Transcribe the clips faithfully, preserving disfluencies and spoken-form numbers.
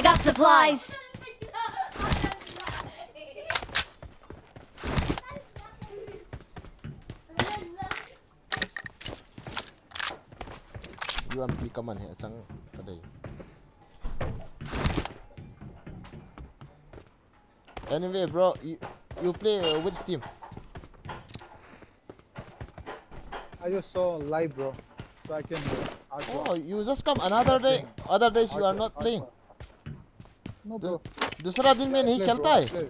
I got supplies. U M P command he chang ka dei. Anyway, bro, you, you play uh, which team? I just saw live, bro. So I can uh, ask. Oh, you just come another day. Other days you are not playing. No, bro. दूसरा दिन में नहीं खेलता है? नहीं,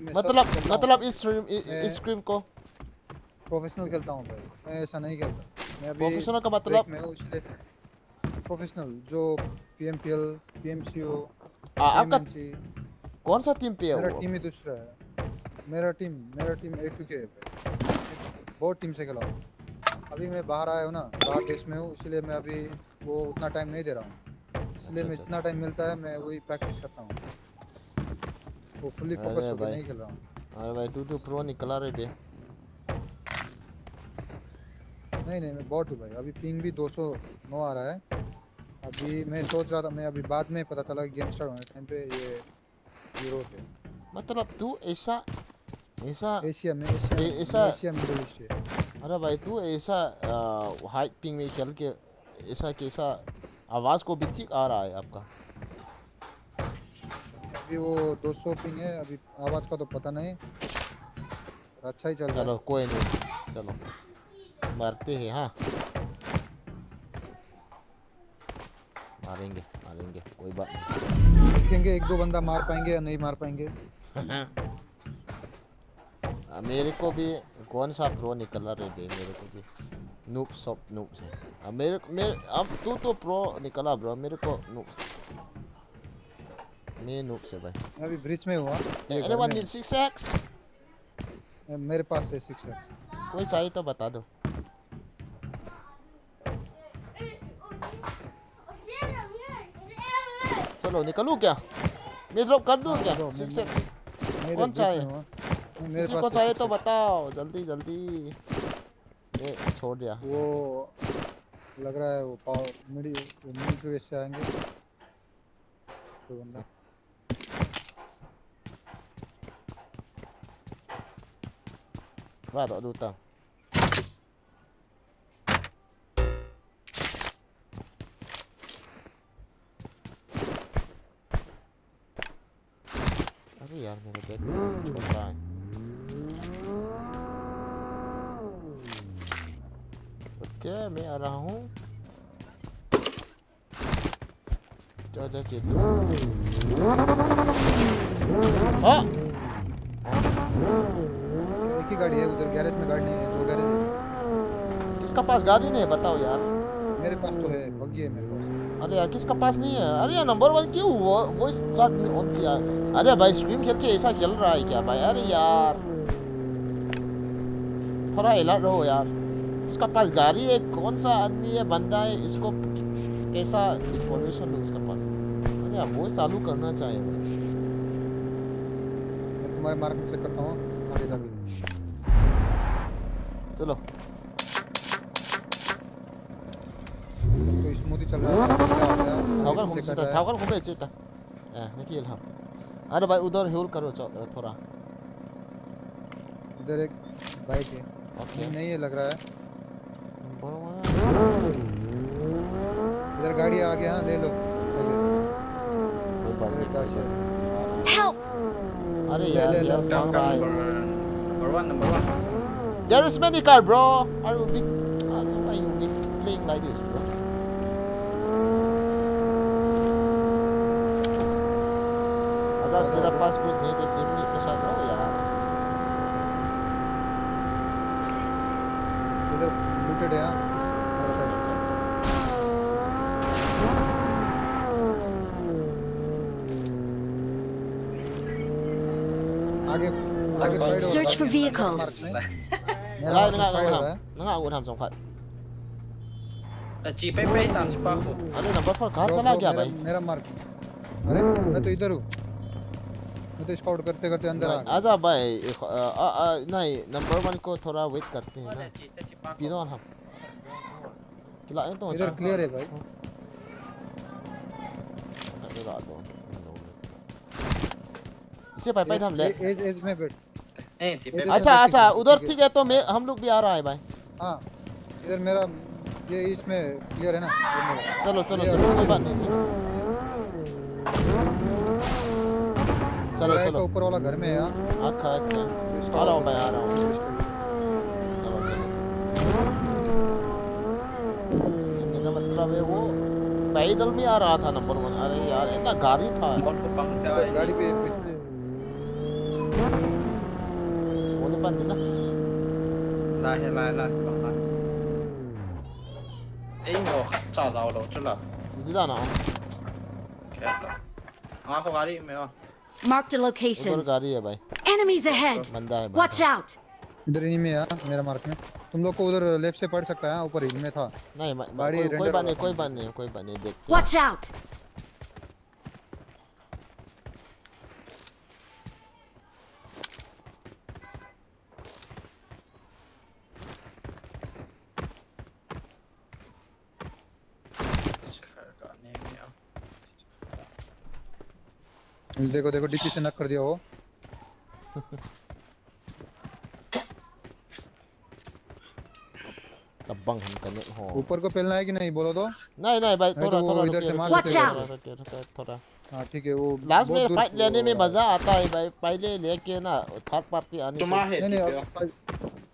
मैं सब मतलब खेलता हूँ। मतलब इस स्ट्रीम इस मैं- स्ट्रीम को प्रोफेशनल खेलता हूँ भाई, मैं ऐसा नहीं खेलता। मैं अभी प्रोफेशनल का ब्रेक मतलब में हूँ, इसलिए प्रोफेशनल जो पीएमपीएल, पीएमसीओ, आ, आपका एमएनसी। कौन सा टीम पे है मेरा वो? टीम ही दूसरा है। मेरा टीम, मेरा टीम ए टू के है भाई। बहुत टीम से खेला हूँ। अभी मैं बाहर आया हूँ ना, बाहर देश में हूँ, इसलिए मैं अभी वो उतना टाइम नहीं दे रहा हूँ। इसलिए अच्छा, मैं अच्छा, जितना टाइम मिलता है, मैं वही प्रैक्टिस करता हूँ। वो फुली फोकस अरे होकर भाई। नहीं खेल रहा हूँ। अरे भाई, तू तो प्रो निकला रे बे। नहीं नहीं, मैं बॉट हूँ भाई। अभी पिंग भी दो सौ नौ आ रहा है। अभी मैं सोच रहा था, मैं अभी बाद में पता चला, गेम स्टार्ट होने टाइम पे ये यूरो थे। मतलब तू ऐसा ऐसा एशिया में, एशिया ए- में, ऐसा- एशिया, मिडिल ईस्ट है। अरे भाई, तू ऐसा हाई पिंग में खेल के ऐसा कैसा आवाज को भी ठीक आ रहा है आपका? अभी वो दो सौ पिंग है, अभी आवाज का तो पता नहीं, पर अच्छा ही चल रहा है। चलो, कोई नहीं, चलो, मारते हैं। हाँ, मारेंगे, मारेंगे, कोई बात नहीं। देखेंगे, एक दो बंदा मार पाएंगे या नहीं मार पाएंगे। आ, मेरे को भी कौन सा प्रो निकला रे बे, मेरे को भी नूब, सब नूब है। आ, मेरे मेरे अब तू तो प्रो निकला ब्रो, मेरे को नूब, मैं नूब से भाई। मैं अभी ब्रिज में हुआ। ये घर Anyone में need six X? है। मेरे पास है सिक्स एक्स। कोई चाहिए तो बता दो। चलो, निकलूं क्या? मैं ड्रॉप कर दूं क्या? हाँ, दो, सिक्स मैं- एक्स। मेरे कौन ब्रिज चाहिए? में हुआ। नहीं, मेरे किसी पास को है चाहिए सिक्स तो एक्स। बताओ जल्दी जल्दी। ये छोड़ दिया। वो लग रहा है वो पावर मिडी, वो मिलिट्री वेस्ट से आएंगे। कोई बंदा। Ba do du ta. अरे यार, मेरा बैग छोटा है। ओके, मैं आ रहा हूँ। क्या, क्या चीज़? हाँ। एक ही गाड़ी है उधर, गैरेज में गाड़ी नहीं है, दो गैरेज है। किसका पास गाड़ी नहीं है, बताओ यार। मेरे पास तो है, बग्गी है मेरे पास। अरे यार, किसका पास नहीं है? अरे यार, नंबर वन क्यों वो वॉइस चैट नहीं ऑन किया है? अरे भाई, स्ट्रीम खेल के ऐसा खेल रहा है क्या भाई? अरे यार, थोड़ा अलर्ट रहो यार। इसका पास गाड़ी है, कौन सा आदमी है, बंदा है, इसको कैसा इंफॉर्मेशन दो इसका पास? अरे यार, वॉइस चालू करना चाहिए भाई। मैं तुम्हारे मार्क में चेक करता हूँ, आगे जाके। चलो। तो स्मूथ ही चल रहा है, क्या हो गया? थावकर पीछे घूम कर सकता, रहा है। थावकर घूम सकता। ए, निखिल हम। अरे भाई, उधर होल्ड करो च-, थोड़ा। इधर एक बाइक है। ओके। नहीं, नहीं है लग रहा है। Number one. इधर गाड़ी आ गया, हाँ, ले लो। चलिए। कोई बात अरे नहीं, कोई काशी। बात नहीं। Help! अरे ले, यार, ले, ले। यार, Come, मांग रहा come, है। number one, number one, number one. There is many car, bro. Are you big? Are you, are you big playing like this, bro? अगर तेरा पास कुछ नहीं तो टीम के साथ रहो यार। इधर लूटेड है, हाँ। अच्छा, अच्छा, अच्छा, अच्छा। आगे, आगे side हो Search रहा for है। vehicles. मेरा Nanga, हाथ nanga, side हो रहा nanga, है। nanga, nanga, nanga, Achi, pay, pay, tam, chi, pa, ko. अरे नंबर फोर कहाँ Bro, चला bro, गया मेरा, भाई? मेरा मार्क। अरे, मैं तो इधर हूँ। मैं तो स्काउट करते करते अंदर आ गया। आजा भाई, एक, आ, आ, नहीं, नंबर वन को थोड़ा वेट करते हैं ना। Achi, ta, chi, pa, ko. पीनो हम। किला तो इधर क्लियर है भाई। इसे भाई, भाई, थम ले। एज, एज, एज में बैठ। नहीं, ठीक है। अच्छा, अच्छा, उधर ठीक है, तो मैं, हम लोग भी आ रहा है भाई। हाँ, इधर मेरा, ये इसमें क्लियर है ना, ये मेरा। चलो, चलो, ये चलो, कोई बात नहीं, चलो। चलो, चलो। ऊपर वाला घर में है, हाँ। अच्छा, अच्छा। आ रहा हूँ भाई, आ रहा हूँ। चलो, चलो, चलो। मेरा मतलब है, वो पैदल में आ रहा था नंबर वन। अरे यार, इतना गाड़ी था। बहुत तो पंक्चर है। गाड़ी पे पिछले वो तो बंद है ना? ला है, ला है, ला है, ला है। ए, वो खा, चाह जाओ लो, चला। सीधी जाना हो। खेल लो। हाँ, वो गाड़ी में हो। Marked a location. उधर गाड़ी है भाई। Enemies ahead. बंदा है, बंदा। Watch out. इधर इन्हीं में है, मेरा मार्क में। तुम लोग को उधर लेफ्ट से पड़ सकता है, ऊपर हिल में था। नहीं, मैं, मैं, गाड़ी कोई, कोई बात नहीं, कोई बात नहीं, कोई बात नहीं, देखते हैं। Watch out. देखो, देखो, डीपी से नॉक कर दिया वो। तब बंग हम कने हो। ऊपर को पेलना है कि नहीं, बोलो तो। नहीं, नहीं भाई, नहीं तो थोड़ा, वो थोड़ा इधर से रुकिए, मार रुकिए, देते हैं। थोड़ा, रुकिए, रुकिए, थोड़ा। हाँ, ठीक है, वो लास्ट में फाइट लेने में मजा आता है भाई, पहले लेके ना थर्ड पार्टी आने से। नहीं, नहीं, फाइट,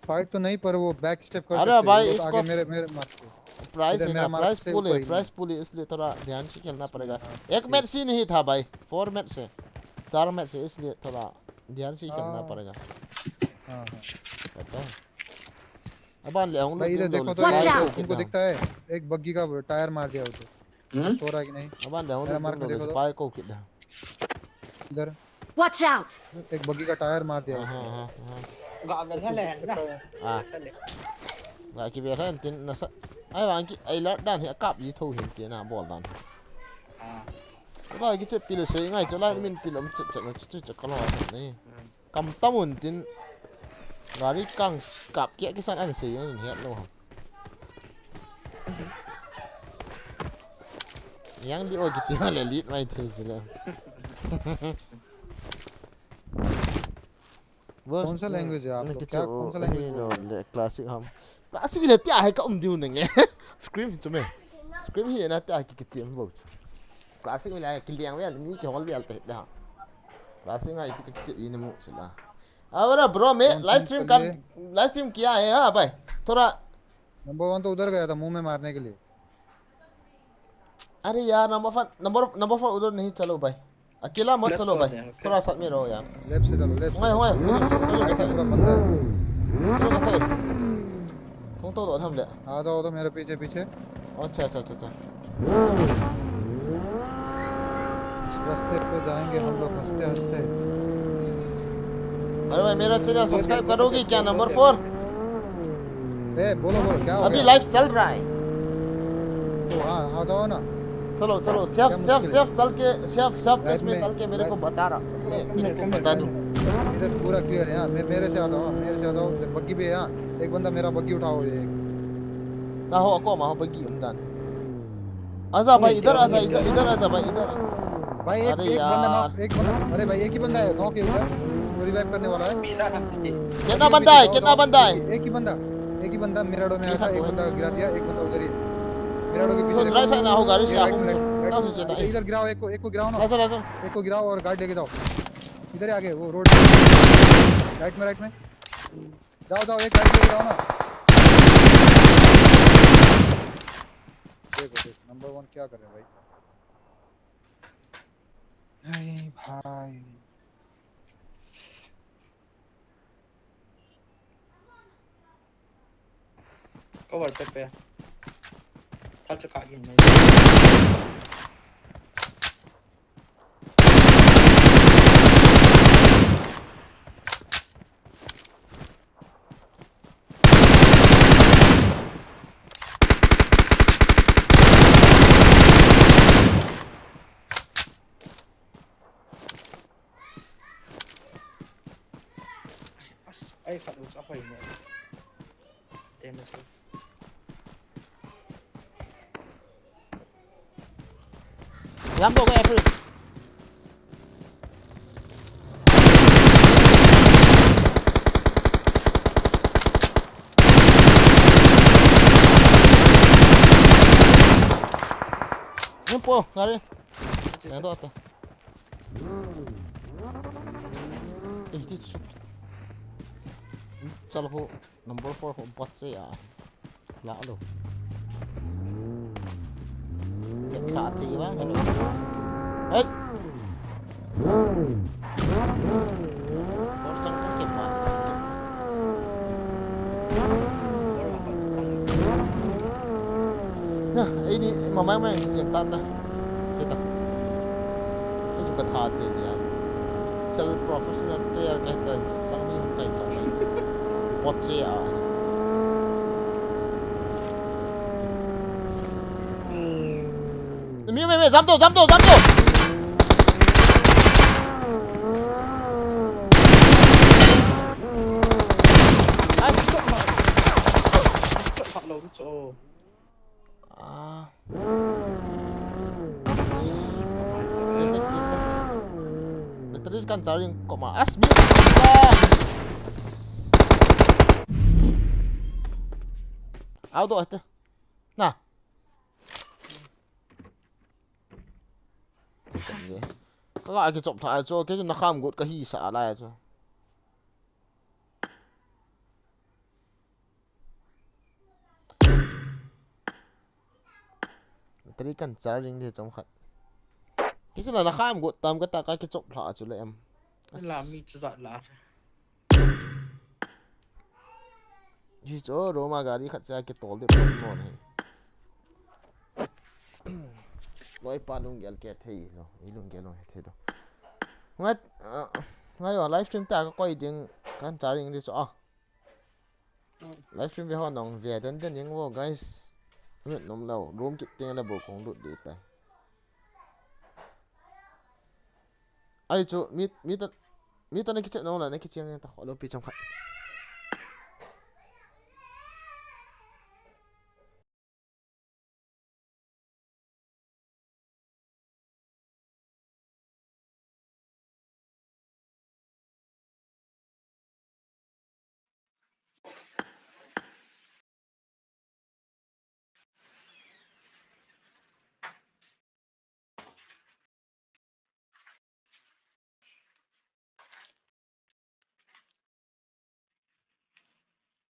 फाइट तो नहीं, पर वो बैक स्टेप कर सकते हैं। अरे भाई, वो तो इसको आगे मेरे, मेरे मार के। प्राइस है ना, प्राइस पूल है, प्राइस पूल है, इसलिए थोड़ा ध्यान से खेलना पड़ेगा। हाँ, एक मैच ही नहीं था भाई, फोर मैच है, चार मैच है, इसलिए थोड़ा ध्यान से खेलना पड़ेगा। हाँ, हाँ। पता है? अब आन ले, हम लोग भाई, इधर देखो तो, तुमको दिखता है, एक बग्गी का टायर मार दिया उसे। हम्म? सो रहा है कि नहीं? अब आन ले, हम लोग दोनों देखो तो। पाए को किधर? इधर। Watch out! एक बग्गी का टायर मार दिया हाँ, उसने। हाँ, हाँ, हाँ। गागल है, ले, ना। हाँ। ले। Ga kivel hen tin nasa. Ai vang ki, ai lat dan hi akap ji tho hin tin abol dan. Aa. Lai kichep pile sei ngai chu lai min tin um chet chet chu chu chu ka lo ni. Hmm. Kam tam un tin. Gari kang kap kia kisan an sei an het lo ham. Yang li o kiti le lit mai thei ji le. कौन सा लैंग्वेज है आप लोग? क्या, कौन सा लैंग्वेज बोल रहे हैं? Classic ham. Classic le tia hai ka um diu nge. Scream hi chu me. Scream hi na tia ki kichim bo. Classic le ki liang ve mi ki hol ve te da. Classic ngai ti ki kichim ni mu chu la. Abra bro, मैं live stream कर, live stream किया है, हाँ भाई। थोड़ा number one तो उधर गया था मुंह में मारने के लिए। अरे यार, number one, number, number one उधर नहीं, चलो भाई। अकेला मत चलो भाई। थोड़ा साथ में रहो यार। लेफ्ट से चलो, लेफ्ट से। होंगे, होंगे। पूरा बंदा है। Kung to do tham le. आ जाओ तो मेरे पीछे, पीछे। अच्छा, अच्छा, अच्छा, अच्छा। इस रास्ते पे जाएंगे हम लोग हंसते हंसते। अरे भाई, मेरा चैनल सब्सक्राइब करोगे क्या, नंबर फोर? ए, बोलो, बोलो, क्या हो गया? अभी लाइव चल रहा है। तो हाँ, आ जाओ ना। चलो, चलो, सेफ, सेफ, सेफ चल के, सेफ, सेफ प्लेस में चल के मेरे को बता रहा। मैं तेरे को बता दूँ। इधर पूरा क्लियर है, हाँ, मे-, मेरे से आ जाओ, हाँ, मेरे से आ जाओ, इधर बग्गी भी है, हाँ। एक बंदा मेरा बग्गी उठाओ, ये एक। आहो, ako, maho, bagi, umdan. आजा भाई, इधर आजा, इधर, इधर आजा भाई, इधर। भाई, एक, अरे एक बंदा यार। नॉक, एक बंदा, अरे भाई, एक ही बंदा है, नॉक है उधर। वो रिवाइव करने वाला है। कितना बंदा है, कितना बंदा है? एक ही बंदा, एक ही बंदा मिराडो में आया था, एक बंदा गिरा दिया, एक बंदा उधर ही। मिराडो के पीछे देखो। राइट साइड ना होगा, राइट साइड। राइट में, राइट में। इधर गिराओ, एक को, एक को गिराओ ना। एक को गिराओ और गार्ड लेके जाओ। इधर ही आगे, वो रोड। राइट में, राइट में। जाओ, जाओ, एक राइट लेके जाओ ना। देखो, देखो, नंबर वन क्या कर रहे हैं भाई? अरे भाई। Cover पे, पे। था चुका कि नहीं। Ai, khat u chu ahoi ne. Damage. Lambo ko April. Tempo, ngari. Yang tu ata. Eh, ti chu. Chal ho number four ho bat se ya. La lo. Ka ti ba, hello. Hey. Force ang ke pa. Na, eh, ni, mamai mai, siam ta ta. Kita. Itu ka tha te dia. Chal professional player ka ta, sang ni kai cha. Pot che a. Mi, mi, mi, jump to, jump to, jump to. Nice. Ah. Battery kan charging ko ma. As mi. Ah. Auto ate. Na. Ka kichop tha chu, ke chu na kham got ka hi sa lai chu. Battery kan charging di chom khat. Kisi la na kham got tam ka ta ka kichop tha chu le em. La mi chu za la. Hi chu Roma gari khat cha kitol di mo ne. Loi pa lunggel ke thei lo, i lunggel lo thei lo. Ngai, ah, ngai yo, live stream ta ka koi ding kan charging di chu a. Live stream ve ho nong ve den den jeng vo, guys. Mit nom lo, room kit teng le bo kong lut di tai. Ai chu, mi, mi ta, mi ta na kichep nong la, na kichep nong ta, lo pi chang khat.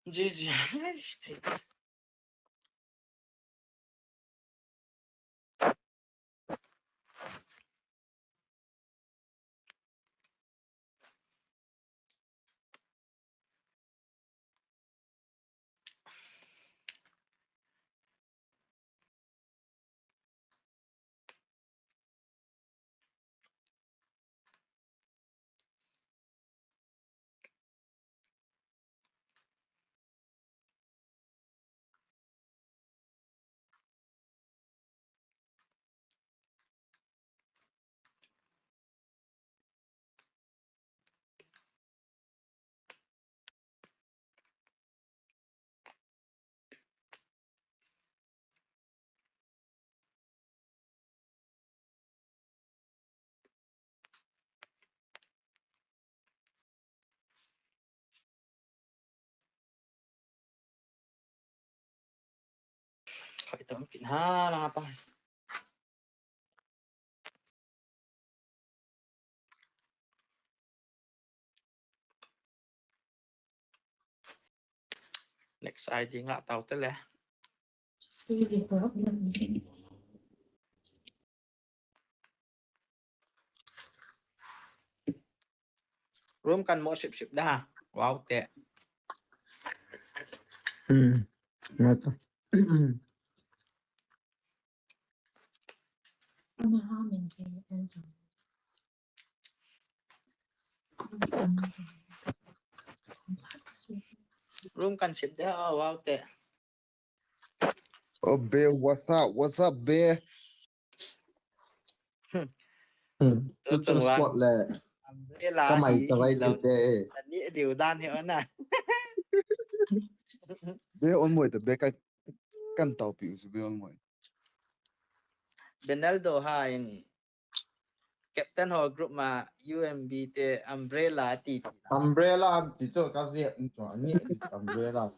G G. Khoi tom kin ha la pa. Next I D nga tau te le. Room kan mo sip sip da. Wow te. Hmm. Nga ta. Room kan sip da. Wow te. Oh, Bill, what's up? What's up, Bill? Hmm. Tu tu spot le. Umbrella ka mai hi chavai lo te. Ani diu dan hi ona. Bill on moi te Bill ka kan tau pi u Bill on moi. Benaldo ha in. Captain ho group ma U M B te umbrella ti ti. Umbrella ti to ka si ni umbrella.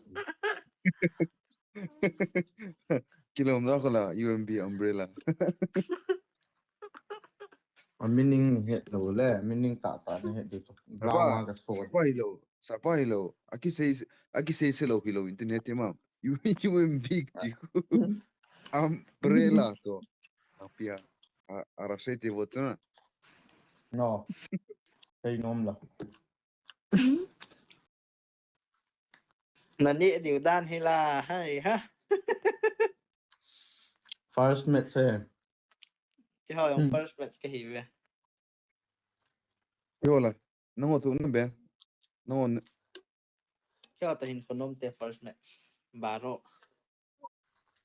Kilom da kola, U M B umbrella. A meaning het lo le, meaning tah tah ni het di to. Ground ma ka so. Sapa hi lo, sapa hi lo. Aki sei, aki sei se lo hi lo internet te ma. U, U M B ti. Umbrella to. Apia. A, ara sei te vot na. No. Sei nom la. Na ni diu dan hi la, hai ha. First match he. Keiho jong first match kahi ve. Keiho la. Nangho tu na be. Nangho. Keiho ta hin khonom te first match. Baro.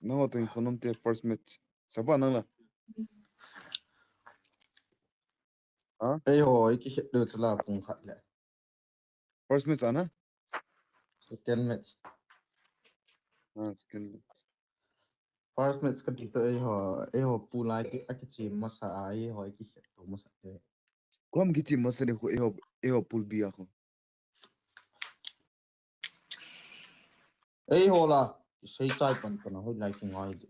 Nangho ta hin khonom te first match. Sapa nang la. Ha? Eiho, iki het lo tala pung khat le. First match ana? Second match. Ah, second match. First match ka ti to eiho, eiho pool a ki, aki chi masa a, eiho iki het to masa te. Kom ki chi masa ni ko eiho, eiho pool B a ko. Eiho la, ki sei chai pan pan hoi lai ki ngai di.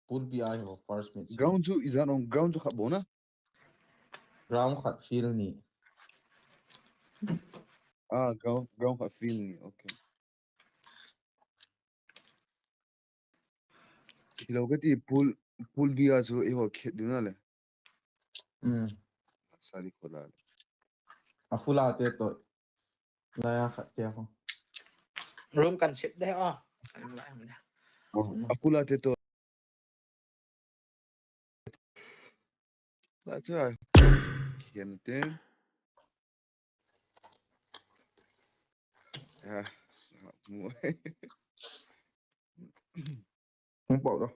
Pool B a eiho first match. Ground chu ijat ong ground chu khat bou na? Ground khat field ni. Ah, ground, ground khat field ni. Okay. Kilo kati pool, pool B a chu eiho khet ding na le. Hmm. Sari kola le. A full a te to. Laya khat te ko. Room kan shift de o. Oh, a full a te to. That's right. Kian te. Ah, mu. Không bỏ đâu.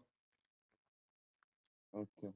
Okay.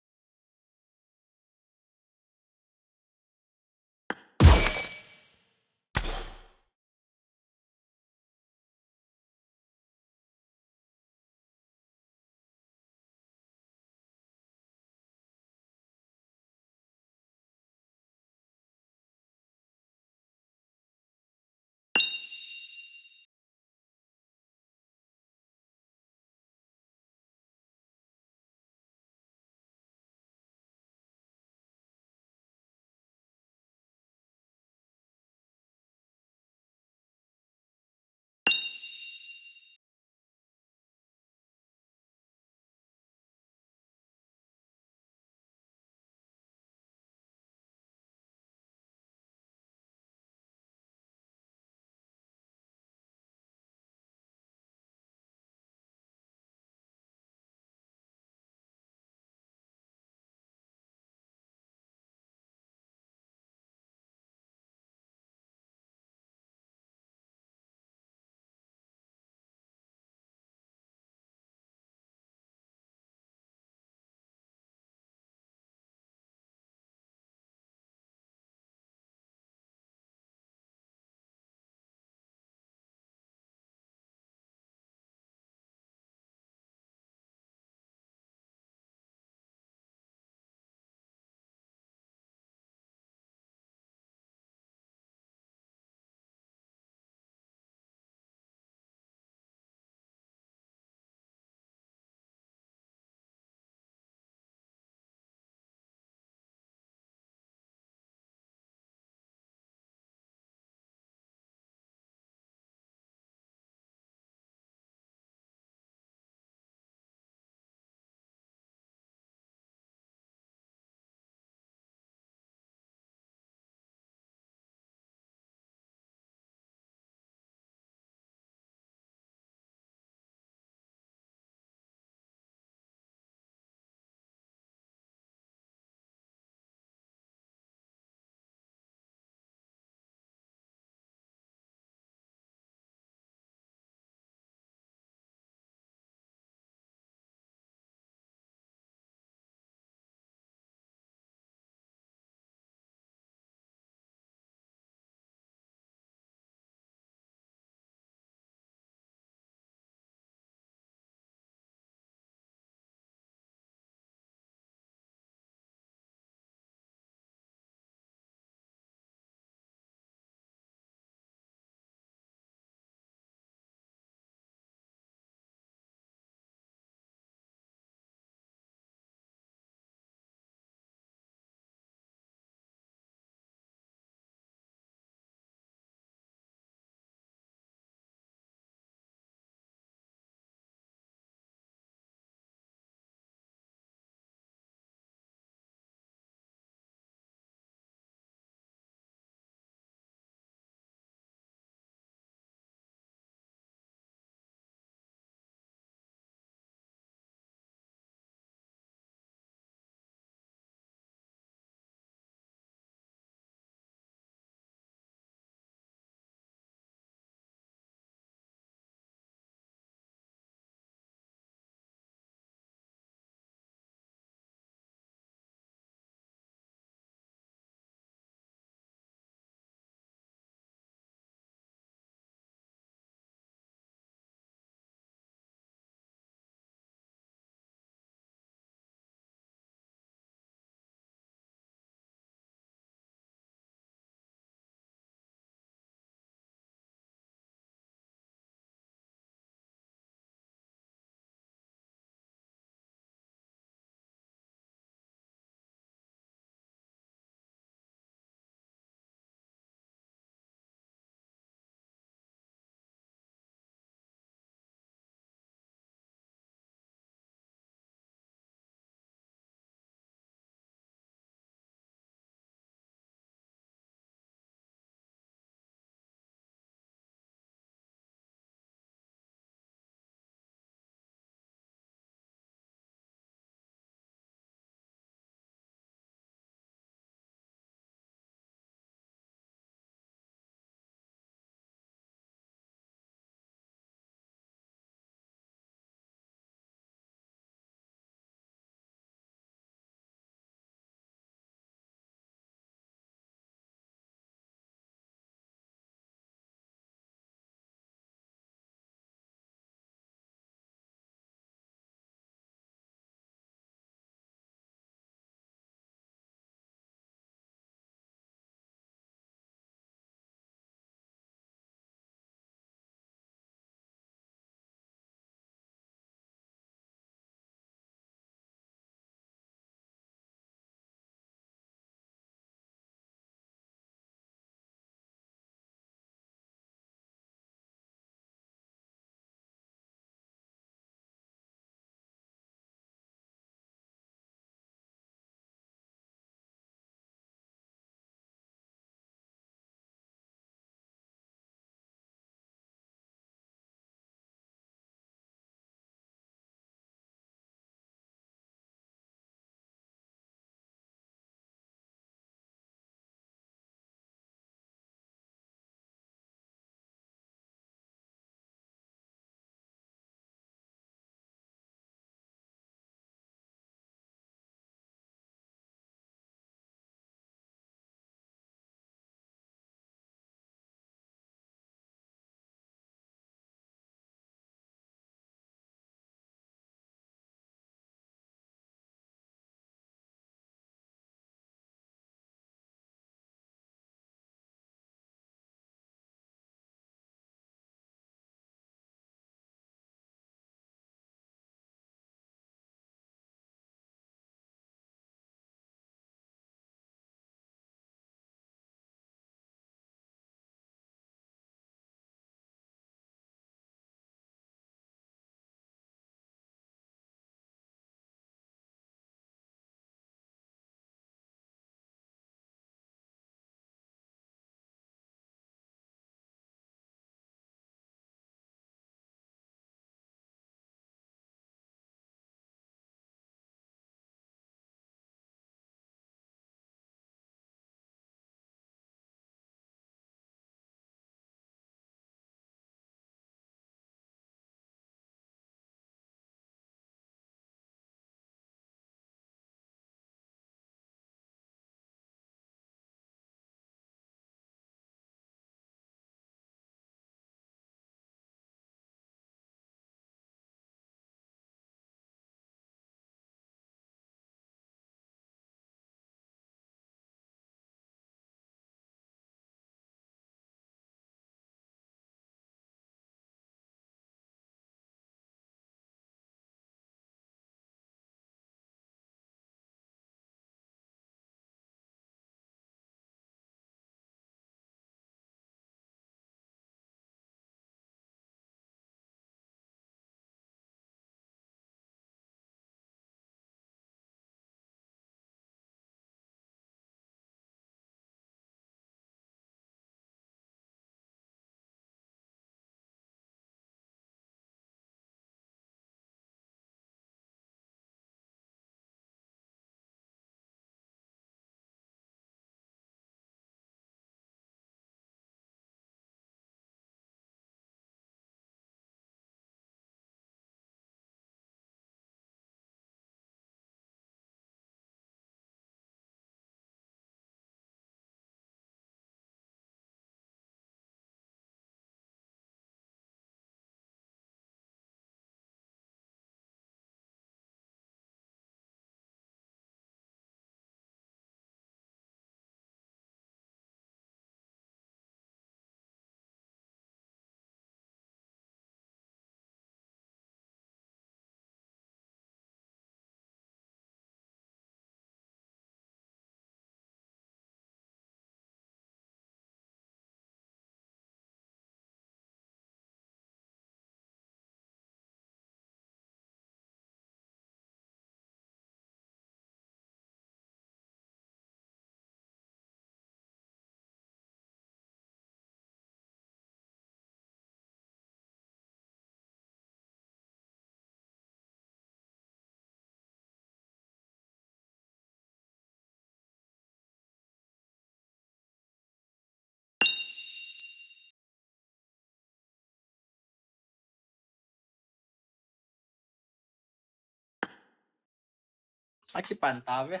Akipan ta ve.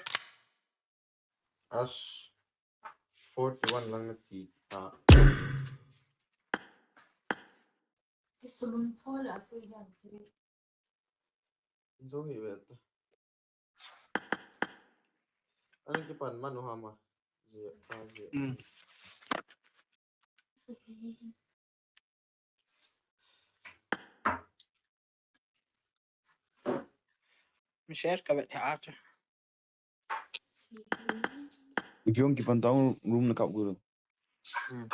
As forty-one lang nati ta. Zo hi ve ta. Ani kipan man u hama. Zia, a, zia. Hmm. Mi share ka vet ha a chu. Ipi hung kipan tau room na kap guru. Hmm.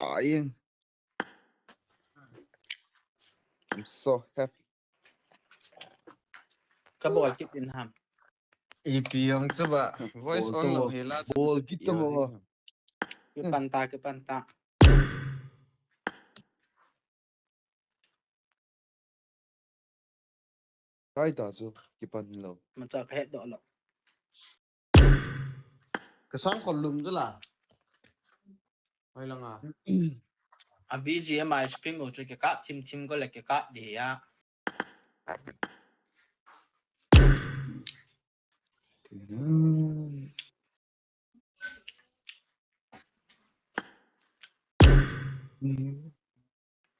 Ai. I'm so happy. Ka bol kit in ham. Ipi hung chu ba. Voice on lo hi la. Bol kit mo. Kipan ta, kipan ta. Kai ta chu, kipan lo. Macha ka het doh lo. Ka sang khol lum chu la. Hoi langa. A B G M I stream u chu kikap thim thim ko le kikap di a.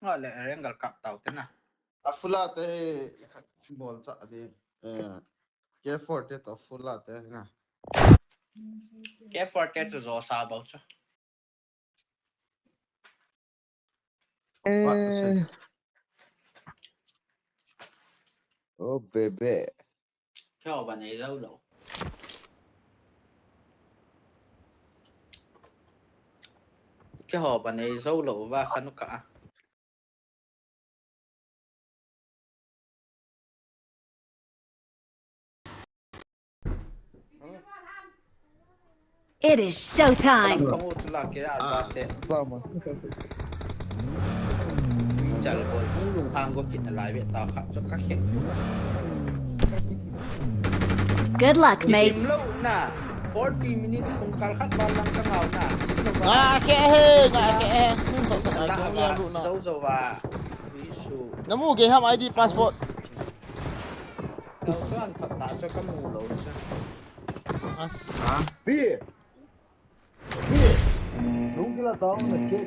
Nga le Erangel kap tau te na. A full a te bol cha di. Eh, K four te to full a te na. K four te chu zo sa bau chu. Eh. Oh, baby. Keiho ba nei zo lo. Keiho ba nei zo lo va kha nu ka. It is showtime. Good luck, mates. Forty minutes kung kal khat val lang ka ngau na. Nga ke he, nga ke he. Zo zo va. Namu ke ham I D password. Kau chuan khat ta chu ka mu lo chu. As. Ha? Pi. Pi. Lung kila tao na ke.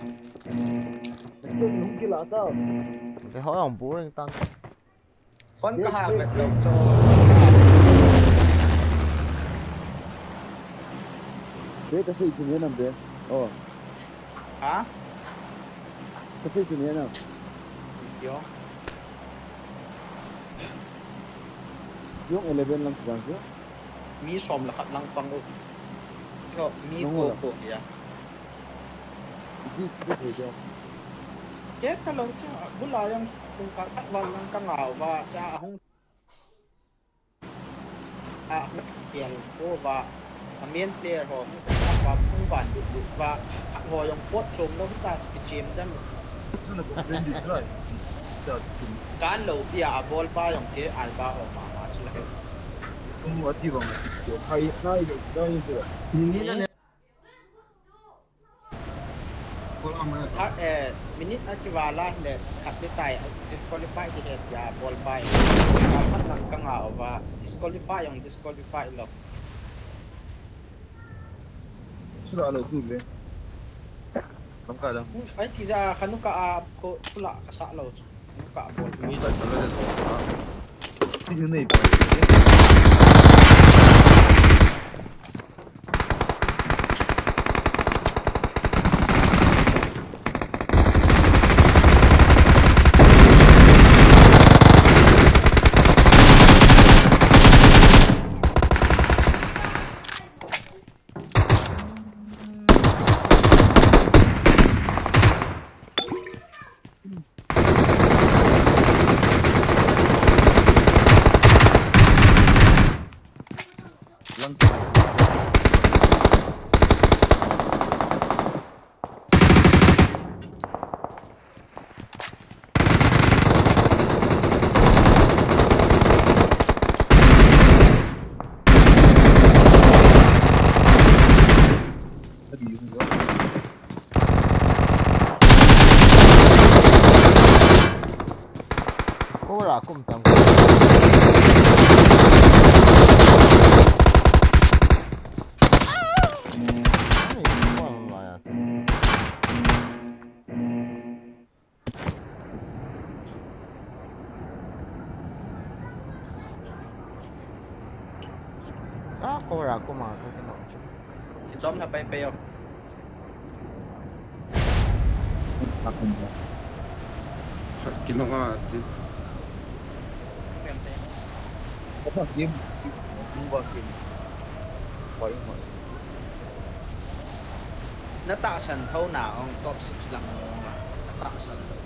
Na ke lung kila tao. Te ho ang boring tan. Phone ka ha vet lo chu. Be ka sei chu ne nam be. Oh. Ha? Ka sei chu ne nam. Yo. Yung eleven lang sidang siya. Mi som le khat lang pang u. Yo, mi ko ko ya. Di, di, di, di. Ke ka lo cha, bula yang kung ka khat val lang ka ngau va cha hung. A, hung kial ko va, a main player ho, hung ka va, hung van lut lut va, khat ho jong pot chom lo, hung ta kichim dan. Kan lo pia a bol pa jong ke al ba ho ma ma chu la. Hung ati bang ati kio, hai, hai, hai, hai. Ni ni na. Khat, eh, minute a kivala le khat ni tai, disqualify ti he tia bol pai. Kal khat lang ka ngau va, disqualify jong disqualify lo. Sula lo tu le. Kam ka dang. Ai ti ja kha nu ka a ko sula ka sa lo. Nu ka bol. Mi ta ta le so. Ti nu nei pa. Cover a kum tam. Ani, cover a. Ah, cover a kum a, ka kino. Kichom na pai pai yo. Khat kino ka ti. Apa game? Game ba game? Pai ma. Na tahsan tho na ong top six lang ong na tahsan tho.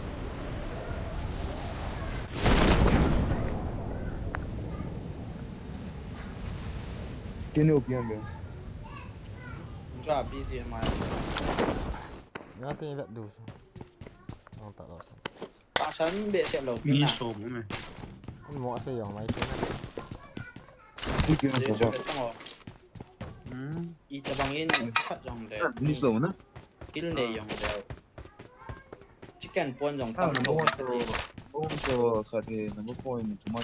Kini o pian be. Cha B G M I. Nga te vet du. Ang ta lo ta. Tahsan be se lo. Ni so mo me. Mo se yong mai se na. Si kini so ba. Hmm. I tabang in khat jong le. Ni so na. Kil ne yong le. Chicken pon jong tam lo. Mo to khat e number four ni chuma.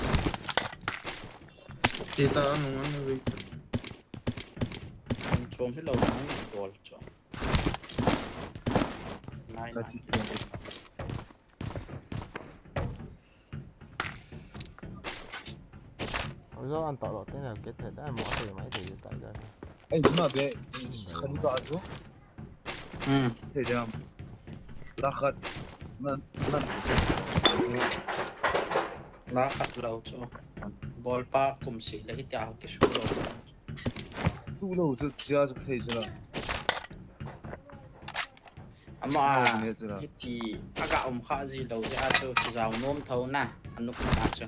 Sita nung ang wait. Chom hi lo nung bol chom. Nai nai. Result an ta lo te na ke te da mo te mai te ta ga. Ei, chuma be, khani ka ajo. Hmm. Te jam. La khat. Na, na. La khat lo chu. Bol pa kum si le hi ta ho ke su lo. Tu lo chu chia chu sei chu la. Ama a, hiti, aga um kha ji lo je a chu, chu jao nom tho na, anuk na a chu.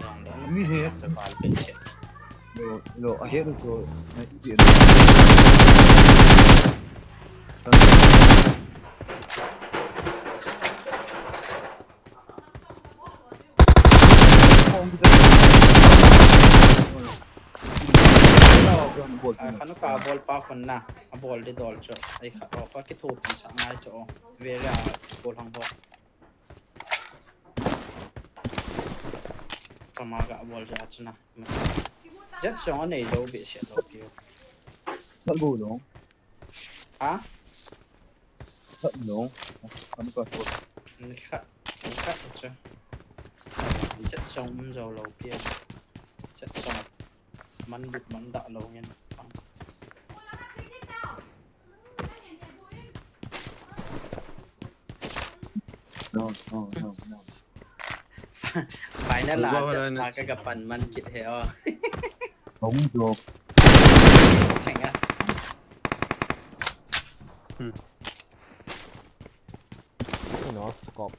Jong lo, mi he. Sa val pe che. Lo, lo, a he lo chu, na iti. Ai, khanuka bol pa khun na, a bol di dol chu. Ai kha, o, kha kithopi sa ngai chu, o. Very a bol hang ho. Sama ga bol ja chu na. Jet song anei lo be se lo ki. Kha go lo. Ha? Khat no. Khat ka to. Ni khat, ni khat chu. Chat song um zo lo pia. Chat song man lut man da lo ngen. No, no, no, no. Final la, chat la ka ka pan man kit he o. Hong jo. Cheng a. Hmm. Ino scope.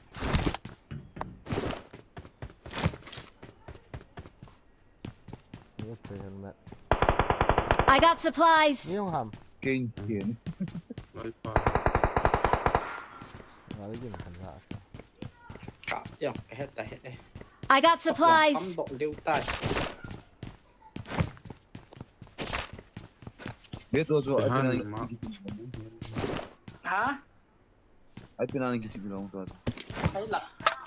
Ni tu helmet. I got supplies. Ni ham. King king. Loi pa. Ngali gin kan la. Ka, ya, ka het ta het eh. I got supplies. Kam bo liu tai. Be to jo. Ha? Ai pina ni kichi bilong to. Ai la,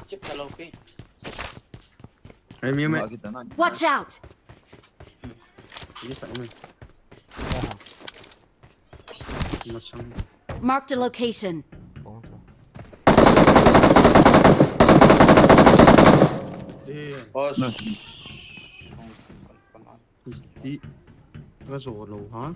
chip ta lo pi. Ai mi mai. Watch out! Ni ta mai. Masang. Marked a location. Eh. Boss. Ti. Ka zo lo ha.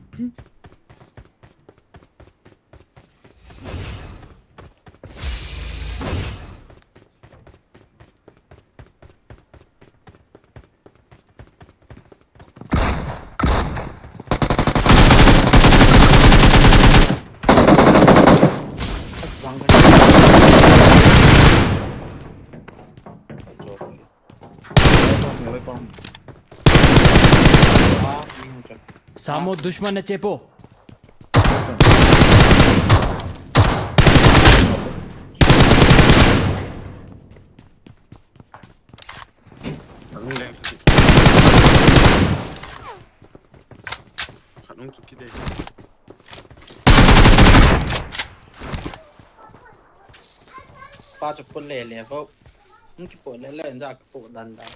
Samo dushman ne chepo. Khat nung leng khat. Khat nung chuk kit e. Pa chu put le le vo. Hung kipo le le, ja kipo dan dan.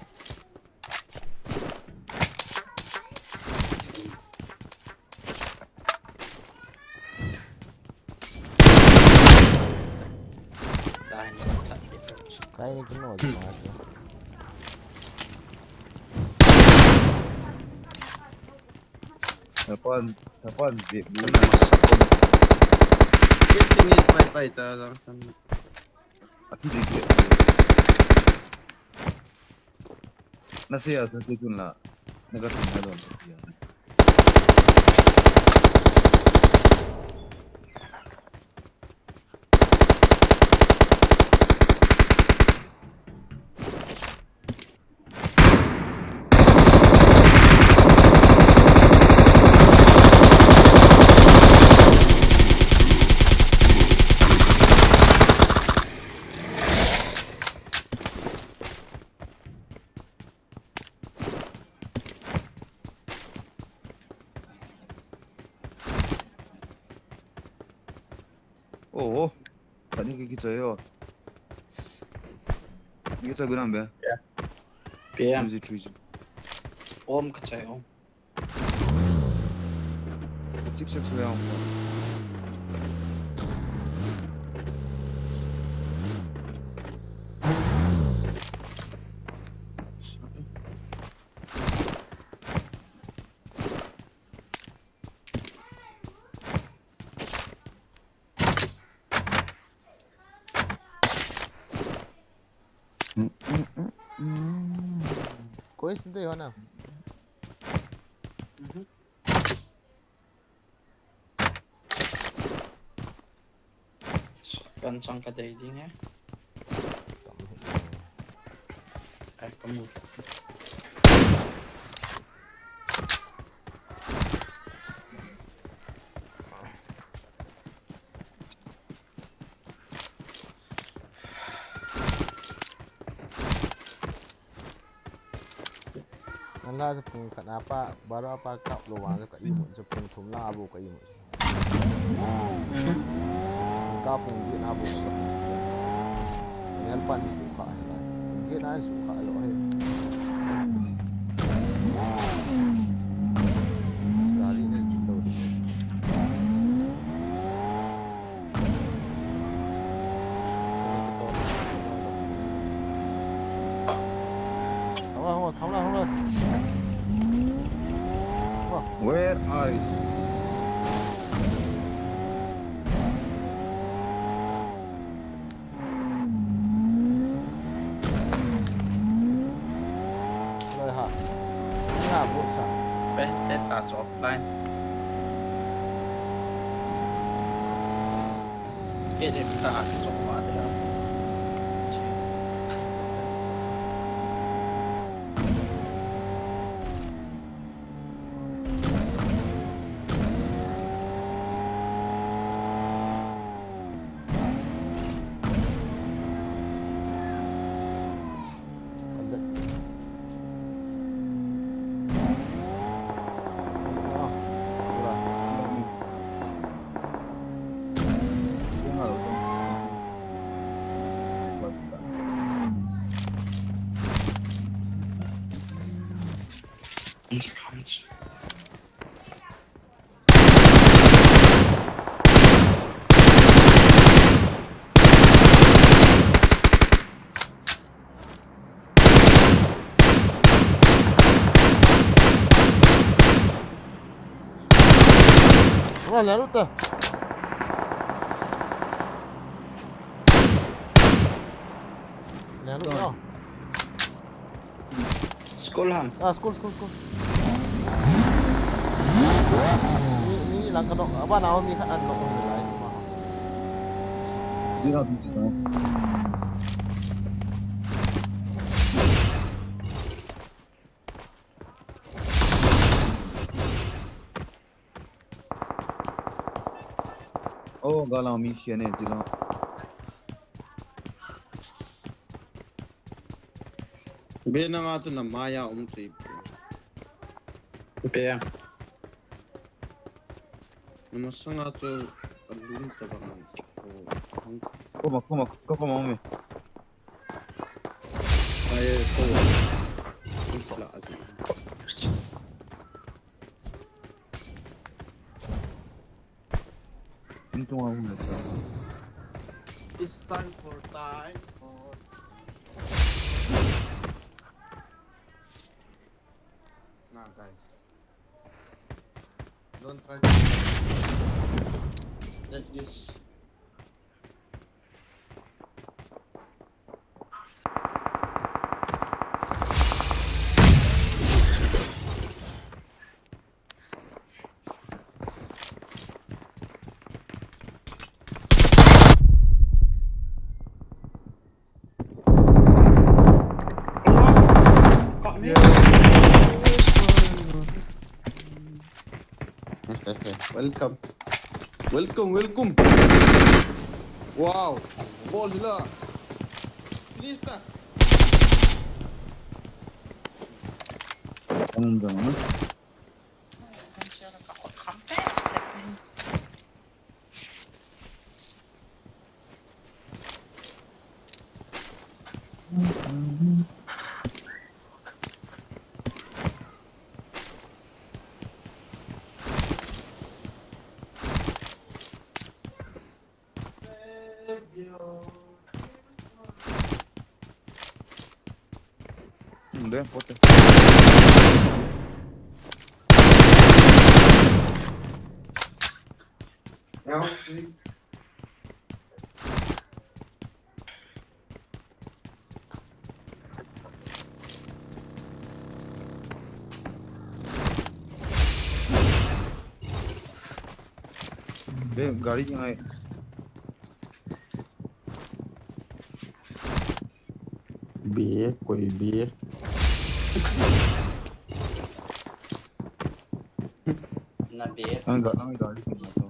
Dai, ma, that, that. Kai ni kuno ji ma. Tapan, tapan, di, di. Fifteen is bye bye ta, ta, ta. Ati di, di. Nasi ya, nasi tun la. Naga tun la don. Oh, tani ki kichai yo. Kichai gunam be. Yeah. P M. Three zero three zero. Om kachai om. Six six round. Koi sinte ho na. Mhm. Shotgun chang ka dei ding e. Tam hi. Ai, ka mu. Nang la sa pung khat na pa, baro pa kap lou vang sa ka imut sa pung thum la bu ka imut. Ka pung get na bu. Ni han pan su kha hai. Get na su kha lo hai. Sari ne jin lo. Where are you? Pen, pen ta chu offline. Pen, pen ta chu offline. Ora, lalo ta. Lalo ta. School ham? Ah, school, school, school. Ni, ni lang ka nok, aba na mi khat an nok lai. Zero, zero. Oh, galang mi khia ne, zero. Be na nga tu na maya um tu. Be. Na masanga tu alum ta bang. Koma, koma, koma, koma. It's time for, time for. Nah, guys. Don't try to. Take this. Welcome. Welcome, welcome. Wow. Ball hila. Finish ta. Ang ganda. Hm, de, poate. De, gari jeng hai. Be, koi be. Na be. Ang ga-, ang gari ko na to.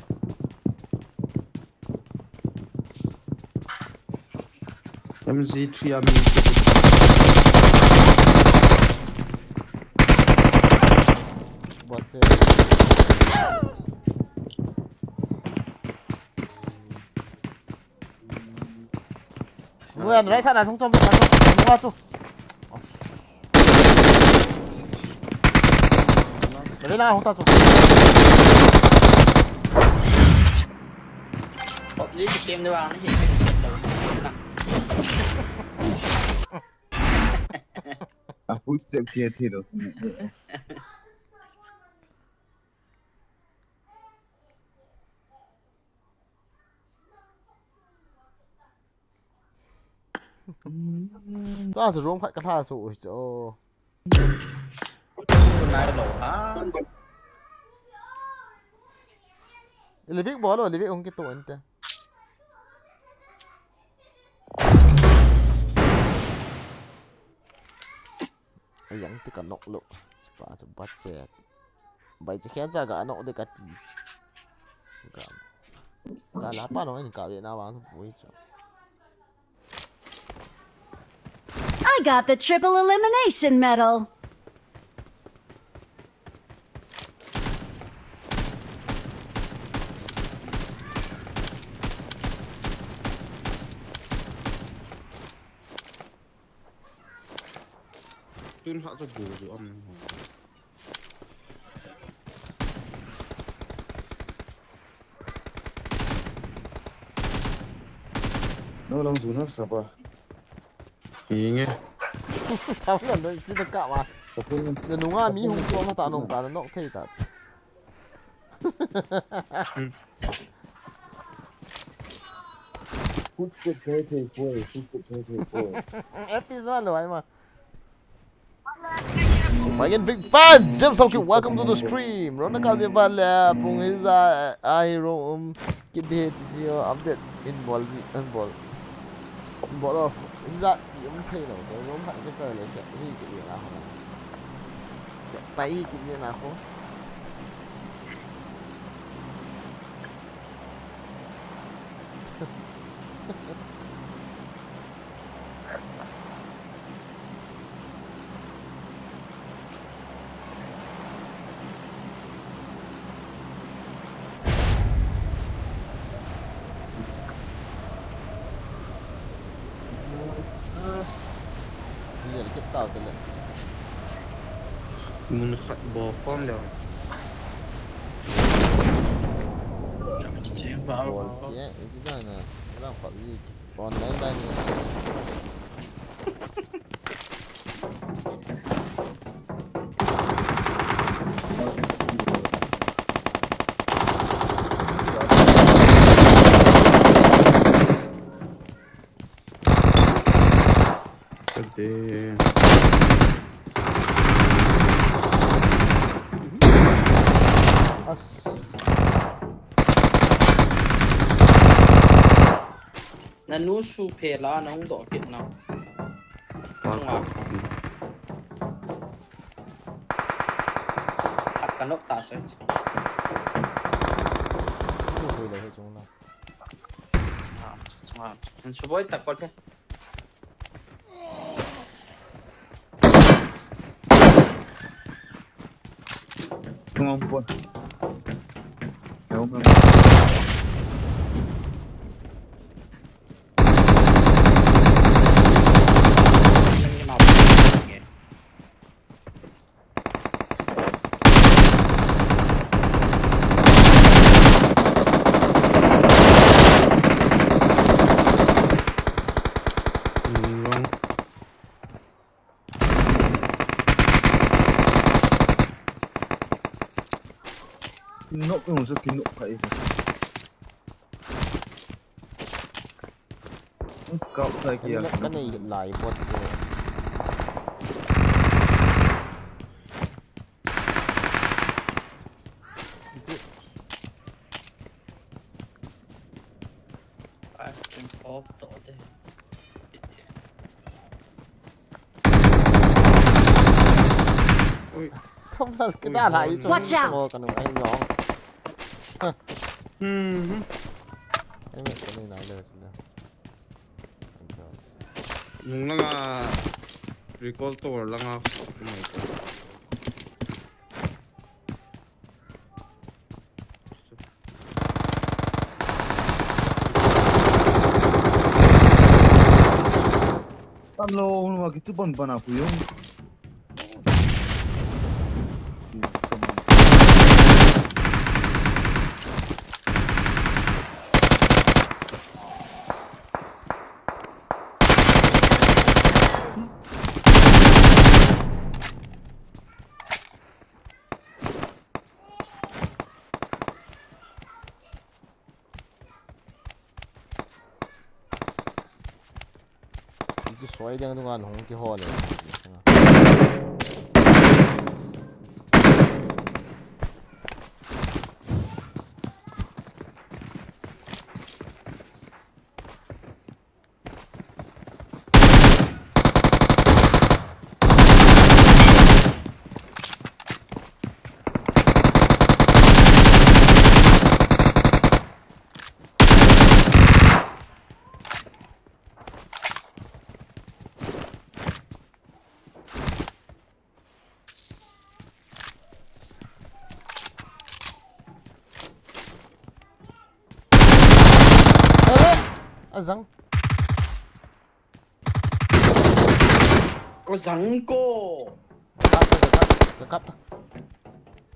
M G three amin. What's it? Ngu yan, right side na, hung chom, hung chom, hung chom. Dali na, hung ta chu. Ni ki tem de wang, ni ki tem de wang. A footstep kia thi lo. Tua chu room khat ka lha suh u hi chu. Nai lo ha. Livik bol lo, Livik hung kitoh inte. Ayang ti ka nok lo. Chupa chu budget. Bai chi khen cha ga nok de ka ti. Ga. Ga la pa no in ka ve na wang pu hi chu. I got the triple elimination medal. Tun ha chu bu chu am. No lang zu na sa ba. Inge. Tao na doi, ti ta ka wa. Ka pun. Na nunga mi hung ko ma ta nong ta nok thei ta. Kut kut thei thei ko, kut kut thei thei ko. Episode lo ai ma. My big fans, James Sawkip, welcome to the stream. Rona ka je ba le pung hi za ai ro um kit de ti ji o update in bol in bol. In bol of hi za ti um thei lo so ro ha ke sa le se hi ke ya ho. Pai kit ni na ko. Mun khat bol khom leu. Bol kit e, iti dan a, lam khat hi online dan a. As. Nanu su phe la nahung doh kit nau. Chunga. Khat ka knock ta chu. Chu thei le he chung na. Chunga, chunga. Nsu boi ta kol phe. Chunga um pon. He um. Knock, knock, knock, knock, knock. Kap sa kia. Ka nei lai bot se. Ai, off to de. Ui. Stop lal ke da lai chu. Watch out. Ka nu ai lo. Hmm. Ai, ka nei lai le. Nung langa recall tower langa mai ko. Tamlo, nung ki tu ban bana ku yong. Hichu soi ding dunga nahung kihol e. Azang. Ko zang ko. Ka kap ta, ka kap ta, ka kap ta.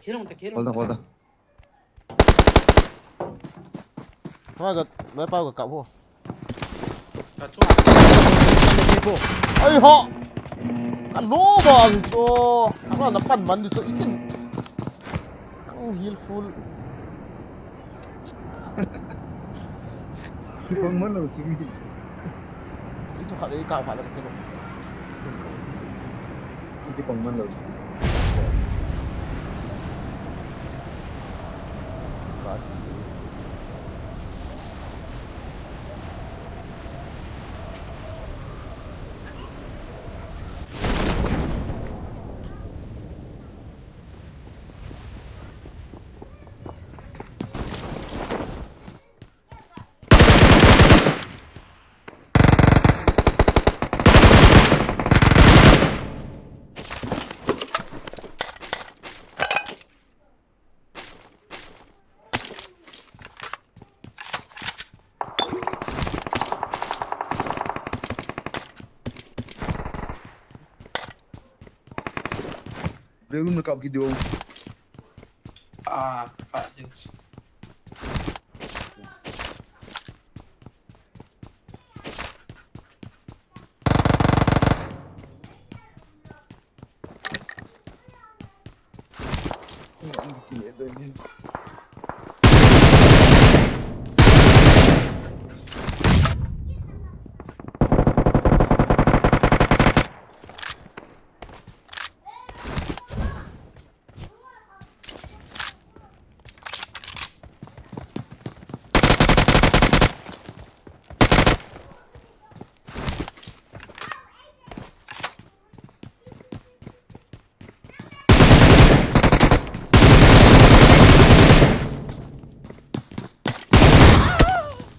Khirong ta, khirong ta. Hold on, hold on. Hoi ka, noi pau ka kap ho. Ka chung. Ai ho. Ka lo ba chu. Ka na pan man di chu itin. Ang heal full. Kipang man lo chu mi. Itu khat le ka khat le ka kilo. Kipang man lo chu. Room na kap kit diu. Ah, kap diu.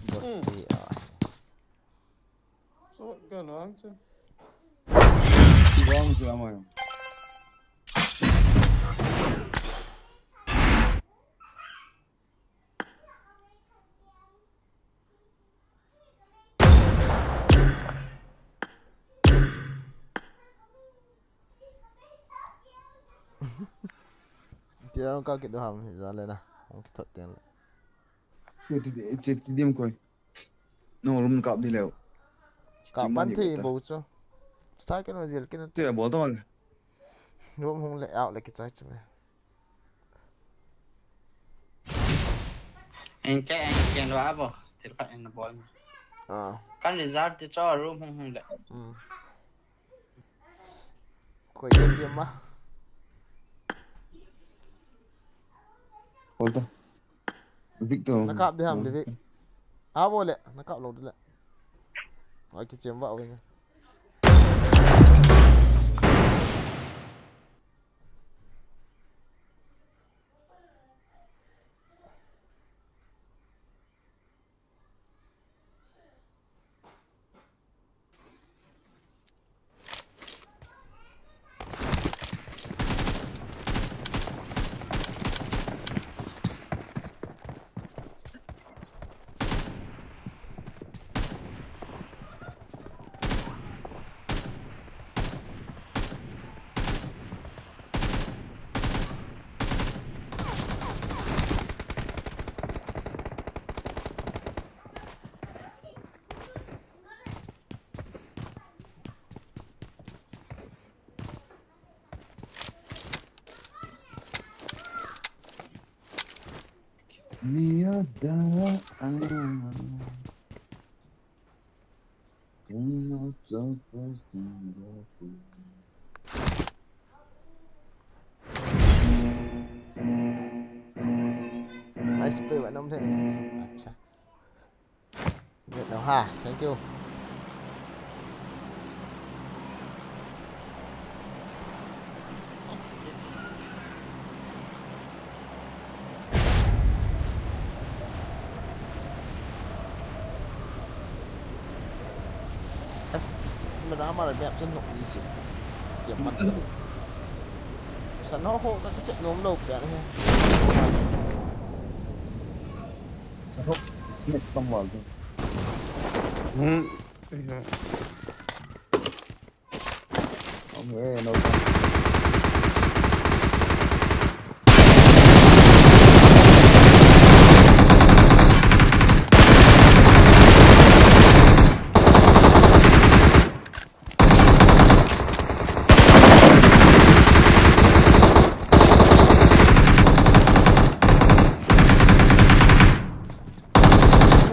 Bot si a. Shotgun ang chu. Wrong chu amai. Tira nung ka kit du ham, hi jale na. Hung kithot teng le. Ti, ti, ti, ti dim koi. No, room kap di leo. Kap pan thei bou chu. Start kit na jil kit na. Tira bol to le. Room hung le out le kichai chu. Engke, engke lo abo. Til khat in bol. Ah. Kan result ti cho room hung hung le. Hmm. Koi ke dia ma. Bol to. Victor. Na kap di ham di Vic. Abo le, na kap lo di le. Ai kichem va wing. Nia da a. Nice play, bạn Đông Thịnh. Acha. Get now, ha. Thank you. As, mera mara bep chun nok ji si. Siam man. San ho ho ka kichep nom lou pia ni. Tua. Sa hop, snake tong wal tu. Hmm. Om, eh, no tong.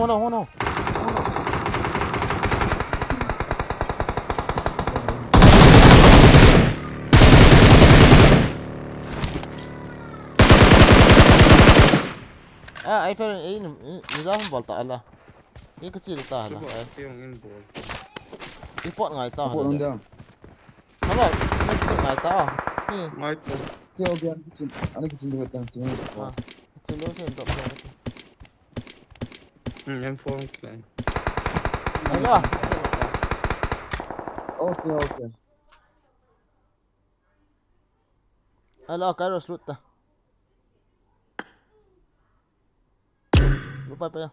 Hono, hono. Ah, ai friend, eh, ni, ni, ni ja hum bol ta ala. Ni ka chil ta ala. Kibol, eh. Kiyong in bol. I pot ngai ta. Pot ala. Nung dia. Hello, ni ka chil ngai ta. Ni. Ngai ta. Kiyong dia, ni ka chil, ani ka chil dia ta, chil. Ah, chil lo sen to. Hmm, M four kile. Hello. Okay, okay. Hello, Kairos loot ta. Lupa pa ya.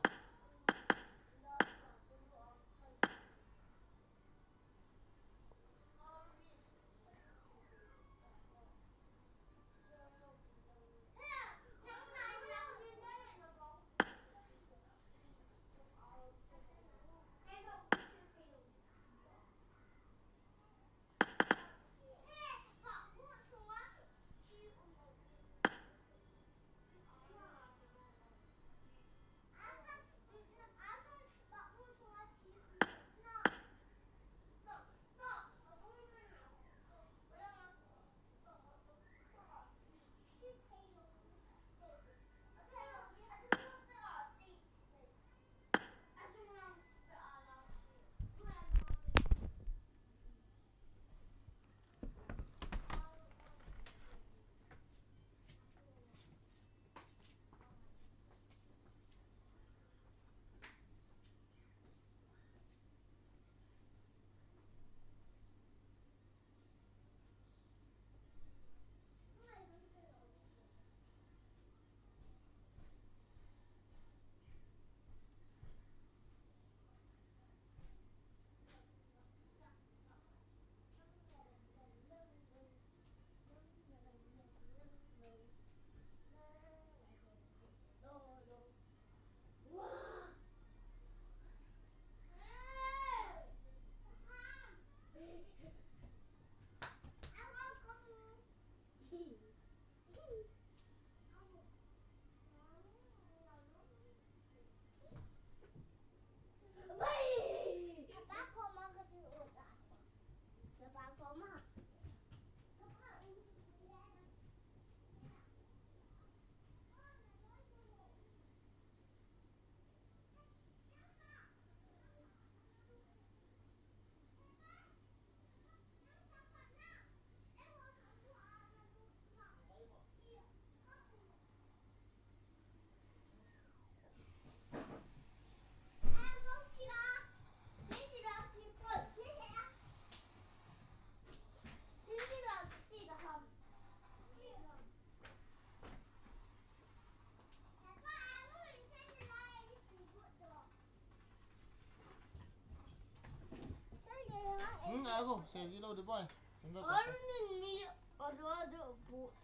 Hmm, ago, se ji lou di boy. Sandal pa.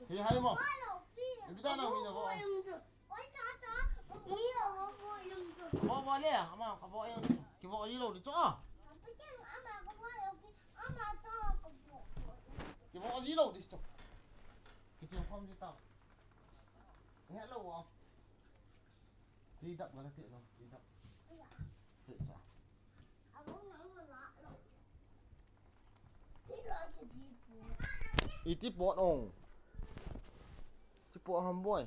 Hi hai mo. Ipi ta na mi na bo. Bo bo le, ama ka bo e. Ki bo ji lou di chu a. Ki bo ji lou di chu. Ki che khom di ta. Hello. Ti dap la ti lo, ti dap. Ti sa. Iti pot ong. Ti pot ham boy.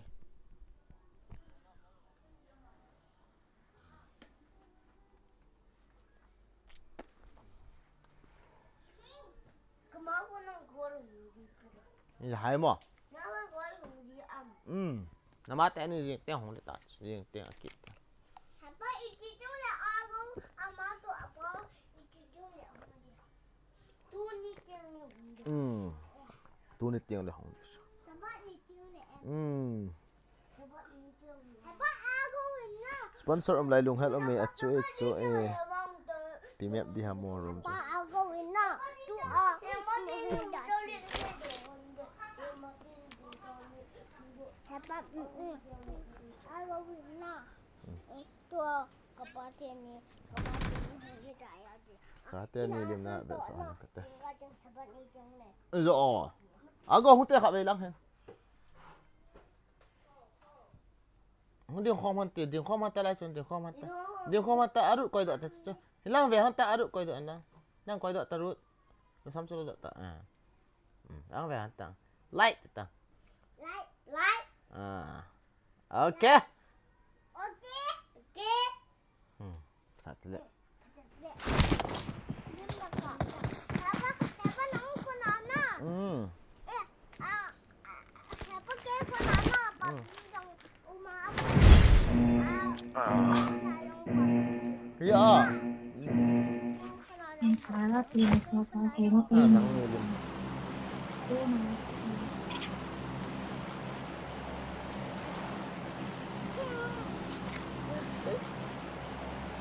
Ni hai mo. Hmm. Nama te ni jing te hong le ta. Jing te akit. Hmm. Tuni tiang le hong. Hmm. Sponsor um lai lunghel um e, achu e, chu e. Ti map di ha mo room chu. Chate ni lim na be so han kate. Zo o. Ago hung te kha ve lang hen. Hung ding khom han te, ding khom han ta lai chun, ding khom han ta. Ding khom han ta, arut koi do ta chu. Hilang ve han ta, arut koi do na. Nang koi do ta rut. Lu sam chu do ta. Ah. Hmm, ang ve han ta. Light ta. Light, light. Ah. Okay. Okay, okay. Hmm. Sa tile. Hmm. Hmm. Ya. Sana pin ko pa ko. Ah, nang ni din.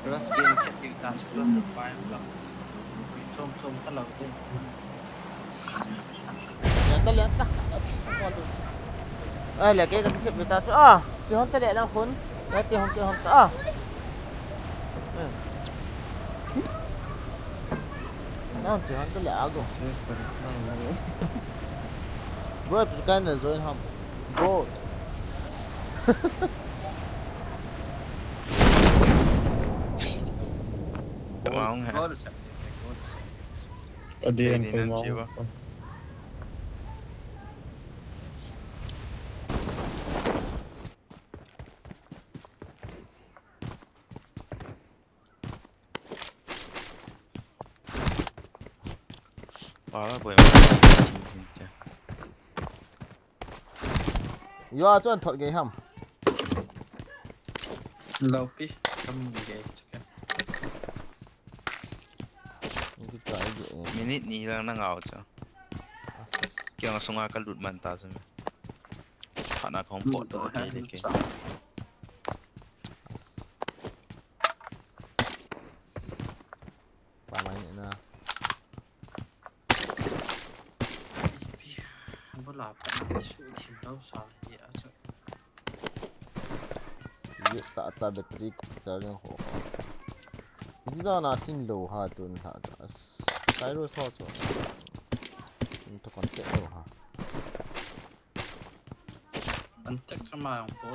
Plus din chat din ta, plus five lang. Chom chom ta lang din. Lian ta, lian ta. Ai, le ke ka kichep ta. Ah, chi hon ta le lang khun. Le ti hon ti hon ta. Ah. Eh. Nang chi hon ta le ago. Sister, nang. Bro, tu kai na join ham. Bro. Wow, ha. Adi an koi mau. Para boy. Yo, a chuan thot gei ham. Lopi, kam gei chika. Ni ki try gei e. Minute ni lang na ngau chu. As, as. Kiang sunga ka lut man ta chu. Phana khong pot to gei le ke. As. Pa mai ni na. Pi, pi. Bula pa ni su thim lo sa ni a chu. Ye ta ta battery charging ho. Iti da na tin lo ha tun ha da. Kairos ho chu. In to contact lo ha. Contact ka ma yong po.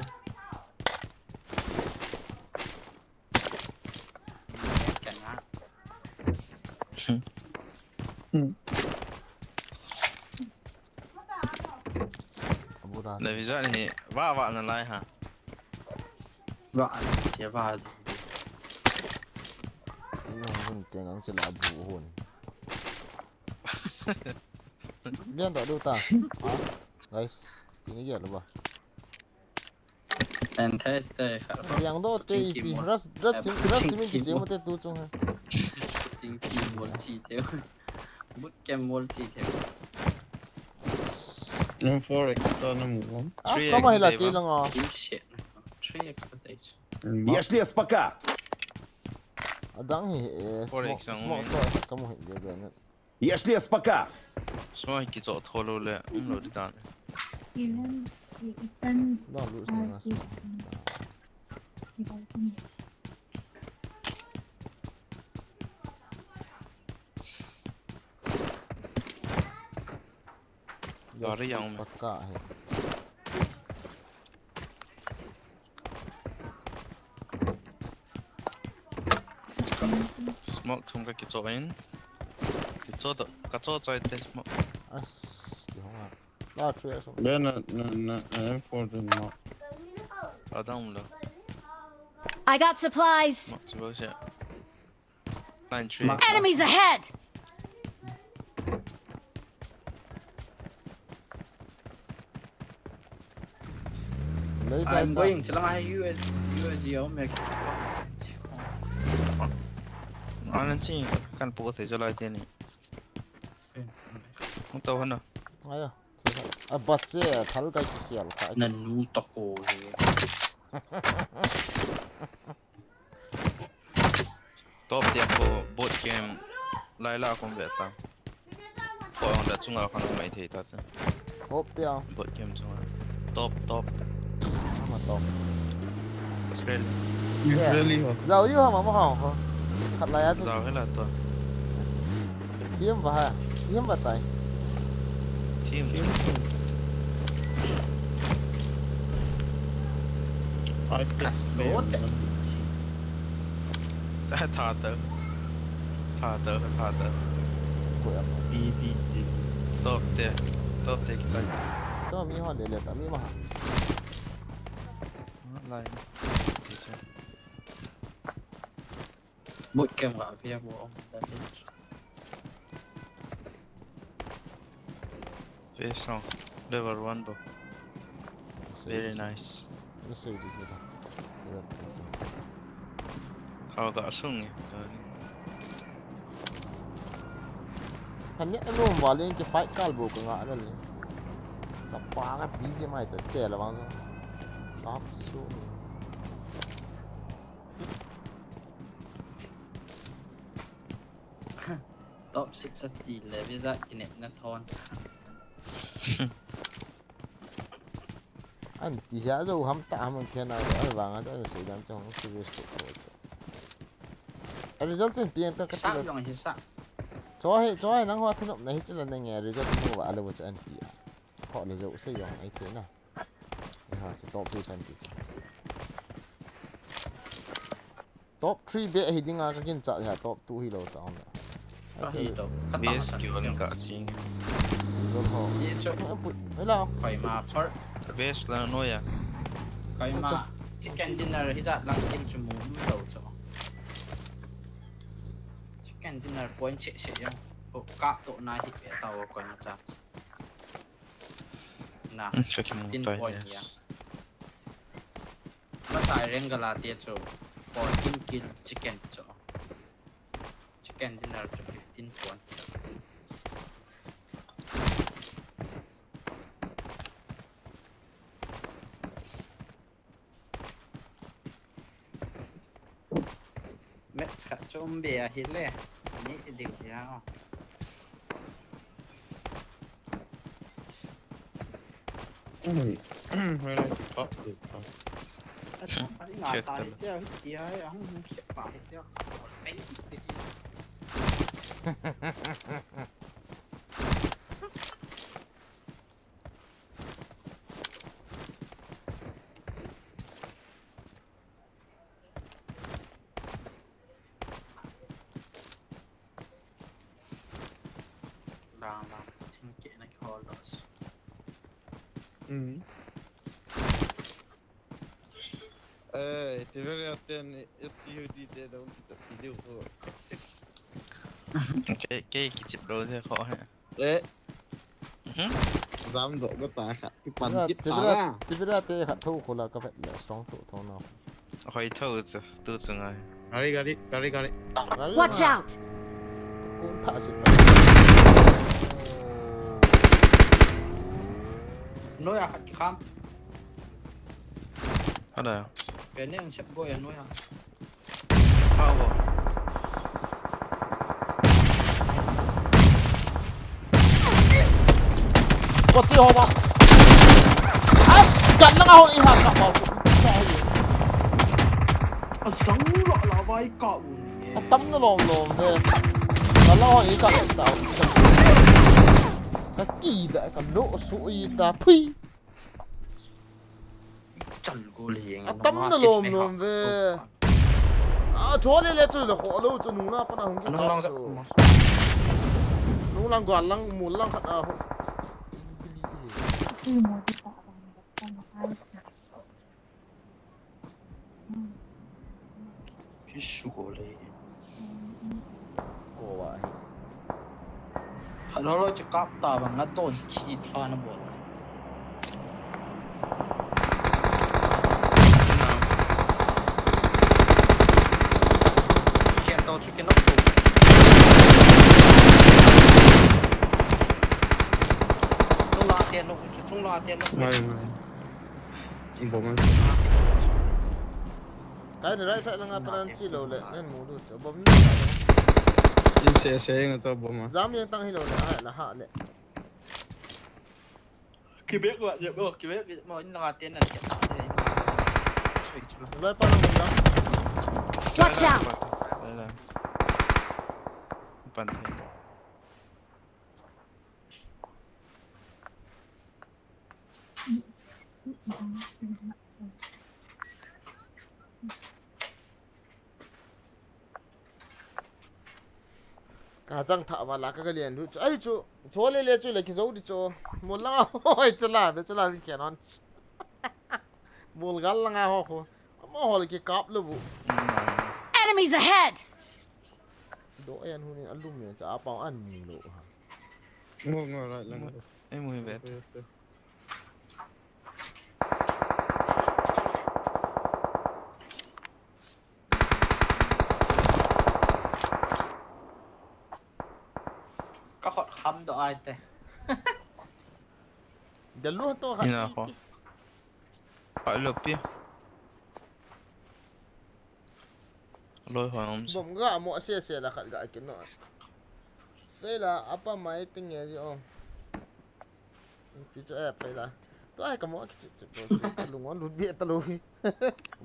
Ka na. Abu da. Na visa ni va va na lai ha. Va, ya va. Ni hon hun te ngang chila bu hun. Lian da du ta. Ha? Guys, ti ni ya lo ba. An thei te kha. Liang do te ipi. Ras, ras chim, ras chim ki chim te tu chung ha. Ching ki mol chi te. Boot camp mol chi te. No four X ta na mu. Ah, three X kama hila te ke ba? Lang ah. Team shit. Three X pa te. Yes, yes, пока. Adang hi, eh, four X smoke, ang smoke to, eh, kamu hi, dia, dia, Jeśli jest paka. Smoke kicho tholo le, um lo di dan. Eleven, it's an, no, lose uh, the last one. Gari yang paka hai. Smoke thum ka kicho in. Kicho to, ka cho choi te smoke. As, kihong a. La three as. Then na na na M four din mo. Adam lo. I got supplies. Smoke si bo siya. Line three. Enemies ahead! I'm going to lie U S U S D oh my. Alan chi kan po se jo lai te ni. Hung to hana. Aya. A bat se thal kai ki sial ka. Na nu to ko. Top tiang ko boot camp lai la kon ve ta. Ko ang da chunga khan mai thei ta se. Top tiang. Boot camp chunga. Top, top. Ama top. Australia. Yeah. Australia ho. Zau yu ha ma ma ha ho. Khat lai a chu. Zau he la to. Thiam ba ha? Thiam ba tai? Thiam. Thiam. Ai, kas lo te. Tha ta. Tha ta, tha ta. Ko ya. Bi, bi, bi. Top te. Top te kitai. To mi ho le le ta mi ma ha. Lai. Boot camp ga via bo om da ni. Face no. Level one bo. Very nice. Ni sei di kita. Hao ga sung ni. Hanya anu valen ki fight kal bo ka nga na le. Sapa ka busy mai ta te la bang. Sap su ni. Top six ati le visa kinep na thon. Anti hia jo ham ta ham khen a, ai vang a, ai sei dan chong serious to ko cho. A result chen pian ta ka ti lo. Sa yong hi sa. Cho he, cho he, nang ho thanop na hi chila na nge result mu va lo cho anti a. Ho le jo sei yong ai the na. Ni ha, so top two chan ti. Top three be hi dinga ka kin cha ha, top two hi lo ta om na. Ka hi to, ka ta base ka ki on ka ching. Result ho. Ye cho. Ai pui, ai la. Kai ma par. Base la no ya. Kai ma. Chicken dinner hi ja lang kin chu mu um lo cho. Chicken dinner point che che yong. Ko ka to na hi be ta o kai ma cha. Na, fifteen point ya. Masai Rengala te chu fourteen kill chicken chu. Chicken dinner chu fifteen point. Match khat chu um be ahi le. Ni ding hi ha. Hm, hm, where I top it from? Hm, check them. Bang, bang, thing keh na kihol lo. Hmm. Eh, te very often, F C U D te dong kichep video ko. Kei, kei kichep lo se kho he. Le. Mhm. Jam doh ko ta khat. Kipan kit ta na. Tibira te khat tho khola ka vet le strong to tho na. Hoi tho chu, tu chu ngai. Gari, gari, gari, gari. Watch out! Kul tha sit ta. Noi a khat kikham. Ada. Kene ang sep go ya noi a. Power. Pachi ho ma. As, gan lang a hol i ha ka ma. Asang la la vai ka u. Atam na lom lom ve. Gan lang a hol i ka ta. Ka ki da ka lo su i ta pui. Chal gol hi eng. Atam na lom lom ve. A, chua le le chu le kho lo chu nung na pa na hung ki. Nung lang chu. Nung lang gua lang mu lang khat a ho. Ki su gol hi. Ko wa hi. Halo lo chu kap ta bang na ton chi pa na bol. Hian to chu kin nok to. Chung la te nok chu chung la te nok. Mai mai. Bom an. Kai ni right side langa panan chi lo le, nen mu du, bom ni. In se se nga to bom a. Jam yang tang hi lo le, ha la ha le. Kibek wa, je bo, kibek, mo in langa ten na le. Sui chu. Lai pa na bom da. Watch out! Lai, lai. Pan the. Ka chang tha va la ka, ka lian du chu. Ai chu, chu le le chu le ki zo di chu. Mol langa hoi chu la, be chu la ri kian on. Mol gal langa ho ho. Amo ho le ki kap lo bu. Enemies ahead! Do ai an hu ni alum ni cha pa an ni lo ha. Ngo ngo right lang. Ai mu ve. Ka khot kham do ai te. Dalu to kha. Ina chi ko. Pi. Pa lo pi. Loi hoi om si. Bom ga mo se se la khat ga kino. Fe la apa mai ting e ji o. Pi chu e fe la. To ai ka mo ki chu chu ka lung on lu bi ta lo hi.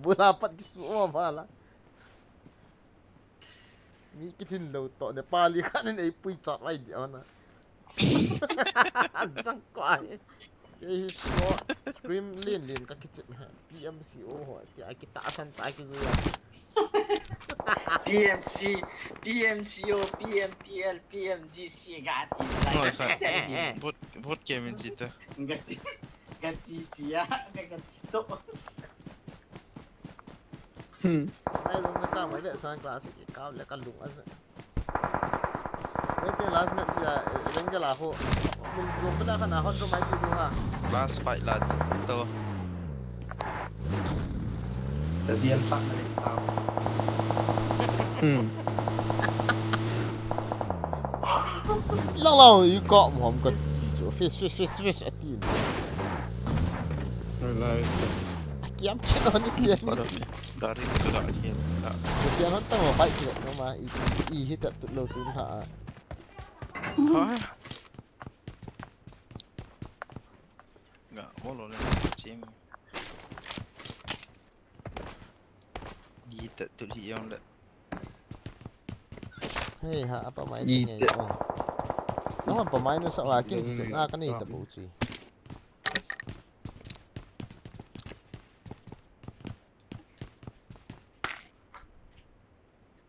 Bu la pat ki su o ba la. Mi kithin lo to Nepali khan in ei pui chat vai dia na. Jang ko ai. Kei hi so scream lin lin ka kichep ha. P M C O ho ti a kita san ta ki zuya. P M C, P M C O, P M P L, P M G C ga ti. Noi kha. Bot, bot game in chi ta. Ga chi. Ga chi chi a, ga chi to. Hmm. Ai, lung na ka mai ve sang class ki ka le ka lung a. Wait, last match ya, leng ke la ho. Lung, lung pela ka na hot room ai chi du ha. Last fight la to. Ka zian tak na le ta. Hmm. Lang lang, i ka mo ham ka ti chu. Fish, fish, fish, fish, a ti. Lai, lai. A kiam chen on ni chen. Dari ka da hian da. Kiam hon tang mo pai chu no ma i, i hi ta tu lo tu ha. Ha. Nga mo lo le chim. Di ta tu li yong le. Hei ha, apa mai ni te te. Oh. Nang apa mai na sa wa kin ki na ka nei ta bu chi.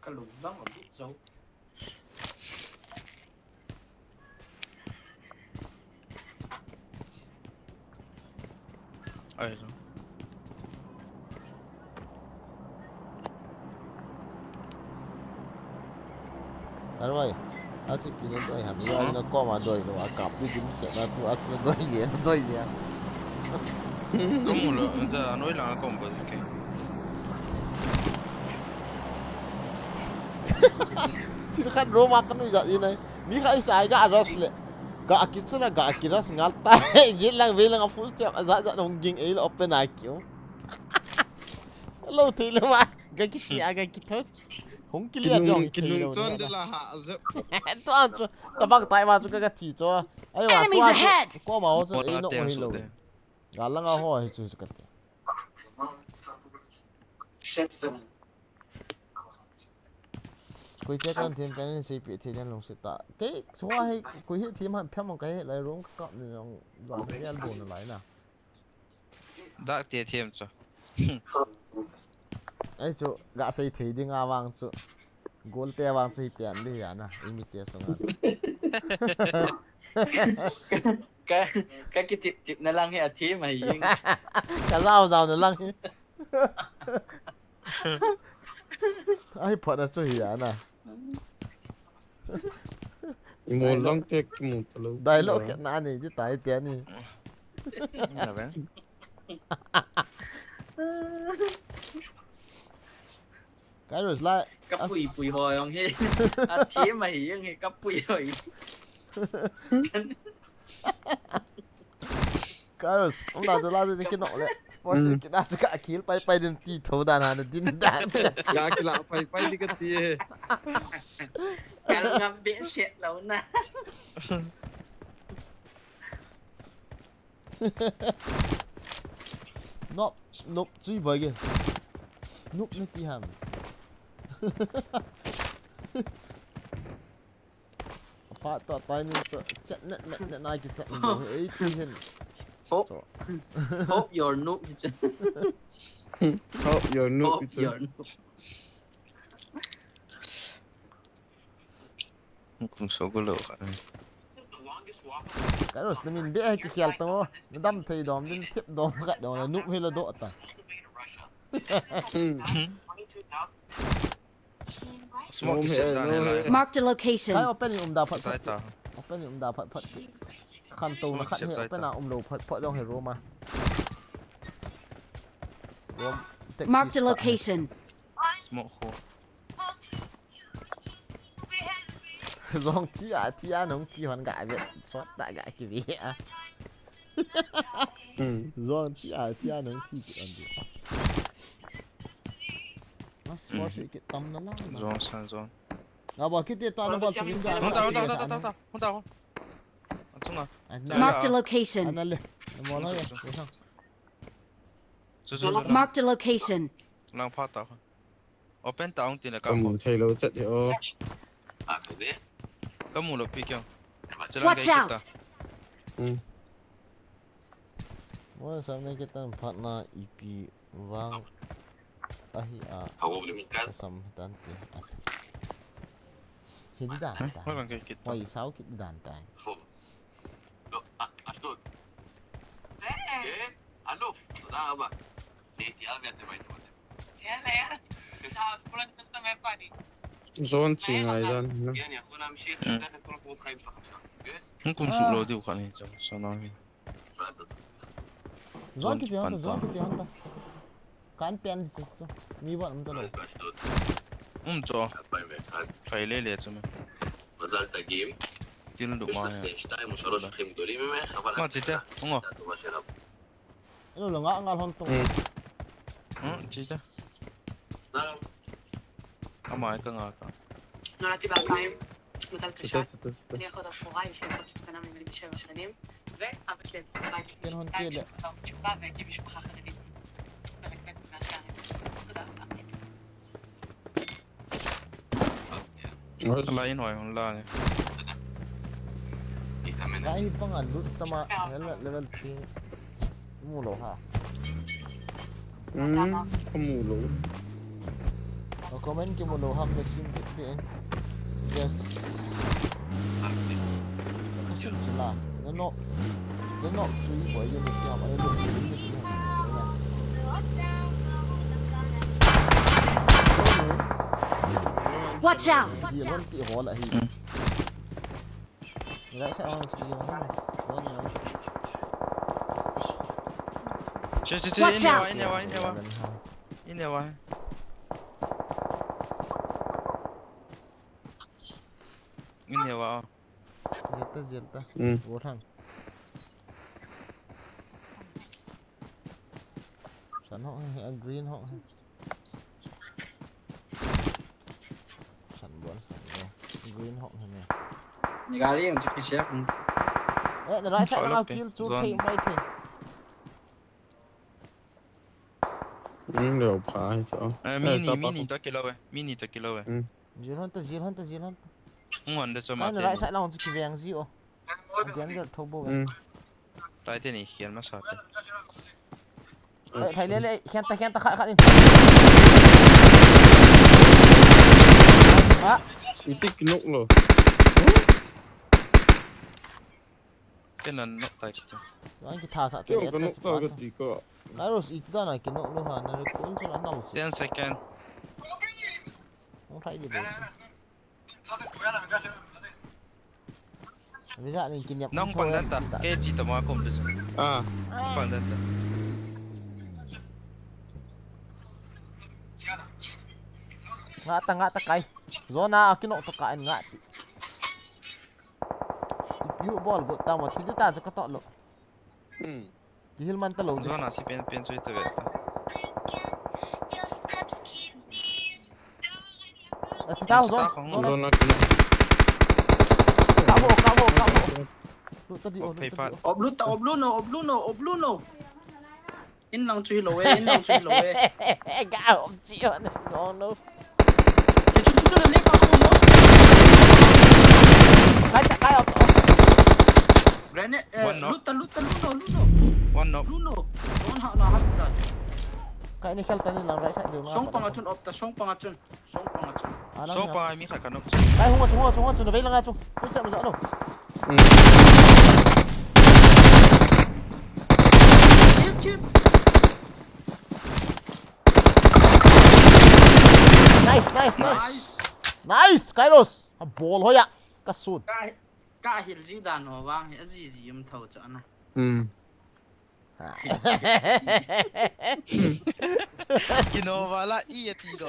Ka lung lang a bu zo. Ai zo. Arwai. Achi pinin doi ham. Yo, ano koma doi no. Akap ni dim se na tu achi na doi le, doi le. Kamu lo, da anoi lang kom ba ke. Thil khat Roma ka nui jat in ai. Mi khat i sai ga rush le. Ga ki chuna ga ki rush ngal ta. Ye lang ve lang a full step a jat jat hung ging ei le open a kiu. Lo thei le ma. Ka kithi a ka kitho. Hung kili a jong kinung thei lo chon de la ha zep. Tua chu tabang tai ma chu ka ka thi chu. Ai wa Enemies tua chu ahead! Ko ma ho chu ei no hi lo. Ga langa ho hi chu chu ka ti. Koi te kan thim kan sei pi thei den lungset ta. Kei chua hi koi hi thim han phem ka hi lai rong ka kap ni jong jong ka gel bo na lai na. Dak te thim chu. Ai chu ga sei thei ding a vang chu. Gol te vang chu hi pian di ya na. I mi te sunga. Ka, ka kitip tip na lang hi a thim a hi. Ka zau zau na lang hi. Ai, phot na chu hi a na. Mo long tek mo talo. Dai lo ke na ni di tai te ni. Na ve. Kairos lai. Ka pui pui ho jong hi. A thim a hi jong hi ka pui ho hi. Kairos, um da tu la tu ki nok le. Por se ki da tu ka khil pai pai din ti tho dan han din dan. Ka ki la pai pai di ka ti he. Ka ngam be set lo na. Nop, nop, chui bai ge. Nop na ti ham. Pa ta tai ni ta chat net net net na ki chat ni do. Ei ti hin. Hope, hope your noob. Hope your noob. Hope your noob. Kum so ko lo ka. Kairos na min be hai ki khial to. Na dam thei dom din thip dom ka dom na noob hi la do ta. Smoke ki set dan he lai. Marked a location. Kai open in um da phat phat. Open in um da phat phat. Khan to na khat he open a um lo phat phat dong he room a. Room. Marked a location. Smoke ho. Zong thi a, thi a, nong thi hon ga ve, sot ta ga ki ve a. Zong thi a, thi a, nong thi ki on di. Mas force ki tam na lang. Zong san zong. Na ba ki te ta na ba chu ga. Hon ta, hon ta, hon ta, hon ta, hon ta, hon ta. Achunga. Marked a location. Ana le. Mo la ya. Chu chu. Marked a location. Lang pha ta. Open ta ong tin le ka. Ka mu thei lo chat hi o. Ka mu lo pi kya. Watch out. Hmm. Mo sam ne ke tan phat na ipi vang. Ahi a. Sam tan ti. Acha. Hi di dan ta. Mo kan ke kit. Oi, sao kit di dan ta. Lo, a, a, lo. Ke? Aluf. Toda raba. Zone chi ngai dan. Hung kum suk lo diu khat ni chang sana hi. Zone kichi hon ta, zone kichi hon ta. Kan pen di su. Mi bot um ta lo. Um cho. Pai le le chu me. Til du ma ya. Ma chi te. Ungo. Elo lo nga nga hon tong. Hmm, chi ta. Ama ka nga ka. Nga ti ba kai. Masal ta shat. אני יכול בחורה, יש לי אחות קטנה ממני בשבע שנים, ואבא שלי בת שתיים שכבר תשובה והקים משפחה חרדית. חלק ב' ממה שאני. תודה רבה. Ala in hoi hon la ni. Ka hi pang a lut tama helmet level three. Mu lo ha. Hmm, ka mu lo. Ka comment ki mu lo ham le sim bit bit. Yes. Ka sim chila. Nano, nano, chui boy, yun ni kya, boy, yun ni kya. Watch out! Hi, ron ti ho la hi. Right side, on, sige, on, on. Che, che, che, watch out! In here, in here, in here. In here. In here, wow. Jelta, jelta. Hmm. Wo thang. San ho hai, green ho hai. Green hok hene. Ni gari ang chu kisia kung. Eh, na right side lang kill chu thei mai thei. Ning leo pha hi chu. Eh, mini, mini to kilo eh. Mini to kilo eh. Zil hon ta, zil hon ta, zil hon ta. Hung hon de chu ma. Na right side lang chu kiveng ji o. Danger tho bo eh. Tai te ni khian masa te. Eh, thai le le, khian ta, khian ta, khat, khat in. Ah. Iti kinok lo. Ken an nok tai kiti. Ang kitha sa te. Kyo le, kinok ta kati ko. Kairos iti ta na kinok lo ha, na recall chu an nal si. Ten second. Hung thai di bo. Visa ning kiniap. Nang pang dan ta. Ke chi ta ma kom du. Ah. Pang dan ta. Nga ta, nga ta kai. Zona a kinok to ka en nga ti. Yu bol go ta mo thi ta chu ka to lo. Hmm. Kihil man ta lo di. Zona thi pen pen chu ita ve ta. A thi ta ho zon. Zona kina. Ka ho, ka ho, ka ho. Lut ta di o, lut ta di o. Ob lut ta, ob lut no, ob lut no, ob lut no. In lang chu hi lo e, in lang chu hi lo e. Ka ho chi o na zon no. Te chu chu le pa ko mo. Kai ta kai o. Granny, eh, one knock. Lut ta, lut ta, lut no, lut no. One knock. Lut no. Don't ha na ha ta. Kai ni khel ta ni lang right side deu na. Song panga chun op ta, song panga chun. Song panga chun. Song panga mi khat ka knock. Kai hung a chung, hung a chung, hung a chung, na vei lang a chung. Full set ma ja lo. Hmm. Chip, chip. Nice, nice, nice. Nice. Nice, Kairos. A bol hoya. Ka sut. Ka, ka hil ji dan ho vang hi, a ji ji um tho cha na. Hmm. Kino wala i ati do.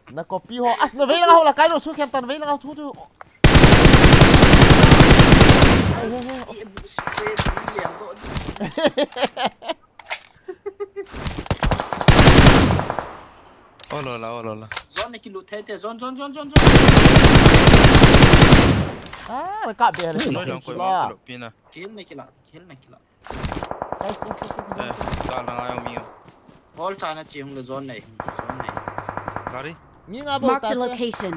Na copy ho. As na vei lang ho la, Kairos, su khen tan vei lang ho chu chu. Ai, ai, ai. Olo la, olo la. Zone na kilut thei te, zone, zone, zone, zone, zone. Ah, na kap be le. Noi lang koi ma lo pina. Kill na kila, kill na kila. Guys, guys, guys, guys, guys. Eh, ka lang ayo mi. All chana chi hung le zone nei, zone nei. Gari. Mi nga bo ta. Mark the location.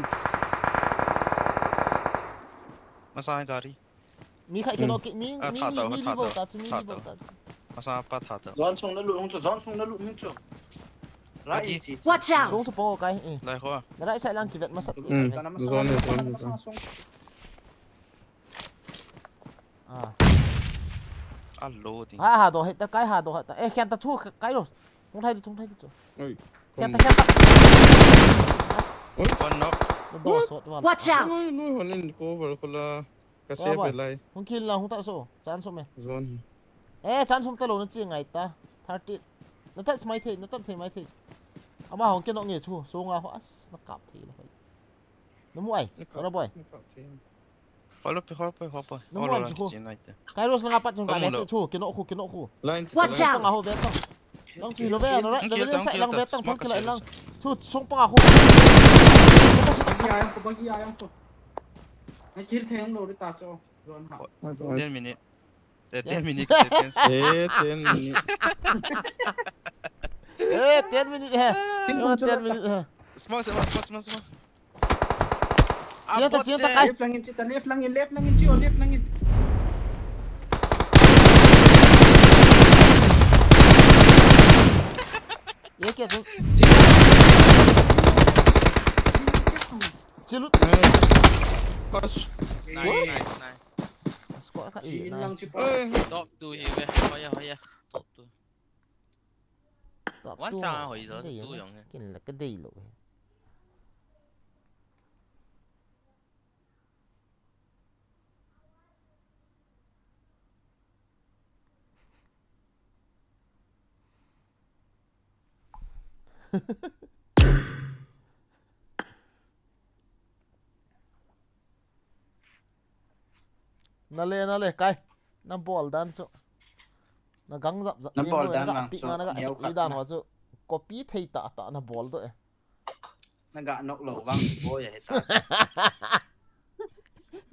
Masa gari. Mi khai kino ki, mi, mi, mi, mi li bo ta chu, mi li bo ta chu. Masa pa tha ta. Zone sung na lut hung chu, zone sung na lut hung chu. Right. Watch out. Zone sung po kai, eh. Lai ho. Na right side lang kivet masat. Hmm. Zone, zone, zone. Ah. Alo ding. Ha, ha do, heta kai ha do, heta. Eh, khian ta chu, kai lo. Hung thai di, hung thai di chu. Oi. Khian ta, khian ta. Oi. One knock. Do sot wan. Watch out. No, no, one in cover ko la. Ka save lai. Hung kill la, hung ta so. Chan so me. Zone. Eh, chan so ta lo na chi ngai ta. Thirty. Na ta mai thei, na ta thei mai thei. Ama hung kill nge chu. So nga ho as na kap thei la. Na mu ai. Ora boy. Na kap thei. Holo pe, holo pe, holo pe. Namo ai chu. Kairos langa pat chung ka le chu, kino khu, kino khu. Watch out. Nga ho ve to. Nang chu lo ve, no, le le sai lang ve to, phang kila lang. Chu song pa khu. Bagi ayang ko, bagi ayang ko. Na kill thei lo ri ta cho. Zone ha. Ten minute. Eh, ten minute, ten second. Eh, ten minute. Eh, ten minute he. Oh, ten minute he. Small, small, small, small, small. Chia ta, chia ta kai. Left lang in, chia ta, left lang in, left lang in, chia, left lang in. Ye kya tu? Chia lut. Nice, nice, nice. Squad khat i, nice. Top two hi ve. Hoya, hoya. Top two. Top two. Wan sang hoi zo, two jong he. Kin la ka dei lo he. Nale, nale, kai. Na bol dan chu. Na gang jap jap. Na bol dan na ga pi nga na ga i dan wa chu. Copy thei ta ta na bol do e. Na ga knock lou vang boi a hita.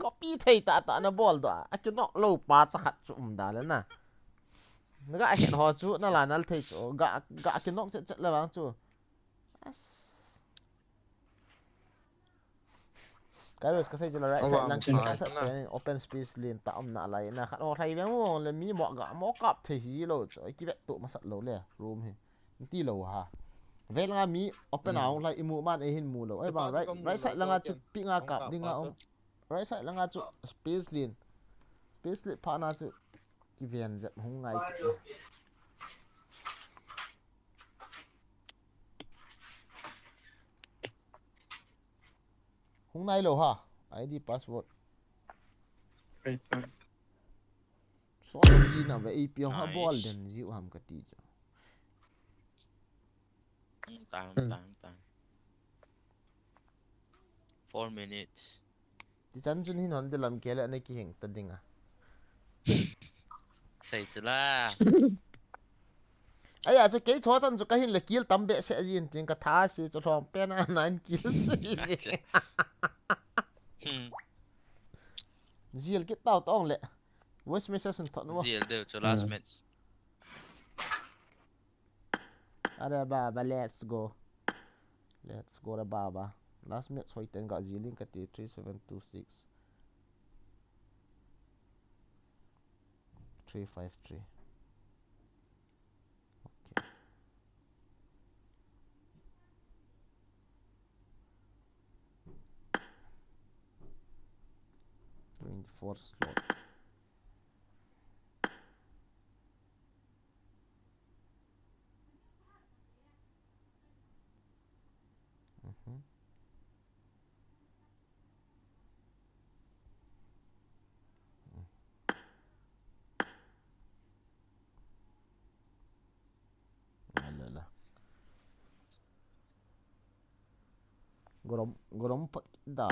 Copy thei tah tah na bol doh a. A ki knock lou pa cha khat chu um da le na. Na ga het ho chu na la nal thei chu. Ga ga ki knock chet chet le vang chu. As. Kairos ka sei chu la right side lang ki ka sa pen open space lin ta um na lai na khat ho thai veng mo le mi mo ga mo kap thei hi lo chu. Ki vet tu ma sat lo le room hi. Ti lo ha. Vel nga mi open a hung lai i mu man ei hin mu lo. Ei bang right right side langa chu pi nga kap ding a um. Right side langa chu space lin. Space lin pha na chu ki ven jep hung ngai ki. Hung nai lo ha. I D password. Right, right. So ji na ve A P ha bol den ji u ham ka ti chu. Tang, tang, tang. Four minutes. Ti chan chun hin hon de lam ke le ne ki hing ta ding a. Sei chu la. Ai a chu kei tho chan chu ka hin le kill tam be se jin tin ka tha si chu hlom pen a nine kills. Hmm. Zil kit tau tong le. Voice message in thot wo. Zil deu chu last match. Are baba, let's go. Let's go re baba. Last match hoi ten ga ziling ka ti three seven two six. Three five three. Okay. Twenty-four slot. Mhm. Alala. Gorom, gorom pat da.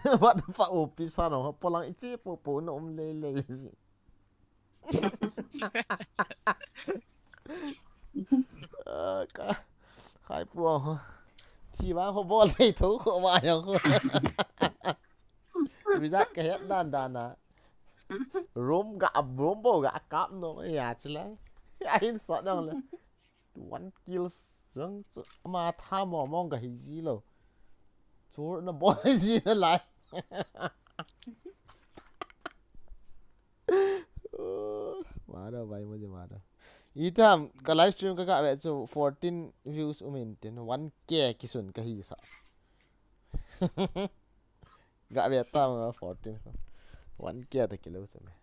What the fuck, O P sa no, polang ichi po po no um le le. Ah, ka, khai pu ho. Thi ma ho bol le tho ho ma yo ho. Visa ka het dan dan na. Room ga, room bo ga kap no ya chila. Ya hin sa dang le. One kill jong chu ama tha mo mong ka hi ji lo. Chu na bol ji na lai. Mara bai mo je mara. Itam ka live stream ka ka ve chu fourteen views um in tin one K kisun ka hi sa. Ga ve ta ma fourteen ko. One K ta kilo chu me.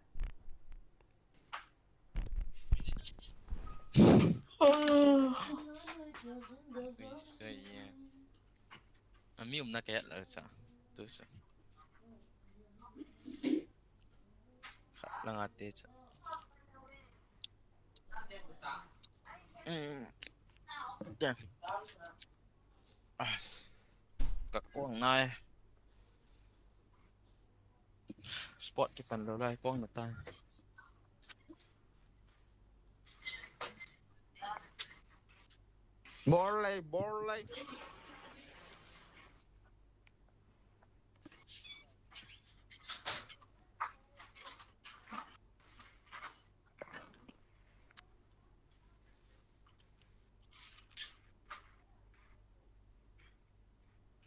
Ui, sai ya. A mi um na ka het la cha. Tu sa. Khat lang a te cha. Mm. Damn. Ah. Ka kong nai. Spot kipan lou lai kong na tai. Bol lai, bol lai.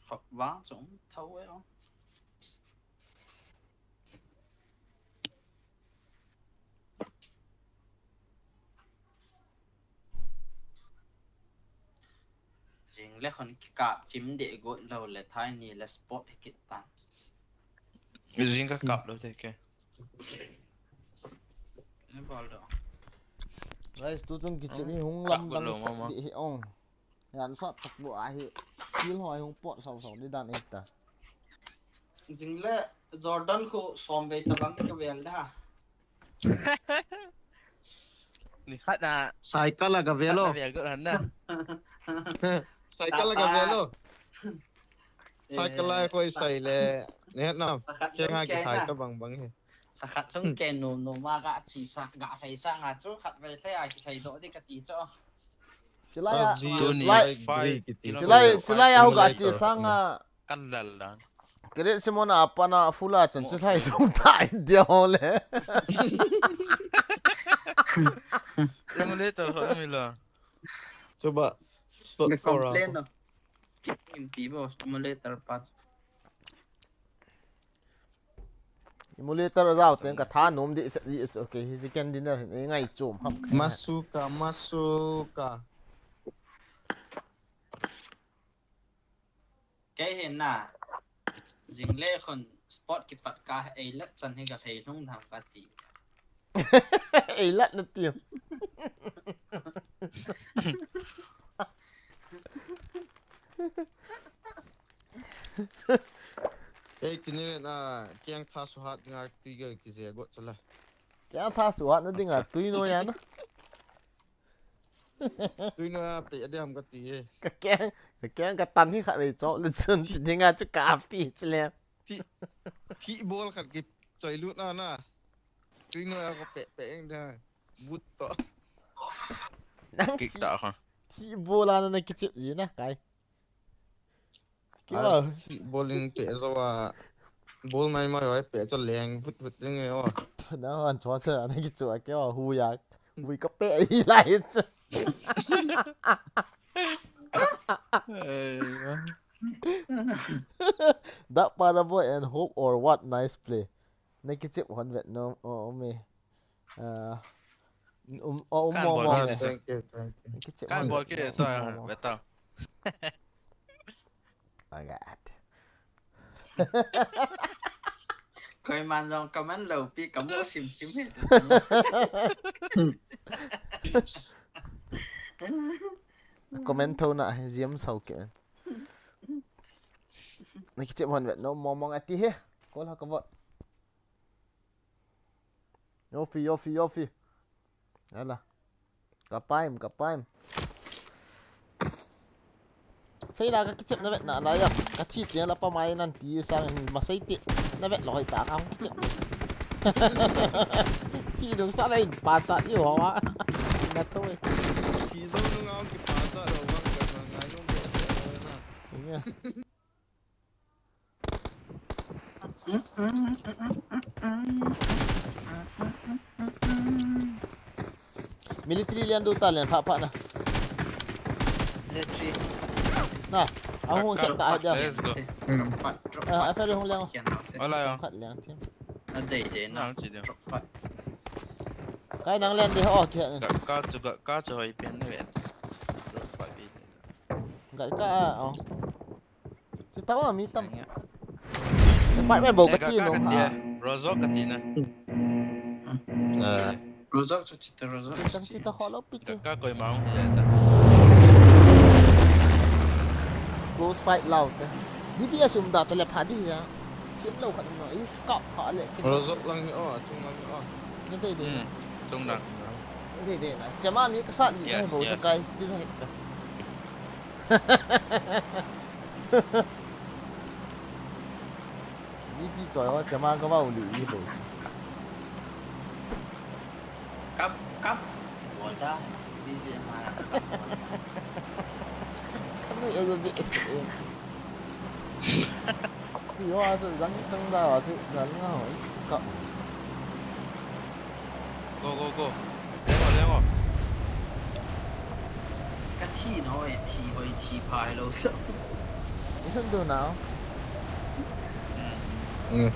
Hop vang chung thau e o. Jing le khon kikap chim de got lou le thai ni le spot hi kit tan. Jing ka kap lou te ke. Ne bol do. Guys, tu chung kichep hi hung lam dang kap di hi ong. Yan sot tak bu a hi. Skill hoi hung pot sau sau di dan e ta. Jing le Jordan khu som vei ta bang ka vel da. Ni khat na Cycle la ka velo. Vel got han na. Cycle la ka velo. Cycle la khoi sai le. Ne na. Ke nga ki hai ka bang bang he. Khat thung ke nu nu ma ga chi sa ga thei sa nga chu khat vei thei a ki thei do di ka ti cho. Chilai a, chilai, chilai, chilai a hu ka chi sanga. Kan lal dan. Kret Simon a pana fula chan chilai jong ta India ho le. Simulator ho mi la. Chuba. Slot four a. Complain no. Im ti bo simulator pa. Emulator a jao teng ka tha nom di, it's okay. Hi chicken dinner hin ei ngai chom ham. Masuka, masuka. Kei hin na. Jingle khun spot kipat ka ei lat chan hi ka thei lhung tham ka ti. Ei lat na ti. Ei, kini le na, keng tha suhat nga ti ga ki je go chala. Keng tha suhat na dinga, tui no ya na. Tui no ya, pe ya de ham ka ti he. Ka keng, ka keng ka tan hi kha ve cho, le chun chi dinga chu ka pi chi le. Thi, thi bol khat ki choi lut na na. Tui no ya ko pe, pe eng da. But to. Nang kik ta kha. Thi bol a na na ki chip ji na kai. Kio. Ai, si bowling pe zo a. Ball mai mai oi pe cho leng vut vut ding e o. Na han cho cha na ki chu a kio hu ya. Hui ka pe i lai chu. That Paraboy and Hope or what? Nice play. Na ki chip hon vet no o me. Ah, um, oh, um, kan mo, bol mo, kit mo. Thank you, thank you. Kan bol kit to, mo, mo, mo. Beto. Agat. Koiman jong comment lou pi ka mu sim sim he. Comment tho na he, Ziam Sao ke. Na ki chip hon vet no, mo mo ati he. Kol ha ka vot. Yofi, yofi, yofi. Ala. Ka paim, ka paim. Feila ka kichep na vet na la ya. Ka thi tiang la pa mai nan ti sang hin masai ti. Na vet loi ta ka hung kichep. Thi dong sa lai pa cha i ho wa. Na to e. Thi dong nung ang ki pa cha lo wa ka na ngai nung be sa na. Ya. Military lian du ta lian pha pha na. Military. Na, a hung khat ta dia. Let's go. Hmm. Drop. Ah, a ferry hung lian. Kian na. Wala yo. Khat lian team. A dei dei na. Na, chi dei. Drop fight. Kai nang lian de ho kia. Ka, ka chu ka, ka chu hoi pen ne ve. Drop fight. Gat ka a, oh. Chi tao a mi tam. Apartment bou ka chi nom ha. Rozok ka ti na. Eh. Rozok chu chi ta, Rozok. Chi tang chi ta kho lo pi chu. Ka koi ma hung hi ta. Close fight lao te. D P S um da ta le pha di ya. Sim lo khat no. I ka pha le. Rozok lang ni o, chung lang ni o. Ni dei dei. Hmm. Chung lang. Ni dei dei na. Chama mi ka sa ni bou ta kai. Di ta. Di pi choi ho chama ka vau li i bo. Kap, kap. Bo da. Di je ma. Kap bo da. Kap bo da. Kap bo da. Yo, a chu jang chang da wa chu jang nga ho i ka. Go, go, go. Leng o, leng o. Ka thi no e, thi hoi, thi pha lo chu. I sun du na. Hmm. Hmm.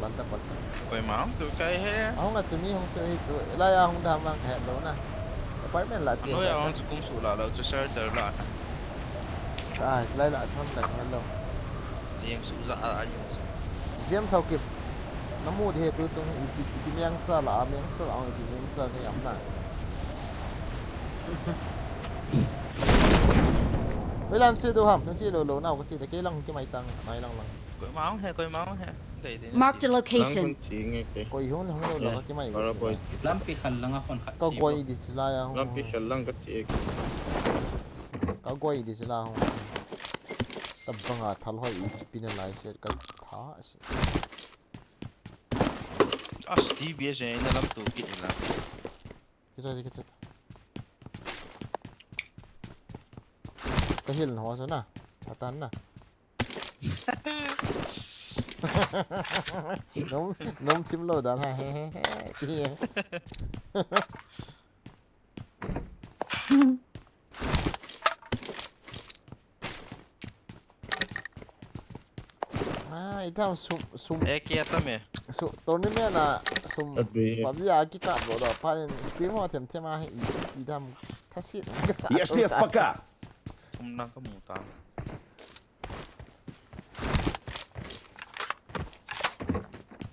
Banta, banta. Koi ma hung tu kai he. Ahung a chu mi hung chu hi chu. Lai a hung dam vang ka het lo na. Apartment la chu. Noi a hung chu kum su la lo chu shelter la. Ai, lai la cham ta ka het lo. Liang su za a, a liang su. Ziam Sao Kip. Na mu di he tu chung ipi, ipi meng cha la, meng cha la, ipi meng cha ka yam na. Hoilan che du ham, na che lo lo na, ka che da kei lang ki mai tang, mai lang lang. Koi ma hung he, koi ma hung he. Dei, dei, na che. Marked a location. Lang kun chi nge ke. Koi hung, hung lo lo ka ki mai. Lampi khal lang a khon khat. Ka goi di sila ya hung. Lampi khal lang ka che. Ka goi di sila hung. Tabang a thal hoi i pi na lai se ka tha se. As D B S e na lam tu ki la. Kicha, kicha. Ka heal na ho chu na. Atan na. Nom, nom chim lou dan ha. He, he, he. Ti. Ah, itam sum, sum. Eke atam e. Su, tournament a sum. Abi. PUBG a kikap lou da. Pa in stream ho them them a hi i, i, itam. Thasit. Yes, yes, paka. Sum lang ka mu ta.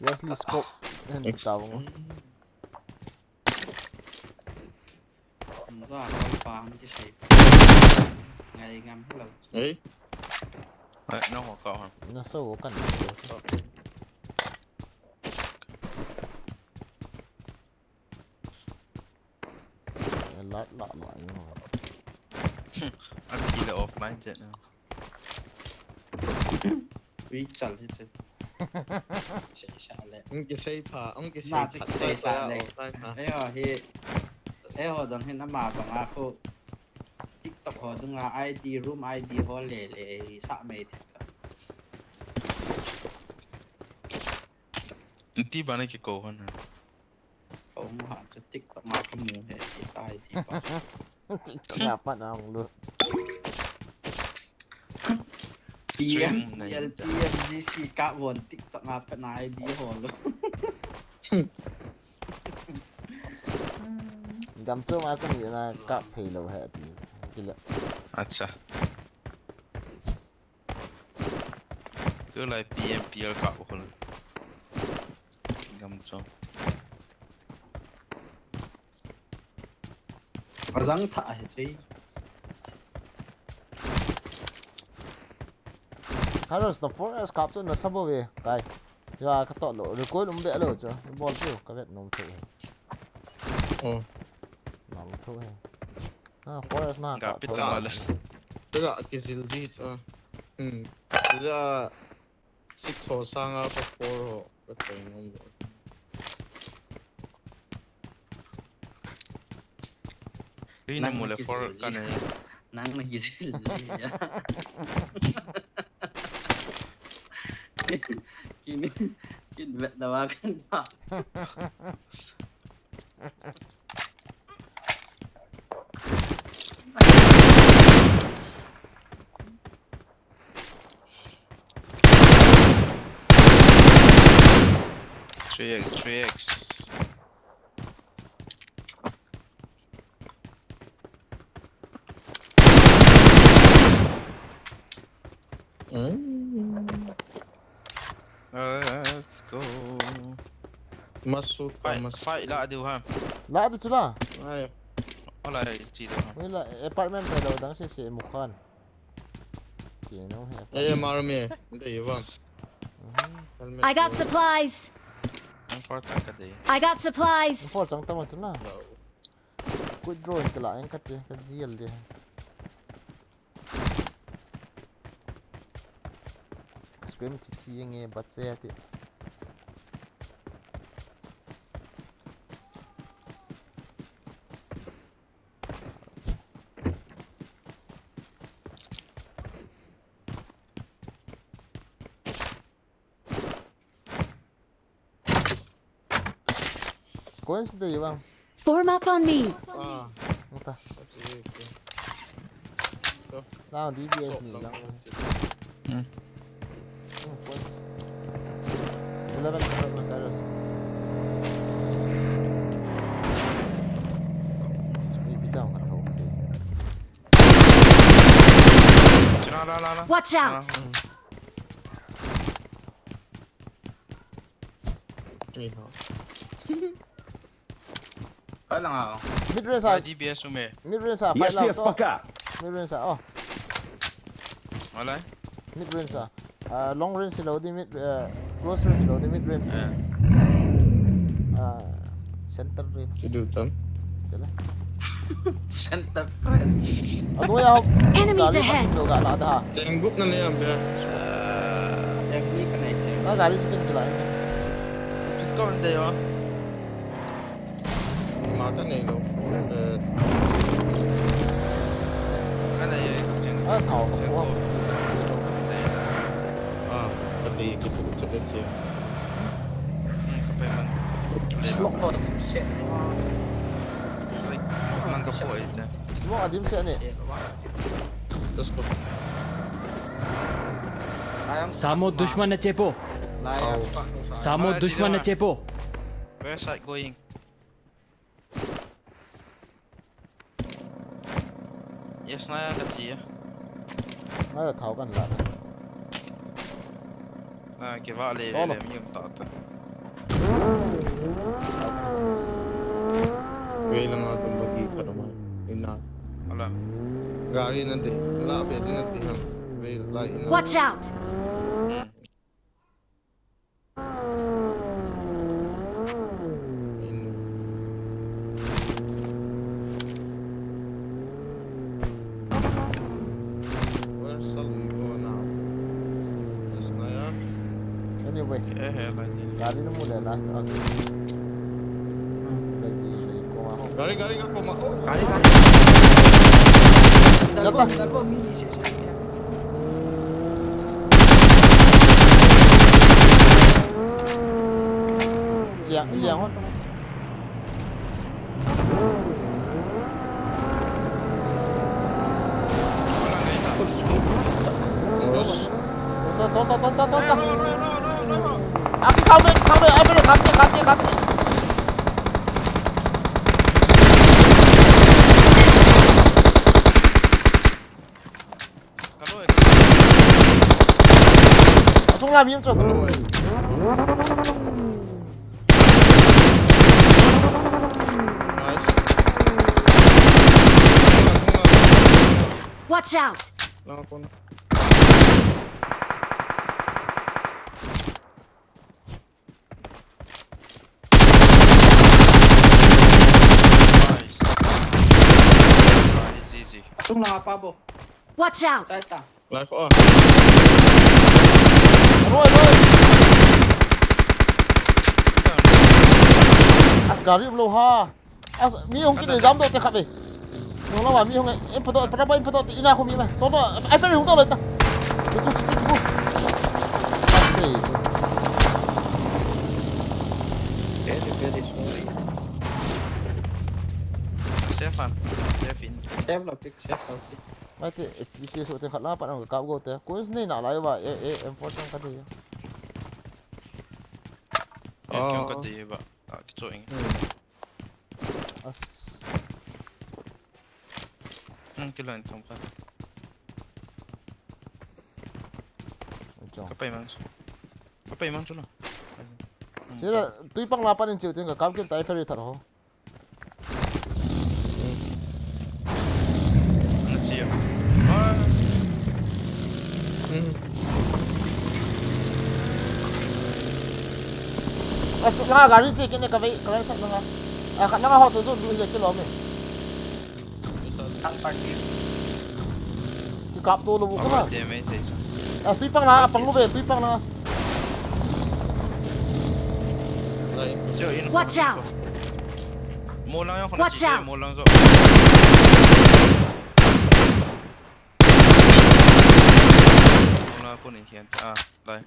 Yes, let's go. En ta bang. Nza koi pa hung kisei. Ngai ngam hello. Ei. Ai, no ho ka ha. Na so kan. La la la yo. Aki le offline chat na. Ui, chal hi che. Sei sa le. Ong kisei pha, ong kisei Na pha, sei sa le. Offline pha. Ei ho hi. Ei ho jong hin ama banga khu. TikTok ho dunga I D, room I D ho le le sa mei the. Ti bana ki ko hon ha. Ko mu ha, chu TikTok ma ka mu he, ti tai ti pa. TikTok a pat na hung lut. Stream na P M, P M G C ka von TikTok a pat na I D ho lo. Gam chu ma ka ni na kap thei lou he ti. Kila. Acha. Tulai P M P L ka hol. Gam chu. Azang tha he chei. Carlos, na four S kap chu na sa bo ve, kai. Ya, ka to lo, recoil um be lo chu. Bol chu, ka vet nom chu. Oh. Nom chu he. Ah, four S na Ga ka pit to ta lo. Le. Tega kizil ji cha. Hmm. Tega six ho sanga ka four ho ka chai nom lo. Ri na Nang mu na le four kizil ji. Ka ne. Nang na kizil ji ya. Kin, kin vet na wa kan pa. Three X, three X. Mm. Let's go. Masu ka Fight, masu. Fight la diu ha. La diu chu la. Ai. Hola, chi diu ha. Wei la, apartment tai lo dang se se mu khan. Chi no he. Apartment. Eh, mar me. Dei va. Mhm. Helmet I got no. Supplies. Ang part ka dei. I got supplies. Ang part chang tama chu na. No. Quick draw in kala ang kate, ka zial de. Ka scream ti ti nge bat se ati. Coins de bang. Form up on me. Ah. Muta. Okay, okay. So. Now D B S so, ni no. Lang. Hmm. Hmm, coins. Eleven, eleven, Carlos. Ni pitang ka thau. Chira la la la. Watch out. Ah, hmm. Ni ho. Fight lang ako. Mid range sa. Fight D B S ume. Mid range sa. Fight lang to. Mid range sa. Oh. Wala? Mid range sa. Ah, long range silo di mid, ah, close range silo di mid range. Eh. Ah, center range. Sidu tam. Sila. Center press. Ago ya. Enemies ahead. Ga la da. Cheng gup na ne am be. Yang ni ka nai cheng. Na gari chicken kila. Discount de yo. Ma ka nei lo. Eh. Ka nei cheng. Ah, thao ka puang. Ah, ka tei kipu chapet che. Hmm, ka pai man. Smoke ko. Shit. Like, lang ka pu ai te. Smoke adim se ne. Just go. Samo dushman na chepo. Samo dushman na chepo. Where side going? Yes, na ya ka chi. Na ya thao kan la. Na ke va le le mi um ta ta. Wei la ma tum ba ki ka dum. Ina. Ala. Gari na de. La be de na de ha. Wei la ina. Watch out! Where shall we go now? Anyway. Gari na mu le na. Okay. Gari, gari, gari, koma. Gari, gari. Yata. Liang, liang hon. Tonta, tonta, tonta, tonta. Aki kau be, kau be, ai be, kau be, kau be, kau be. Asung lam him chu. Watch out! Nice. Nice, easy. Tung na pa bo. Watch out! Chai ta. Life off. Roi, roi. As gari um lou ha. As mi hung kit jam doh te khat ve. Nung lama mi hung e, em photo, para ba em photo te ina khu mi ma. To to, ai fa hung to le ta. Chu chu chu chu. As te. Very, very sorry. Safe, man. Safe in. Safe la pick, safe la pick. Mai te, e, e, che so te khat la pa na ka go te. Ko is nei na lai va, e, e, em photo ka te. E, kyun ka te va. Ah, kicho ing. As. Hmm, kilo in thong ka. Chong. Ka pai mang chu. Ka pai mang chu lo. Sila, tui pang la panin chiu tin ka kam kin tai ferry thar ho. Na chiu. Ah. Hmm. As, nga gari che kine ka vei, ka vei sak nga. Ah, khat nga ho chu chu du le kilo me. Third party. Kikap to lou u kona. Ava te mai thei chu. Ah, tui pang la, a pang u ve, tui pang la. Lai. Watch out! Mo lang jong kona. Watch out! Mo lang jong. Mo lang kona hian. Ah, lai.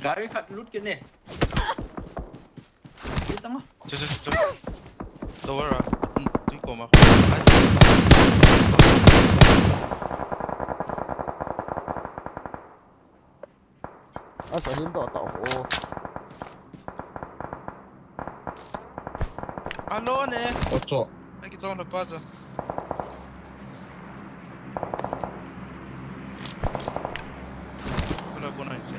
Gari khat lut kit ne. Lut tang a. Chu, chu, chu, chu. Tower a. Hmm, tui koma. Ai. Asa hin doh tau o. Alo ne. Ocho. Ai, kichon na pa cha. Wala ko na che.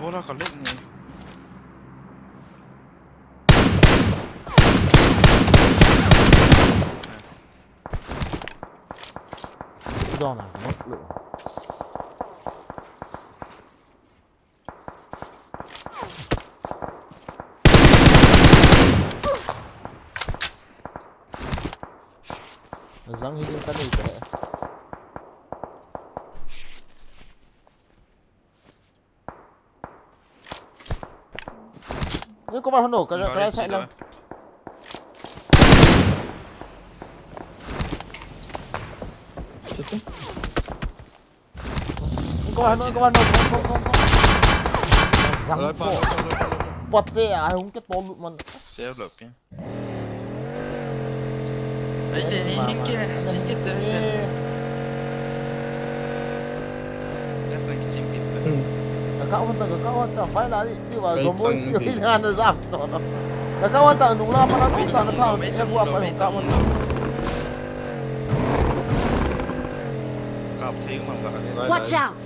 Bola ka let ni. Dona, no, lo. Zang hi ding ka nei te. Cover hon o, ka, ka right side lang. Cover hon o, cover hon o, cover, cover, cover. Zang ko. Pot se a, hung ke tol lut man. Save lo pi. Ai, te ni hin ke, sin ke te. Ka kau hon ta, ka kau hon ta, vai la di, di va, gombo si, hi na na zam to no. Ka kau hon ta, nung la pa na, nung ta na ta, e bua pa nung kau hon ta. Kap thei ma ka. Watch out!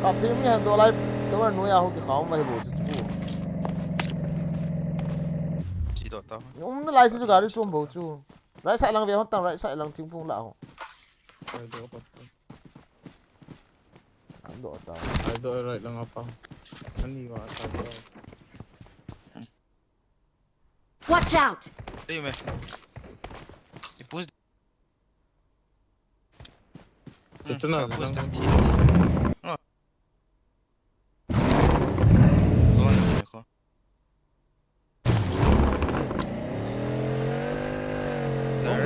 Kap thei mi han do lai, to nu ya ho ki kau ma hi bo chu chu. Chi do ta. Um na lai chu gari chom bo chu. Right side lang ve hon tang, right side lang thingphung la ho. Ai do pa. An do ta. Ai do right lang apa. Ani wa ta do. Watch out! Dei me. I push. Situ na push lang. Zone ko.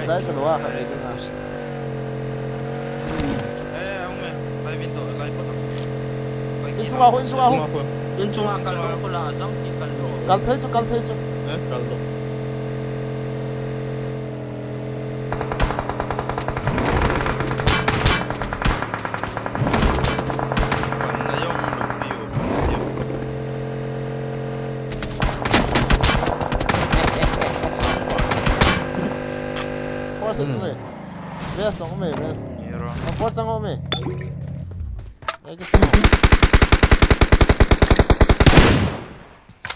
Zai ka lua ka. Eh, eh, aume. Lai window, lai kona. In chunga khu, in chunga khu. In chunga kal lo khu la, adang ki kal lo. Kal thei chu, kal thei chu. Eh, kal lo. Force hmm. Vest, vest. Force chang me.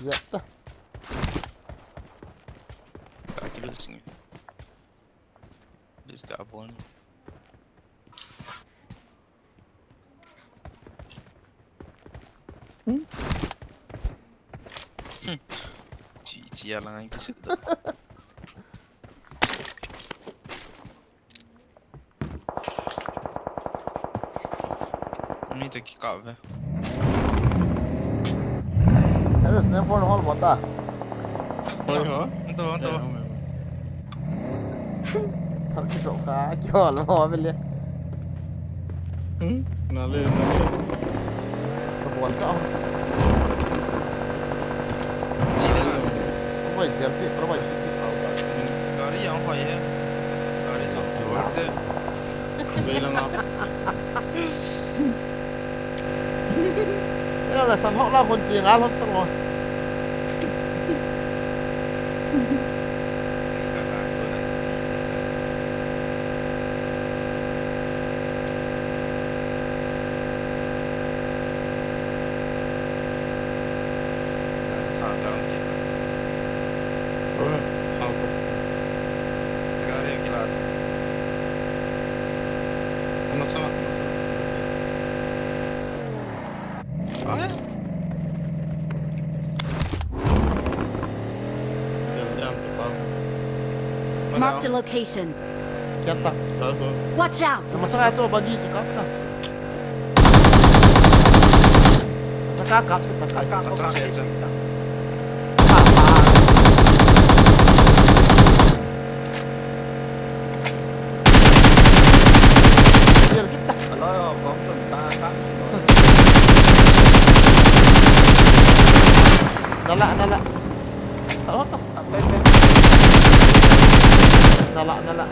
Yatta. Ka kill sing. This guy born. Hmm? Hmm. Chi, chi alang ang kisik do. Ni to kikap ve. Hello, sniper hol mata. Hoi ho? Anto, anto. Thal ki sok kha, ki hol mo bele. Hmm? Na le, na le. Ka bon sa. Ji de. Bai jel ti, pro bai ji ti. Gari yang hoi hai. Gari sok, gari de. Vei lang a. Ela la san hok la kon chi ngal hok tong. Marked a location. Kiat ta. Watch out! Masang ato bagi chu kap ta. Saka kap sa ta. Kap, kap, kap. Nala, nala. Nala, nala.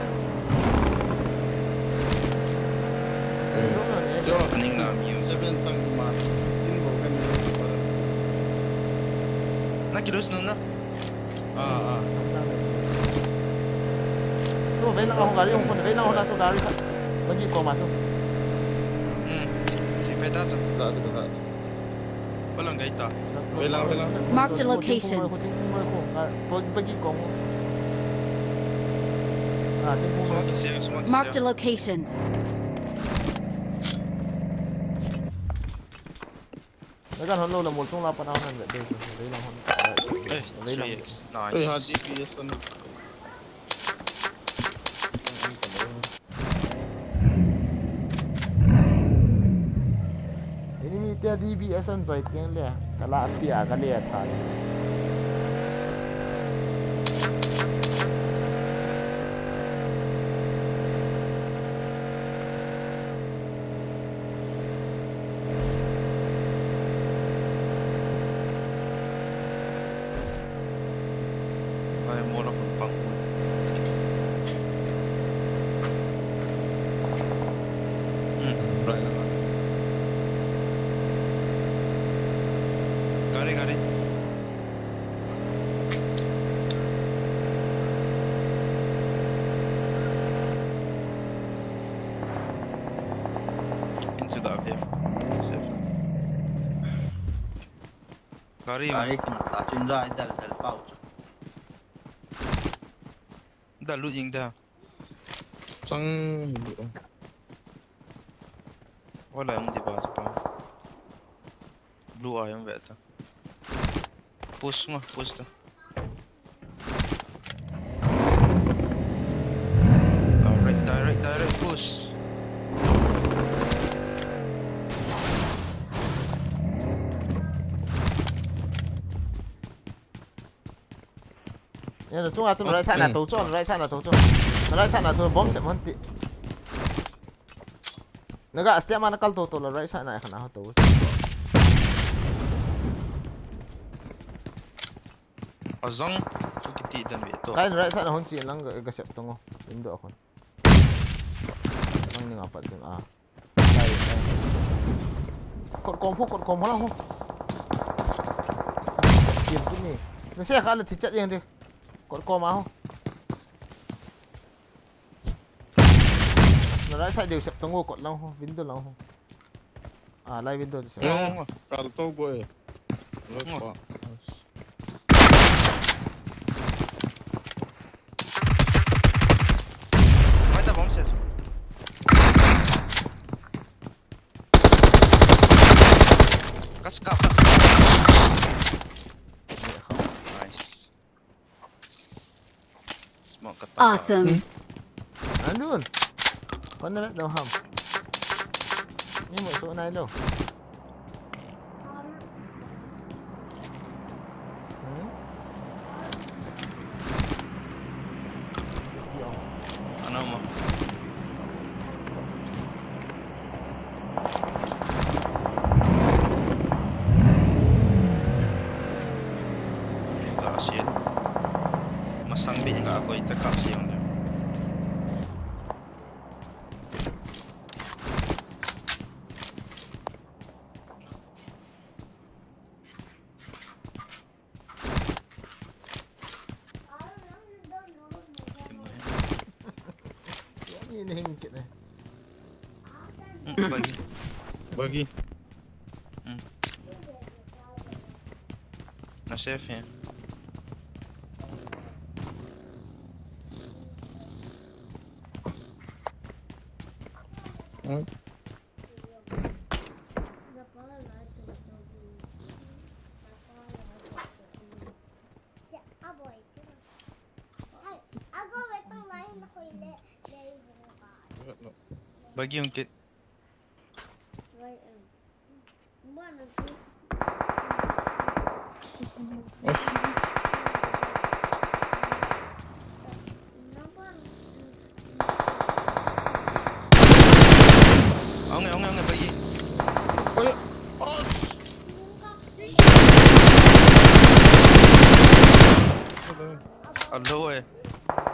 Na kilos nun na. Ah, ah. Tu, vei lang a hung gari, hung kun, vei lang a hung na chu gari khat. Bagi koma chu. Hmm. Si peta chu. Za chu, za chu. Balang gai ta. Vei lang, vei lang. Marked a location. Bagi koma. Ah, suma kisia, suma kisia. Marked a location. Nagan hon lou la mol tung la pa na hon ve de, ve lang hon. Eh, ve lang. Three X. Nice. Eh, ha, D P S hon. Enemy te D P S hon joi teng le, ka la pia ka le tha. Gari. Gari kina ta chin jai dal dal pau chu. Dal lut jing da. Chang lut. Wala ang di ba pa. Blue eye ang veta. Push mo, push to. Direct, direct, direct push. Yen, chunga chu right side na to chu, right side na to chu. Right side na to bomb set mon ti. Naga step ma na kal to to la right side na khan a to. Azang, chu kiti dan ve to. Kai right side na hon chi lang ga sep to ngo. Window a khon. Lang ni nga pat dun a. Kai, kai. Kot kom ho, kot kom ho lang ho. Kim tu ni. Na se kha le thi chat yang ti. Kot kom a ho. Na right side deu sep to ngo kot lang ho, window lang ho. Ah, live window chu. Ngo, ngo, kal to go e. Ngo. Mai ta bomb set. Kas ka. Nice. Smoke ka ta. Awesome. Anun. Kon na lo ham. Ni mo so nai lo. Hmm? Yo. Ano mo? Ka sian. Masang bi ka koi ta ka sian. Yan yung hiningkit eh. Mm, bagi. Bagi. Mm. Na safe yan. Hmm? Bagi yung kit. Ush. Aonge, aonge, aonge, bagi. Oi, ush. Alo eh.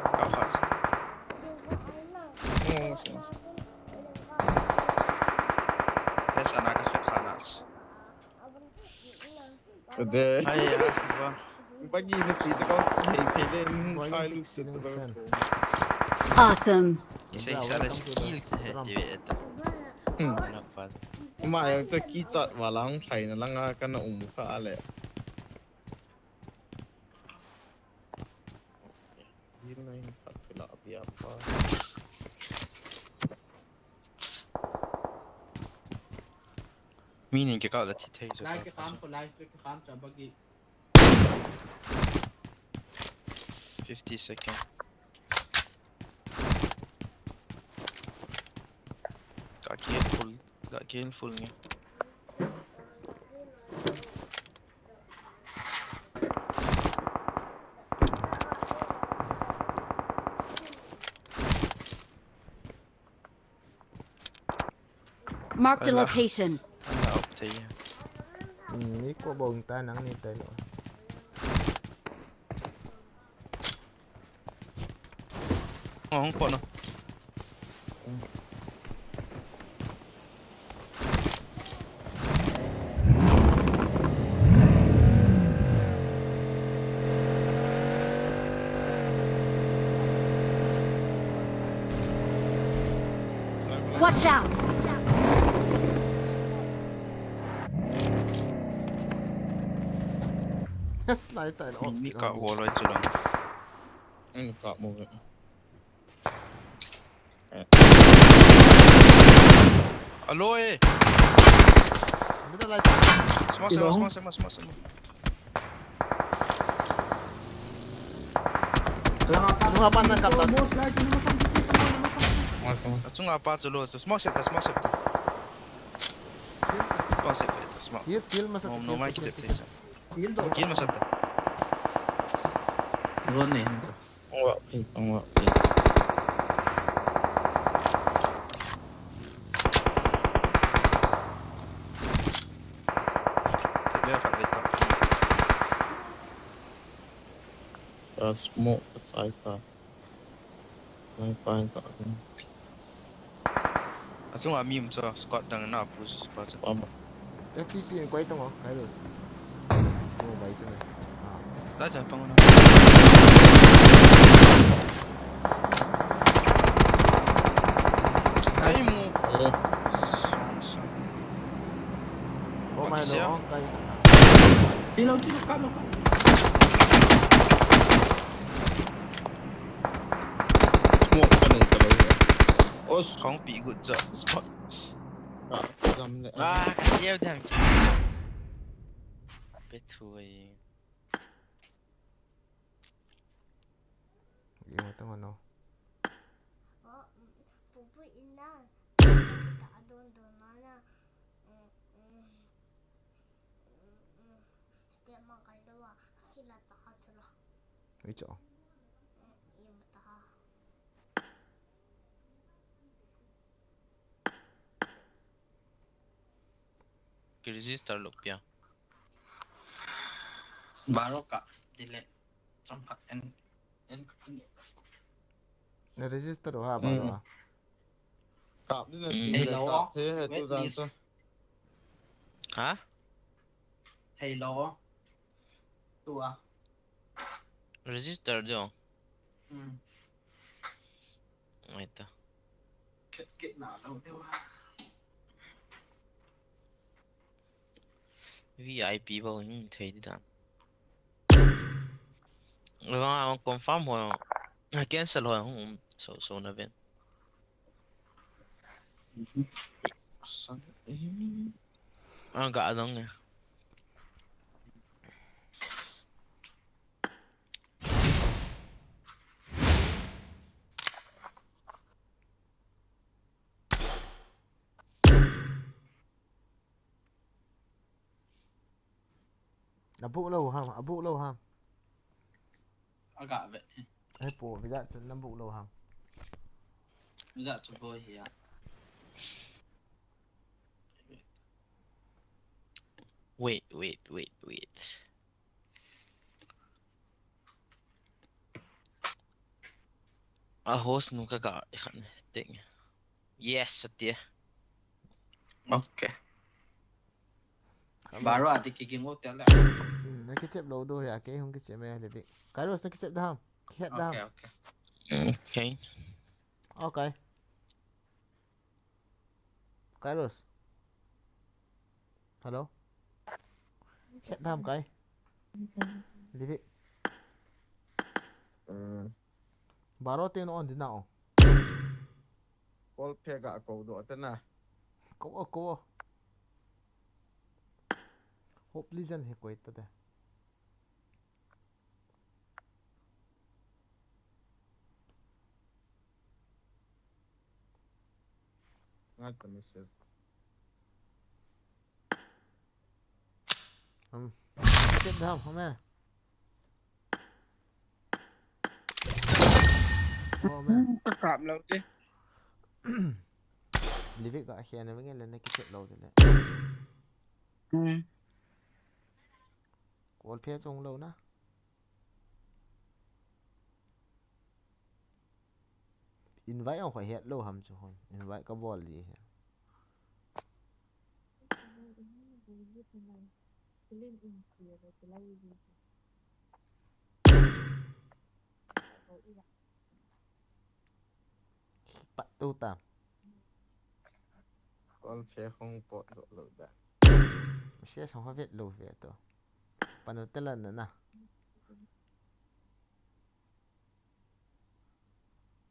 Ka khas. Oh, so. Yes, ana ka khas. Ade. Ai, ya, so. Bagi ni chi to ko. Hey, hey, hey, hmm, khai lu se to ko. Awesome. Isa, isa la skill he, ti ve ta. Hmm. Ana pa. Ma, ya to ki chat wa lang khai na langa kana um kha le. Yin na in khat pila abia pa. Mi nin ke ka la thi thei so. Live ka ke kham ko, live ke kham cha bagi. Fifty second. Ka kill full, ka kill full ni. Marked a location. Ala, okay. Hmm, ni ko bong ta nang ni tai lo. Oh, hong ko no. Watch out! Yes, lai tai. Mi ka ho loi chu lang. Ang ka mo. Aloy. Mida lai tai. Small, small, small, small, small, small. Nunga pan nang kap tan. Achunga pa chu lo, small set ta, small set ta. Small set ta, small. Heal, heal masa. No, no, mai kichep te. Heal masa ta. Ron ne. Ong wa, ong wa. Smoke, it's like that. Nang pa ka. Achunga mi um chu, squad dang na push pa chu. F P P in koi tong o, kai lo. Mo bai chu ne. Dai cha pang na. Ai mo. Oh, mai lo, kai. Ti lo, ti lo, ka lo, ka. Smoke ka nung ka lo. Os. Kong pi good job. Spot. Ah, jam le. Ah, ka siau dam. Pe thui. Yung ito ano. Pupu ina. Adon don mana. Step ma kailawa. Kila ta khatula. Ito. Yung ta. Ki register lo pia. Baro ka delete. Chomkhat en, en, en. Na register ho ha, baro ha. Kap ni na. Hello. Kap the he tu jan sa. Ha? Hello. Tu a. Register jo. Hmm. Ai ta. Kit kit na lo de wa. V I P bou hin thei di dan. Vang a confirm ho. Cancel ho. So, so na ven. Ang ka adong ne. Abuk lou ham, abuk lou ham. Aga ve. Ai po, hijat chun nabuk lou ham. Hijat chu boi hi a. Wait, wait, wait, wait. A host nu ka ga khan ting. Yes, atia. Okay. Baro ati kiging o tia le. Hmm, na kichep lou do ya, kei hung kichep me le bi. Kairos na kichep da ham. Kihet da ham. Okay, okay. Okay. Okay. Kairos. Hello? Het dam kai. Livi. Hmm. Baro te no on di na o. Kol phe ga ko do te na. Ko, ko. Hope Legend he koi ta de. Ngat ta message. Um. Sit down, come here. Oh, man. Ka kap lou te. Livik ka khia na nge le na kichep lou te le. Hmm. Kol phe chong lou na. Invite ang kho het lou ham chu hon. Invite ka bol li he. Pat tu ta. Kol phe hong pot lou lou da. Message hong vet lou ve to. Panu telan na na.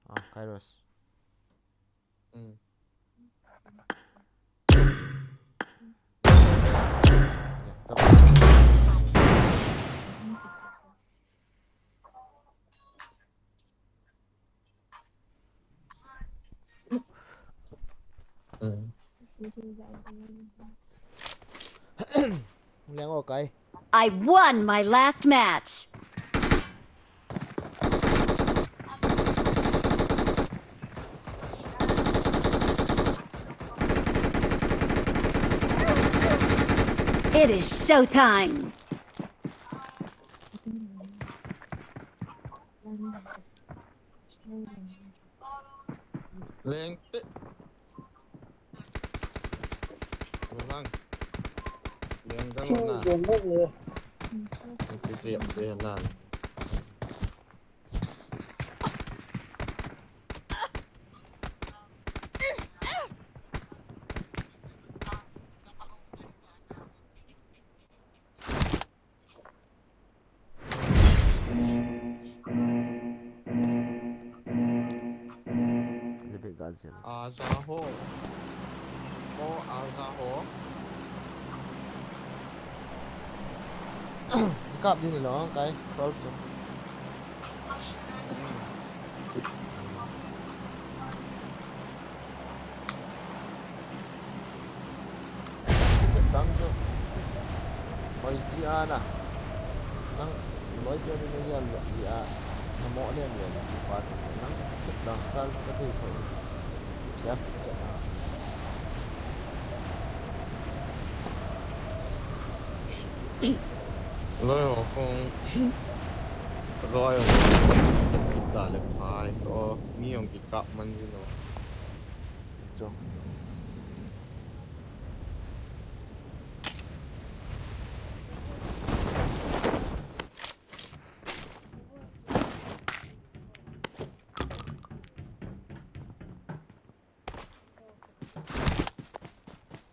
Ah, Kairos. Hmm. Leng o kai. I won my last match. It is showtime. Leng te. Lang. Leng ka lo na. Ti ti ti na. Aza ho. Ho aza ho. Kap din lo kai twelve to. Dang chu. Hoi si a na. Nang loi te ni ya ya. Na mo len len ki pa chu nang chu dang style ka te ko. Chef chu cha. Loi ho kong. Loi ho kong. Kita le pai ko. Mi hong ki kap man ji lo. Chong.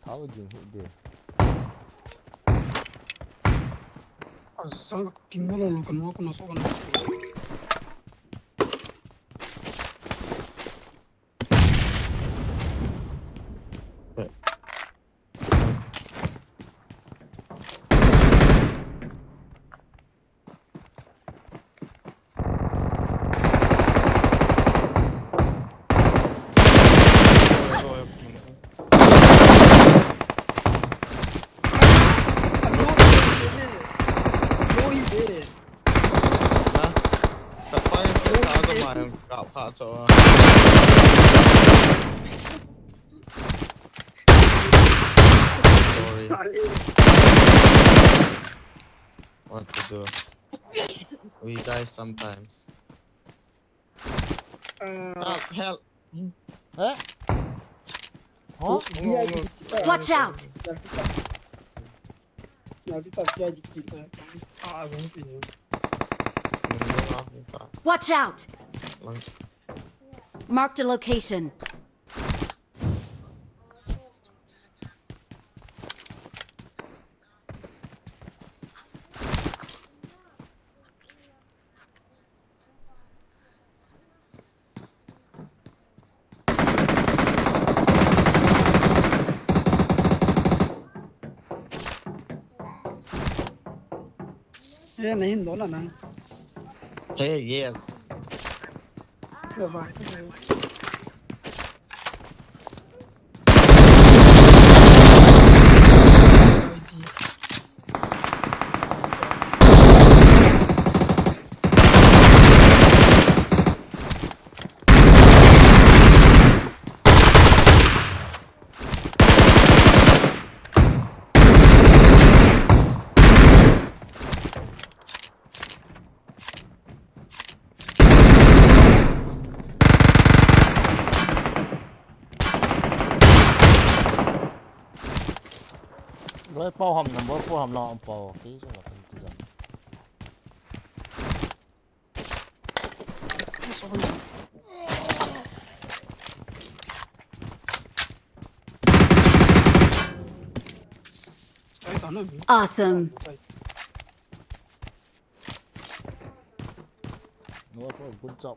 Thao jing hi de. Asang king lo lo kan wa kan so kan. Sorry. What to do? We die sometimes. Uh, ah, help. Huh? Huh? Watch out! Watch out! Marked a location. Hey, nahin dola nang. Hey, yes. Loi pau ham number four ham la pau. Kei jong la kan ti jam. Awesome. No, for good job.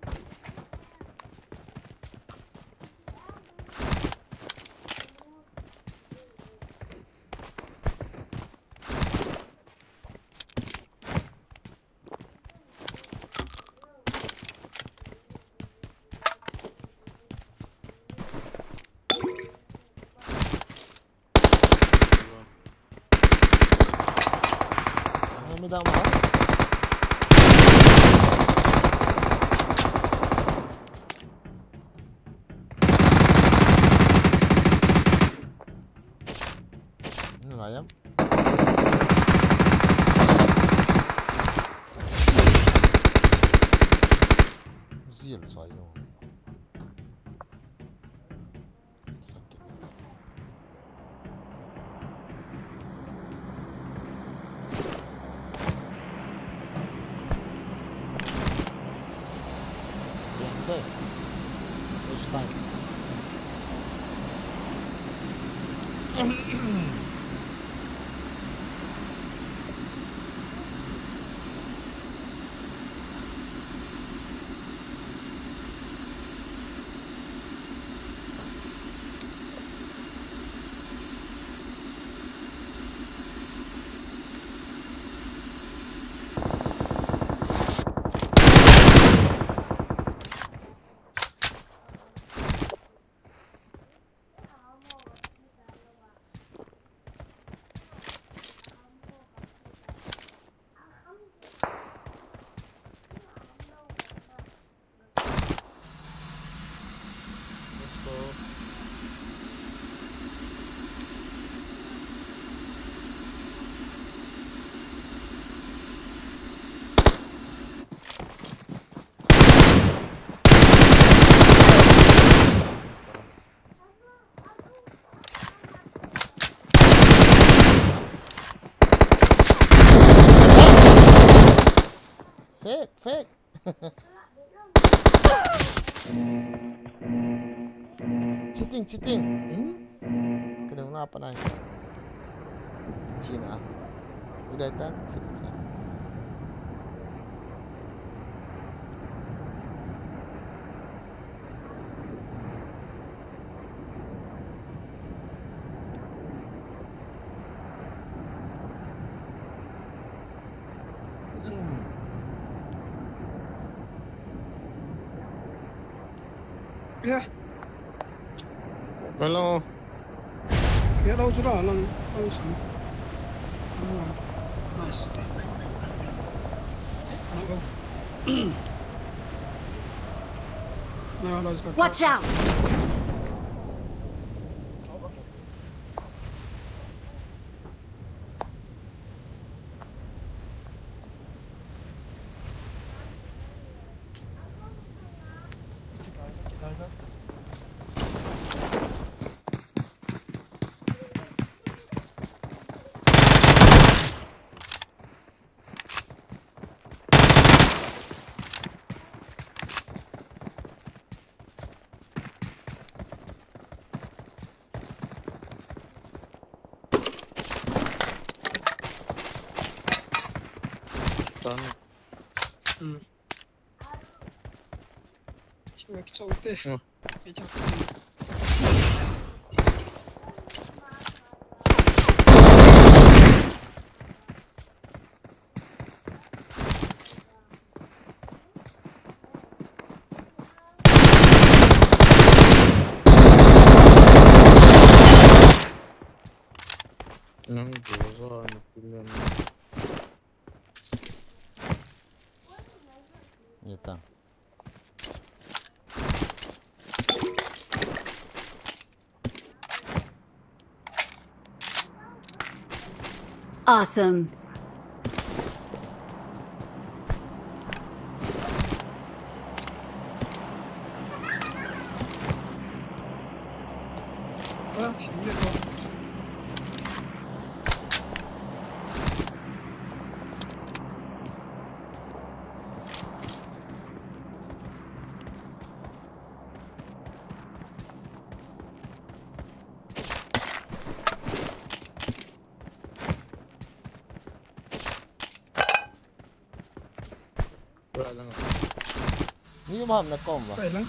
Down one. Nalai em? Zil soi yo. Sakit. Bien, okay. This time. Let's go. Fake, fake. Cheating, cheating. Hmm? Kena ngapa nai? China. Udah tak? Yeah. Hello. Hello, Jura, lang, lang, lang. Oh, nice. Now go. Now let's go. Watch out! Tan. Hmm. Chimwek chote. Hmm. Ei chak si. Nang buza na pilan. Ita. Awesome. Wala lang. Ni maham na kom ba? Wala lang.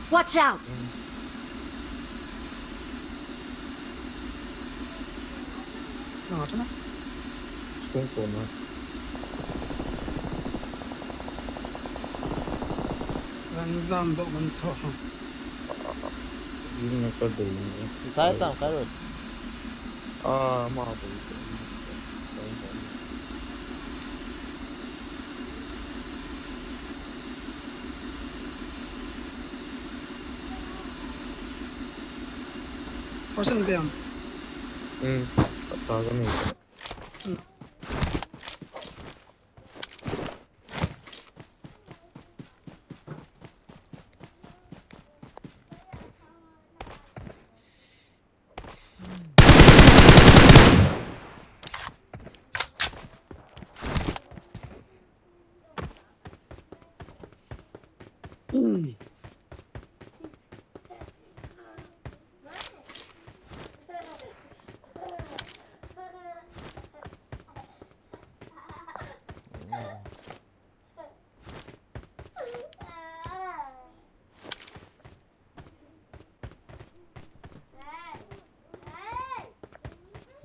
Watch out! Nang ato na. Sungko na. Rang jam do man cho. Yun na ka do yun. Sai tam ka ro. Ah, ma bo. Person diam. Hmm. Khat sa ka mi.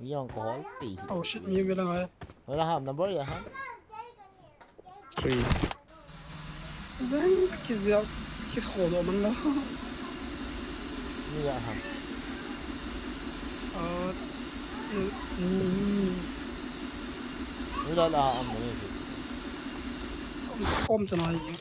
Yong ko hol pi. Oh shit, mi vela ngai. Vela ham number ya ham. Three. Veng kizia, kiz khodo man la. Ni ya ham. Ah, mm, mm. Vela la ham ni. Kom, kom chana ye.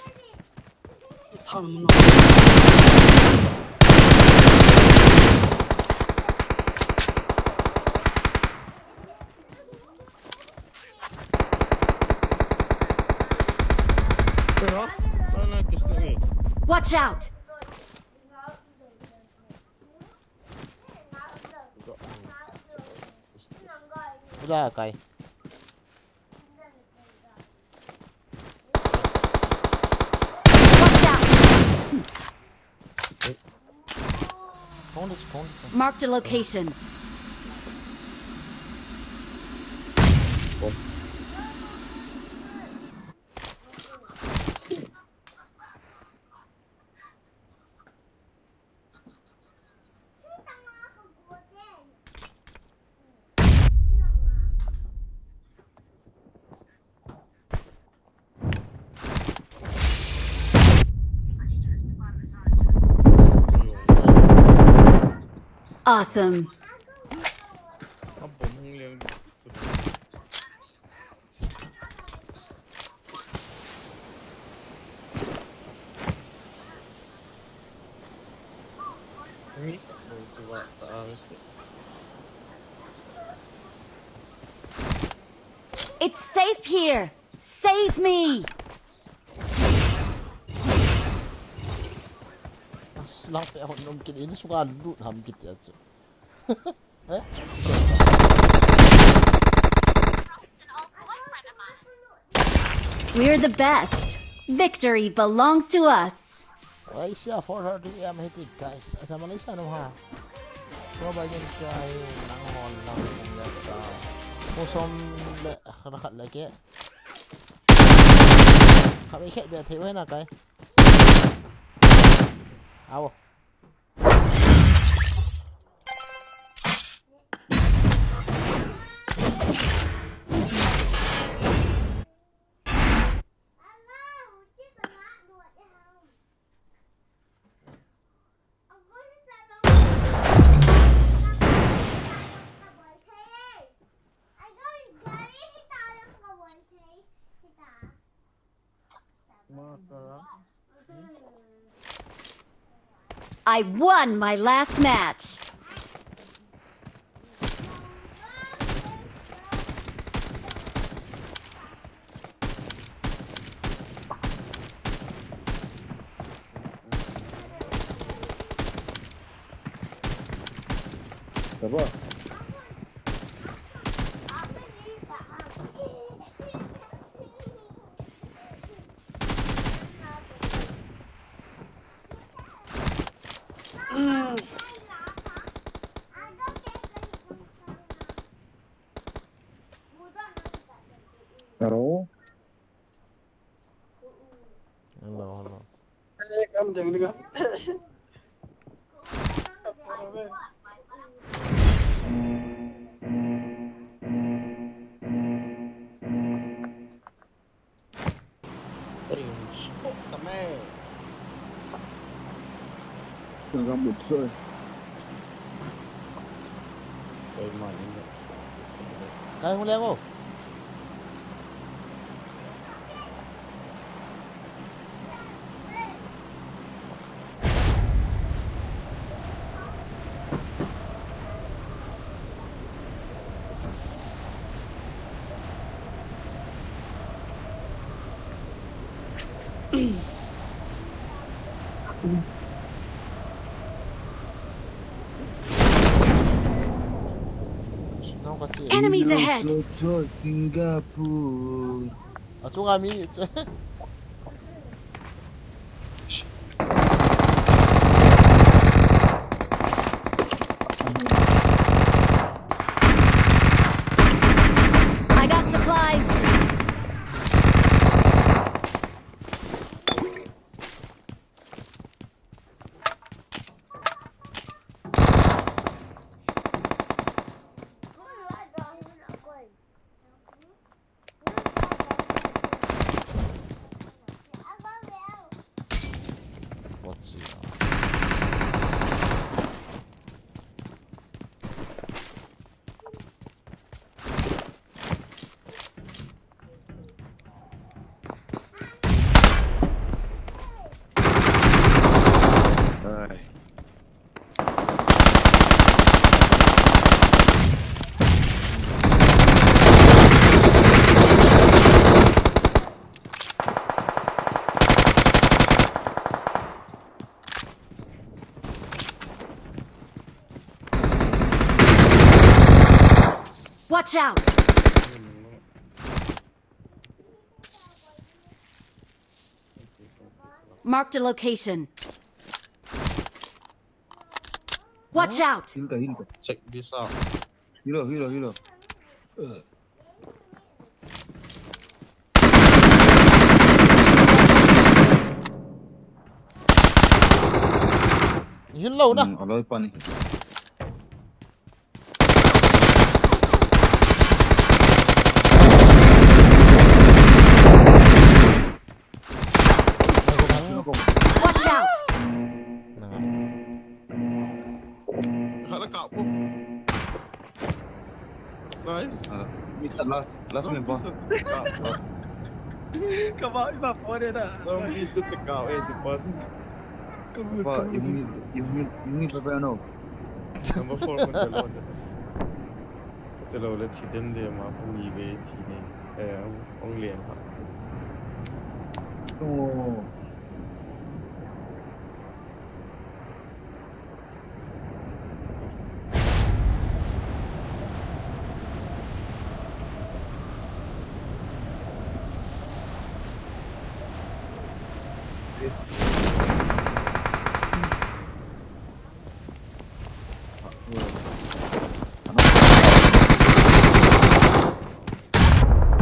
Watch out! Udah kai. Watch out! Marked a location. Awesome. It's safe here. Save me. Aslang pe hon nom kin in sunga lut ham kiti achu. Eh? We're the best. Victory belongs to us. Malaysia four thirty A M hiti, guys. Asa Malaysia no ha. Ko ba yin kai nang hon nang ya ta. Ko som le khat le ke. Kha be khet be thei we na kai. Awo. I won my last match. Tá bom? Hello? Hello, hello. Eh, kam jeng ni ka. Ei, spot kami. Nagamut soi. Ei, man, ini. Kai hung leng o. Nong ka chi. Enemies ahead. Cho, cho, Singapore. Achunga mi. I got supplies. Watch out! Marked a location. Watch out! Hill ta, hill ta. Check this out. Hill ta, hill ta, hill ta. Hill lou na. Hmm, aloi pan. Watch out! Nanga. Kala ka po. Nice. Ah, mi khat last, last member. Ka ba, iba po de da. Don't be such a cow, eh, the button. Come on, come on. You need, you need, you need to know. Number four, kun telo. Telo le thi den de ma, kun ni ve thi ne. Eh, ong lian ha. Oh.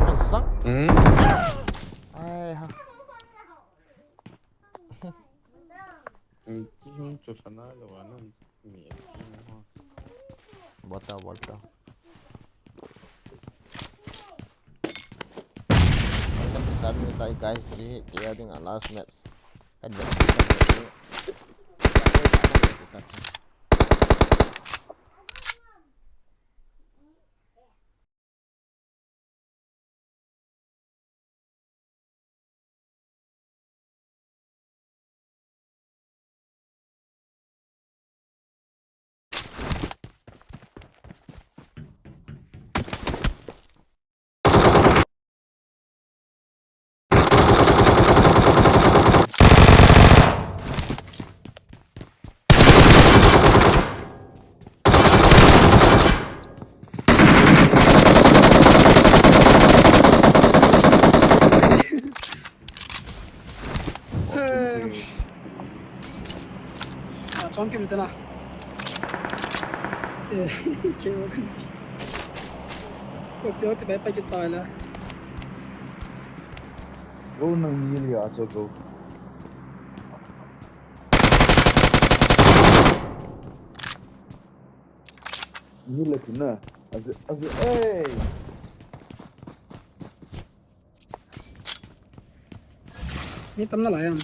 Asang. Hmm. Ai ha. Bota, bota. Welcome to Sabi Mitai, guys. Three K ding a last match. Kan dia. Ah, chong kim tena. Eh, ke wa kan ti. Ko pyo te bai pa ki ta la. Go nang ni li a cho go. Ni le tu na. Azu, azu, eh. Mi tam nalai ham.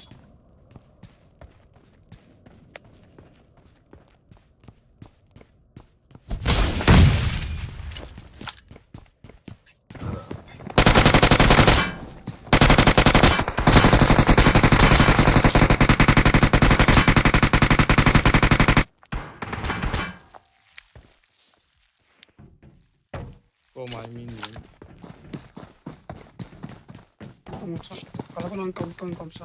Ko mai mi ni. Tamo sa. Kala ko nang kam, kam, kam sa.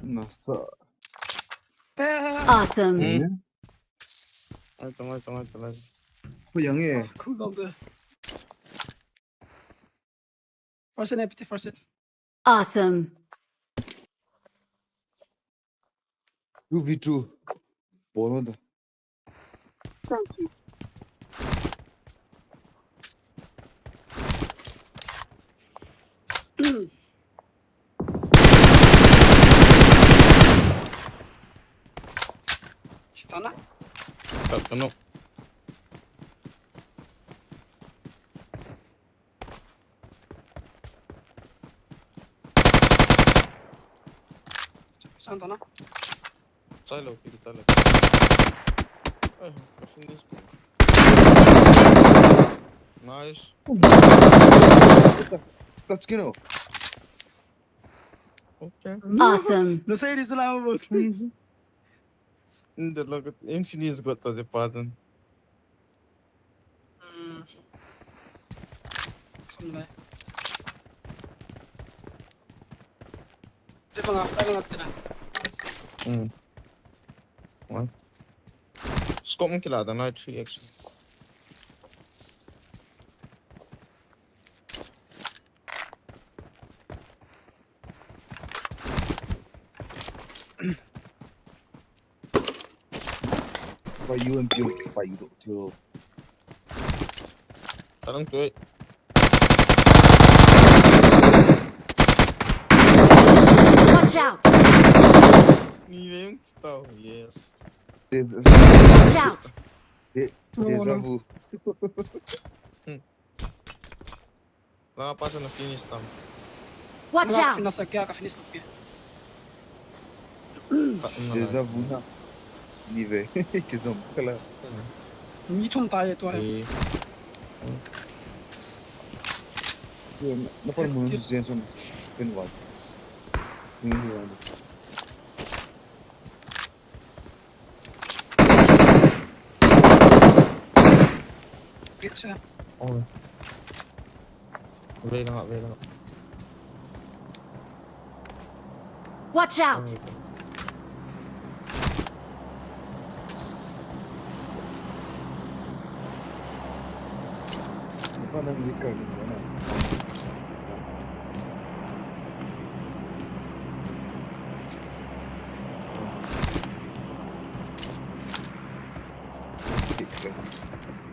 Nasa. Eh. Awesome. Hmm. Eh? Ai, tong, ai, tong, ai, tong, ai. Ko yang eh. Khu zong de. First aid, P T, first aid. Awesome. Two v two. Ball on the. Chitana. Tak, tenok. Saan tana? Chai lo, pil chai lo. Eh, ka finish. Nice. Touch kino. Okay. Awesome. Nasai di sila mo, boss. Hindi lang, infinite got to the pattern. Hmm. Khamlai. Di ba nga, ano nga tira? Hmm. One. Scope mo kila, the night three X. Ba U M P, ba U M P. Tarang tu, eh. Watch out! Ni veng tau, yes. Watch out! De-, deja vu. Hmm. Langa pa sa na finish tam. Watch out! Finish na kya, ka finish na kya. Deja vu na. Ni ve. Kizom kala. Ni thum ta ye to hai. Eh. Ye, na, na pa mun jen son. Pin wa. Ni wa. Pizza. Oh. Wait lang, wait lang. Watch out!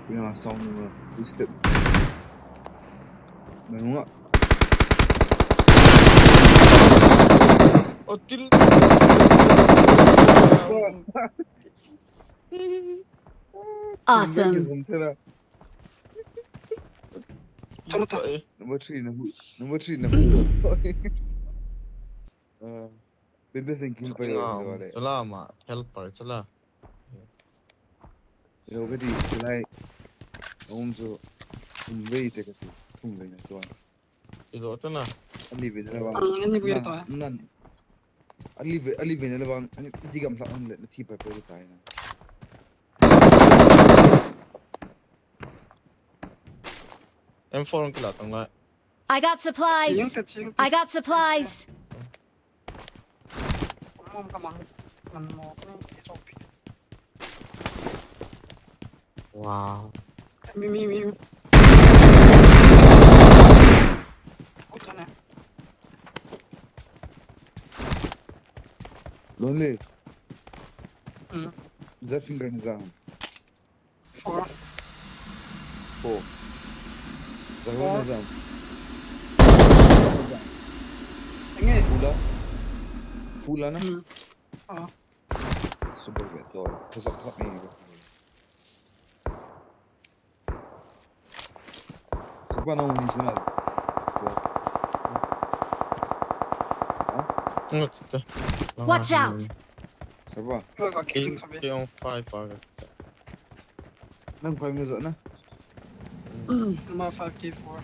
Ina sound nunga two step. Nunga. Oh, til. Awesome. Number three, number, number three, number two. Uh, Bebe sen kill pa yo wale. Chala ma, helper, chala. Ilo kati, chalai. Aum so, um vei te kati, um vei na tuan. Ilo tana. Ali vei na vang. Ah, ali vei na tuan. Nan. Ali vei, ali vei na vang. Ani, iti gam sa on le, na ti pa pa tai na. M four ang kila tang lai. I got supplies. I got supplies. Wow. Mi, mi, mi. Lonely. Hmm. Za finger ni za. Four. Four. Zahor na jam. Enge? Fula. Fula na? Hmm. Ah. Super betul. Zap, zap ni. Sapa na uni sana. Watch out! Sapa? Five, five. Nang five na zona? Number five K four.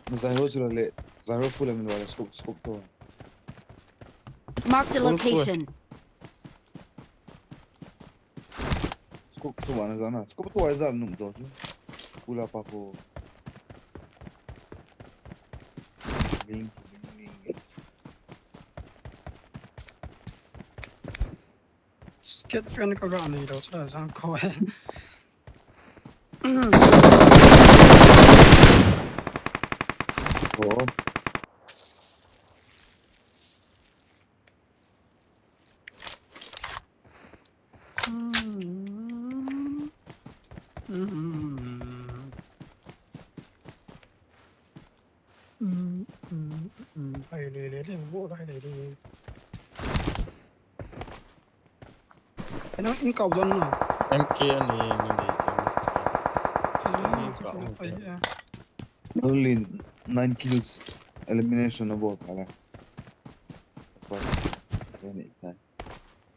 Na zero chula le, zero full amin wala scope, scope to. Marked a location. Scope tu ana jana. Scope tu ai jana num to. Kula pa ko. Ling, ling, ling. Sket pen ka ga nei lo, chula jang ko e. Oh. Hai le le le, wo hai le le. Ano, in kau don na. M K ani, ni ni. Ano, ni in kau, kau don na. Only nine kills, elimination of all, ala. First, then it nine.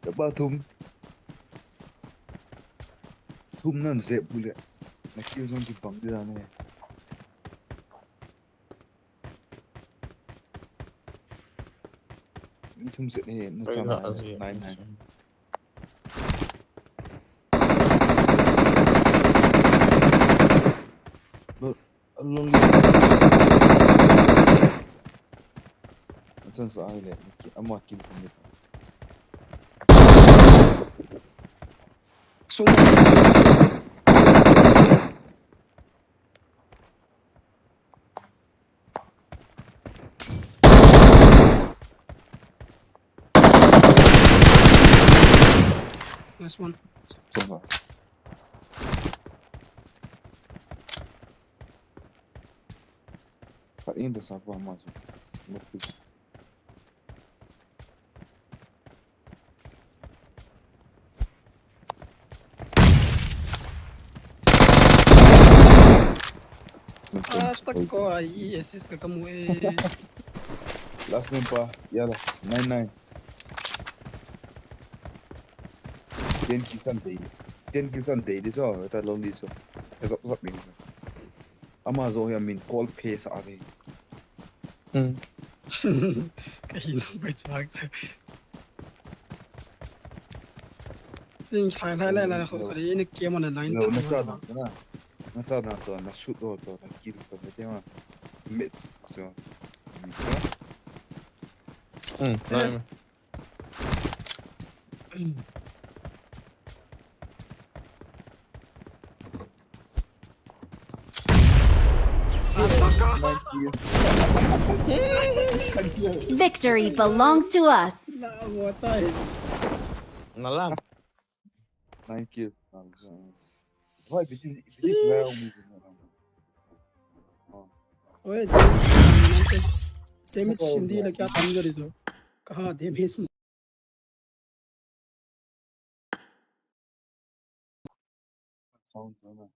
Kaba thum. Thum nan jep bule. Na kill zone kibang di dan e. Mi thum set he, na chang na, nine, nine. Lo, lonely. Achan sa ai le, ama kill thum le. Sung. Last one. Sung. Khat in ta sa pa ma su. Ah, stuck ko, ai, assist ka kamu e. Last member, yala, nine nine. Ten kills an dei. Ten kills an dei di so, ta lonely so. Zap zap min. Ama jo hi amin call paste a ve. Hmm. Ka hin hung pai chuak chu. Tin khai lai lai lai khol khol in a kiam ana line ta. Na cha na, na cha na to, na shoot to, to na kill to, na tema. Mates so. Hmm, lai. Thank you. Thank you. Victory belongs to us. Na, what I. Nalam. Thank you. Why did you, did you allow me to know? Oh. Oye, damage, damage hindi na kya tam gari so. Kaha damage. Sound, no, no.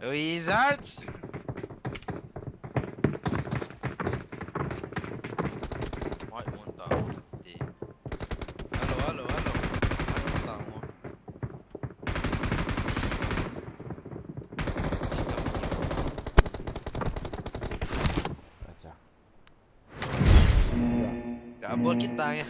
Wizard! Mai mun ta. Ti. Hello, hello, hello. Mai mun ta mo. Acha. Ya. Ka bol kit ta nge. Ya.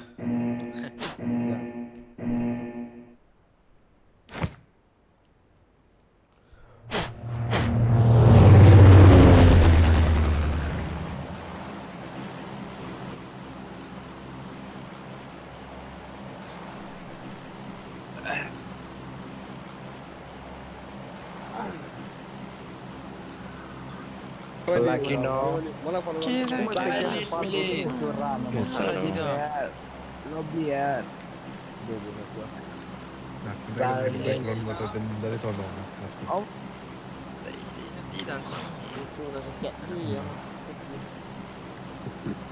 Lucky no. Killer silent, please. Killer silent. Lobby यार. दे दो बच्चों। Silent. Background में तो दिन भर ही थोड़ा होगा। Dei, dei, dei, dei, dei.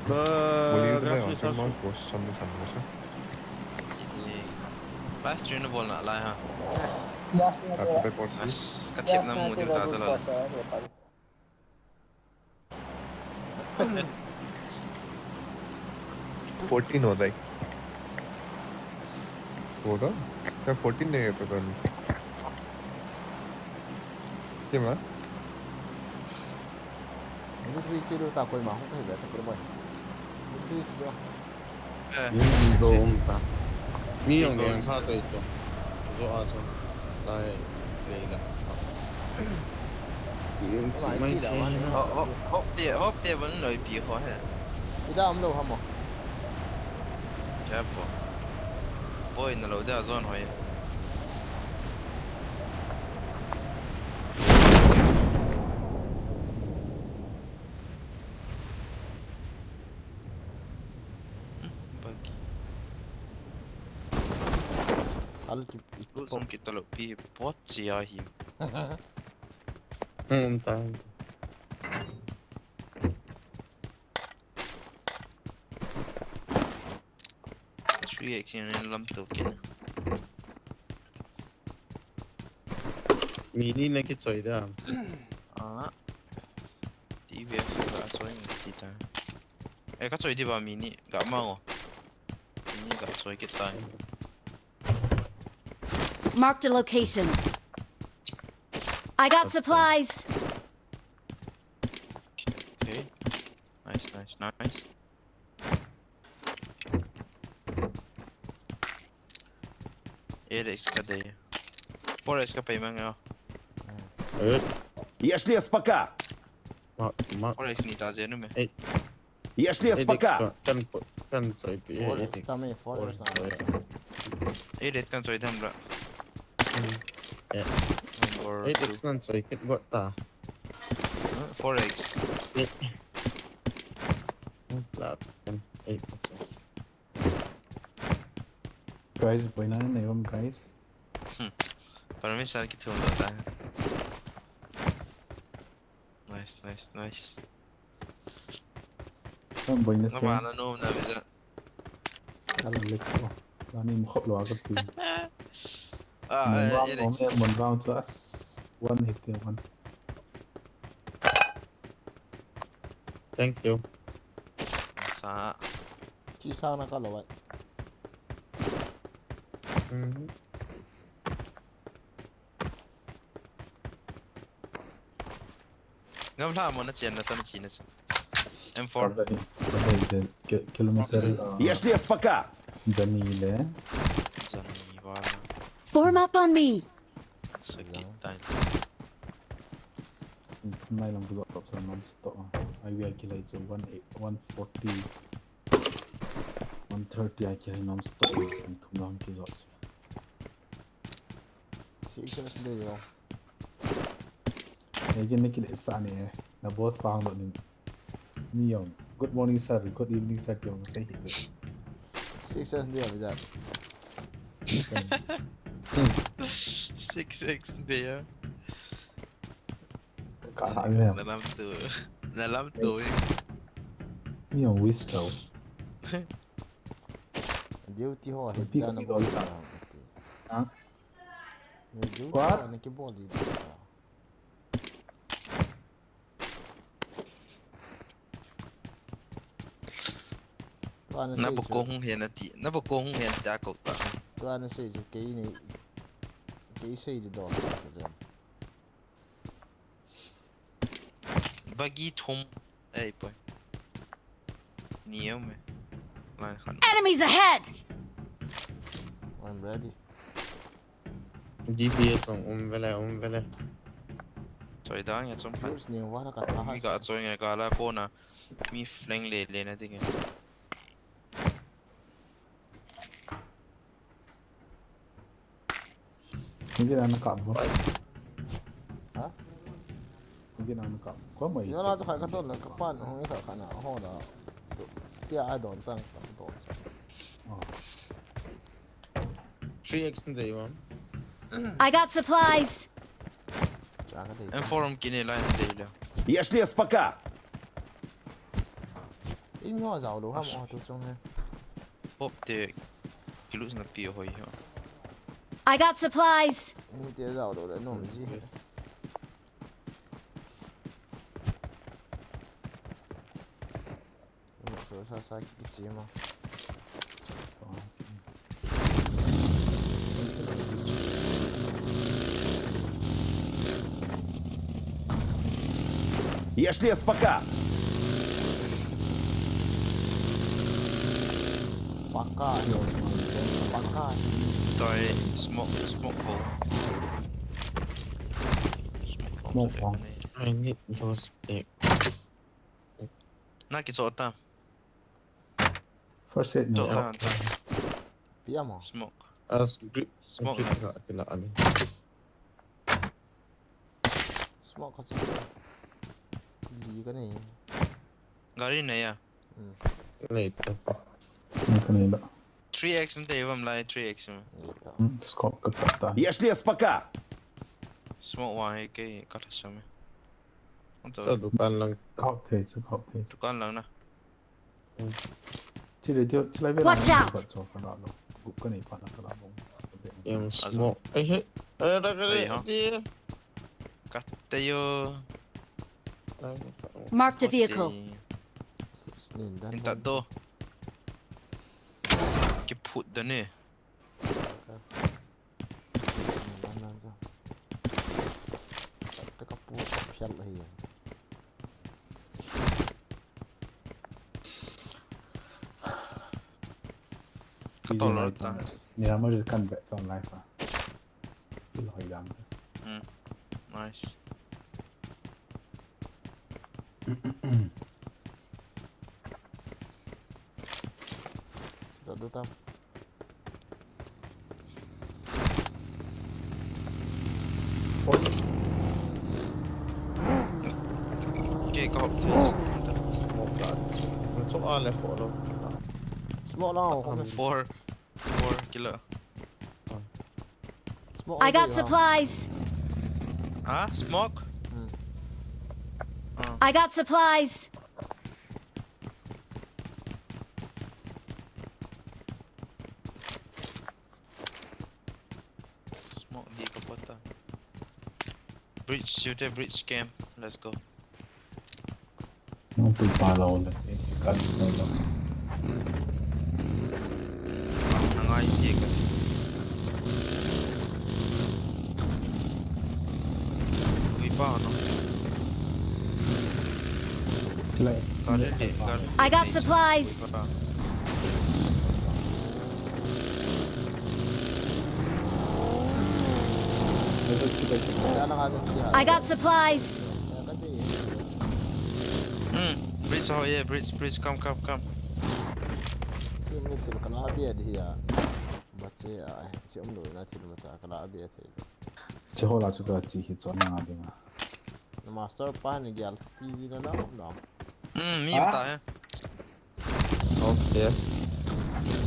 Boleh juga, memang bos, sambil-sambil, bos. Last stream na bolna lai ha. Aku pe bos. Last, ka thep na mu ding ta chala. Fourteen होता है। होगा? क्या fourteen नहीं है पता नहीं। क्या हुआ? Minute three zero ta koi ma hung kai da ta por bai. Minute three zero. Eh, yung indo um ta. Ni yung yang ha to ito. Zo a zo. Lai lei la. Yung si mai chi. Hop, hop, hop te, hop te ban loi pi ho he. Ida um lo ha mo. Kya po. Boy na lo da zone ho ye. Bagi. Hal ki, ki. Lusam kita lo pi pot si ahi. Hmm, tahu. Three X yang lam tu kena. Mini na kichoi da. Ah. T V F ka choi ni ti ta. Eh, ka choi di ba mini ga ma ngo. Mini ga choi kit ta. Marked a location. I got supplies. Okay. Nice, nice, nice. Eight X ka dei. Four X ka pei mang yo. Э. Если спака. Ма, ма. Four X ni ta jenu me. Eight. Если X спака. Kan, kan choi pi. Four X ta me, four X ta me. Eight X kan choi dam ra. Hmm. Yeah. Eight X nan choi kit got ta. Four X. Guys, boina nei um, guys. Hmm. Permission kithum lo ta. Nice, nice, nice. Kan boina se. Ngama na nom na visa. Ala lek ko. Lani mukhop lo aga pi. Ah, eh, Alex. Mon round to us. One hit one. Thank you. Sa. Chi sa na ka lo wai. Mhm. Ngam hla mo na chen na tam chi na chen. M four. Kilometer. Если спака. Jani le. Jani wala. Form up on me. Sakit time. Thum lai lang buzo tok sa non stop. Ai wi ai kilai chu one eight, one forty, one thirty ai kilai non stop. Thum lang kizo. Si X S D yo. Hey, kini kile sa ni eh. Na boss pa hang ni. Ni yong. Good morning, sir. Good evening, sir. Yong say hi. Six X D, apa jat? Six X D, ya. Ka sa ni. Dalam tu. Dalam tu, eh. Ni yong wish tau. Duty ho, he pi ka na ni bol. Ha? Duty ho, ni ki bol di. Nabuko hung hen ati, Nabuko hung hen tia kou ta. Tua nasei chu kei nei, kei sei di don ta chu. Bagi thum. Ei, poi. Ni um e. Line khat. Enemies ahead! I'm ready. D P S ong um vele, um vele. Choi dang ya chom phan. News ni wa na ka ta ha. Mi ka choi nge ka la kona. Mi flank le le na ding e. Hindi na nakap mo. Ha? Hindi na nakap. Ko mo. Yo na sa ka to na kapan, hong ito ka na, ho na. Tia I don't think ka to. Oh. Three X na day one. I got supplies. Cha ka day. M four um kini line day le. Если спака. Ing ho zao lo ham o tu chung he. Pop te kilut na pi hoi ho. I got supplies. Ni te zao lo le nom ji. Yes. Ni so sa sa ki chi ma. Если спака. Paka yo, paka. Toi smoke, smoke ko. Smoke ko. I need those stick. Na ki chota. First aid ni. Chota. Pia mo. Smoke. As grip. Smoke grip na. Ka kila ani. Smoke ka chu. Li ka nei. Gari nei a? Hmm. Nei ta. Nei ka nei la. Three X nte vam lai, three X ma. Nei ta. Hmm, scope ka ta ta. Если спака. Smoke wa hai ke ka ta same. Sa dukan lang. Kau thei, sa kau thei. Dukan lang na. Chile, chile, chile, Watch out! Em, smoke. Ei, hey. Ei, da, da, da. Kate yo. Marked a vehicle. Inta do. Kiphut da ne. Nan, nan, nan, nan. Ka, ka pu, ka phial ahi. Ka tol lou ta. Ni na ma kan bet chon life a. Pil hoi dam. Hmm. Nice. Kita do tam. Okay, ka hop thei. Smoke la. Smoke a le four lo. Smoke la. Four. Four kilo. Smoke. I got supplies. Ha? Smoke? Hmm. Ah. I got supplies. Smoke di ka pota. Bridge, shoot the bridge camp. Let's go. Nung pui pa lo le, eh, kan lo lo. Ang nangai si ka. Pui pa no. Sila, sila, sila. I got supplies. I got supplies. Hmm, bridge ho ye, bridge, bridge, come, come, come. Chim ni thil kana bia di ya. Bache a, chim lo na thil macha kana bia thei. Che ho la chu ka chi hi chon na ding a. Na master pa ni gyal pi di na na na. Hmm, mi ta he. Okay.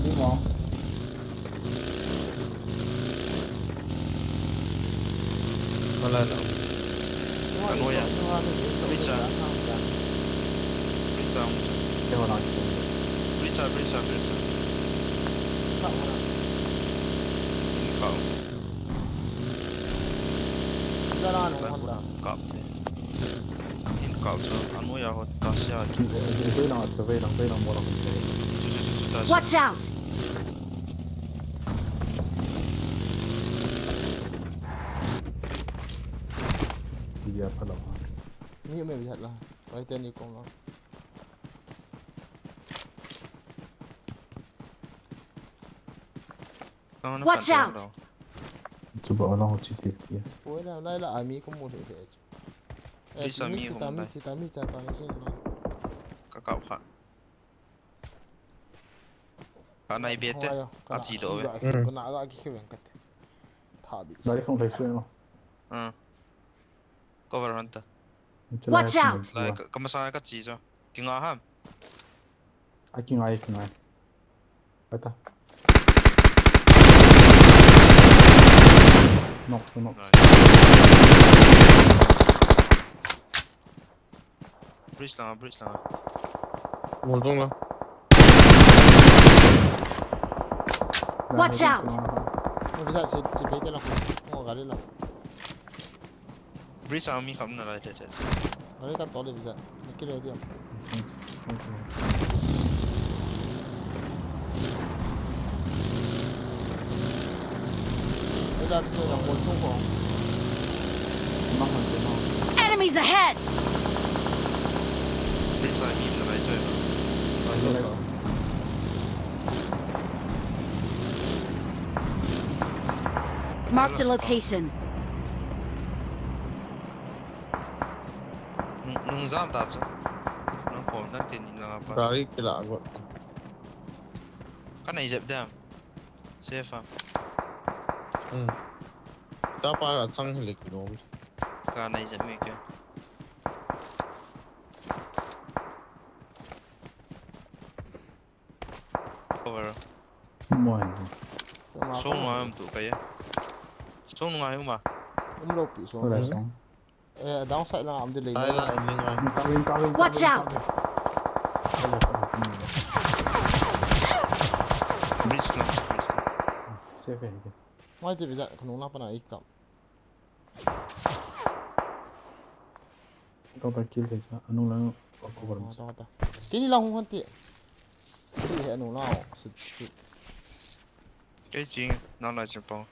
Ni mo. Wala na. Ano ya? Pizza. Pizza. Pizza, pizza, pizza. Ikaw. Ikaw na, ano, Honda. Kap. In kap sa, ano ya, ho, ta siya. Vei lang, vei lang, vei lang, mo lang. Watch out! Watch out! Chuba along chi ti ti. Poi la, lai la, ami ko mu le le. Eh, Please, ami ko mu ta, mi chi ta, mi cha ta, ni sin na. Ka kap kha. Ka nai be te. Hoi yo, ka A na chi do ki ve. Ga, mm, ka na ga ki khiven ka te. Tha bi. Dari khong thai sui mo. Ah. Cover hunter. Watch out! Lai, ka, ka masa ka chi cho. Ki nga ham. A ki ngai, ki ngai. Ata. Knock, so knock. Nice. Bridge langa, bridge langa. Wall dong la. Watch out! Bisa si, si bete la. Mo gari la. Bridge a mi kham na lai te te. Gari ka tole bisa. Ni kile dia. Thanks. Thanks, thanks. Bisa ke yang bol chung ko. Mang man ke mang. Enemies ahead! Bridge a mi na lai choi. Ai, ai, ai. Marked a location. Nung, nung jam ta chu. Nung khom nang tin in lang apa. Gari kila got. Ka nai jep dam. Safe a. Hmm. Ta pa ka chang hile kilo. Ka nai jep mi ke. Cover. Moi. Song ngai um tu ka ya. Song ngai um a. Um lo pi song. Ora song. Eh, downside la am de le. Ai la, ai ni ngai. Coming, coming, coming, coming. Watch out! Bridge la, bridge la. Safe hai ke. Mai te bija, kanu la pana ikam. Tong ta kill thei sa, anung lang cover. Oh, tong ta. Kini lang hung hon ti. Ti he anung lang. Sit, sit. Kei ching, nang lai ching pong.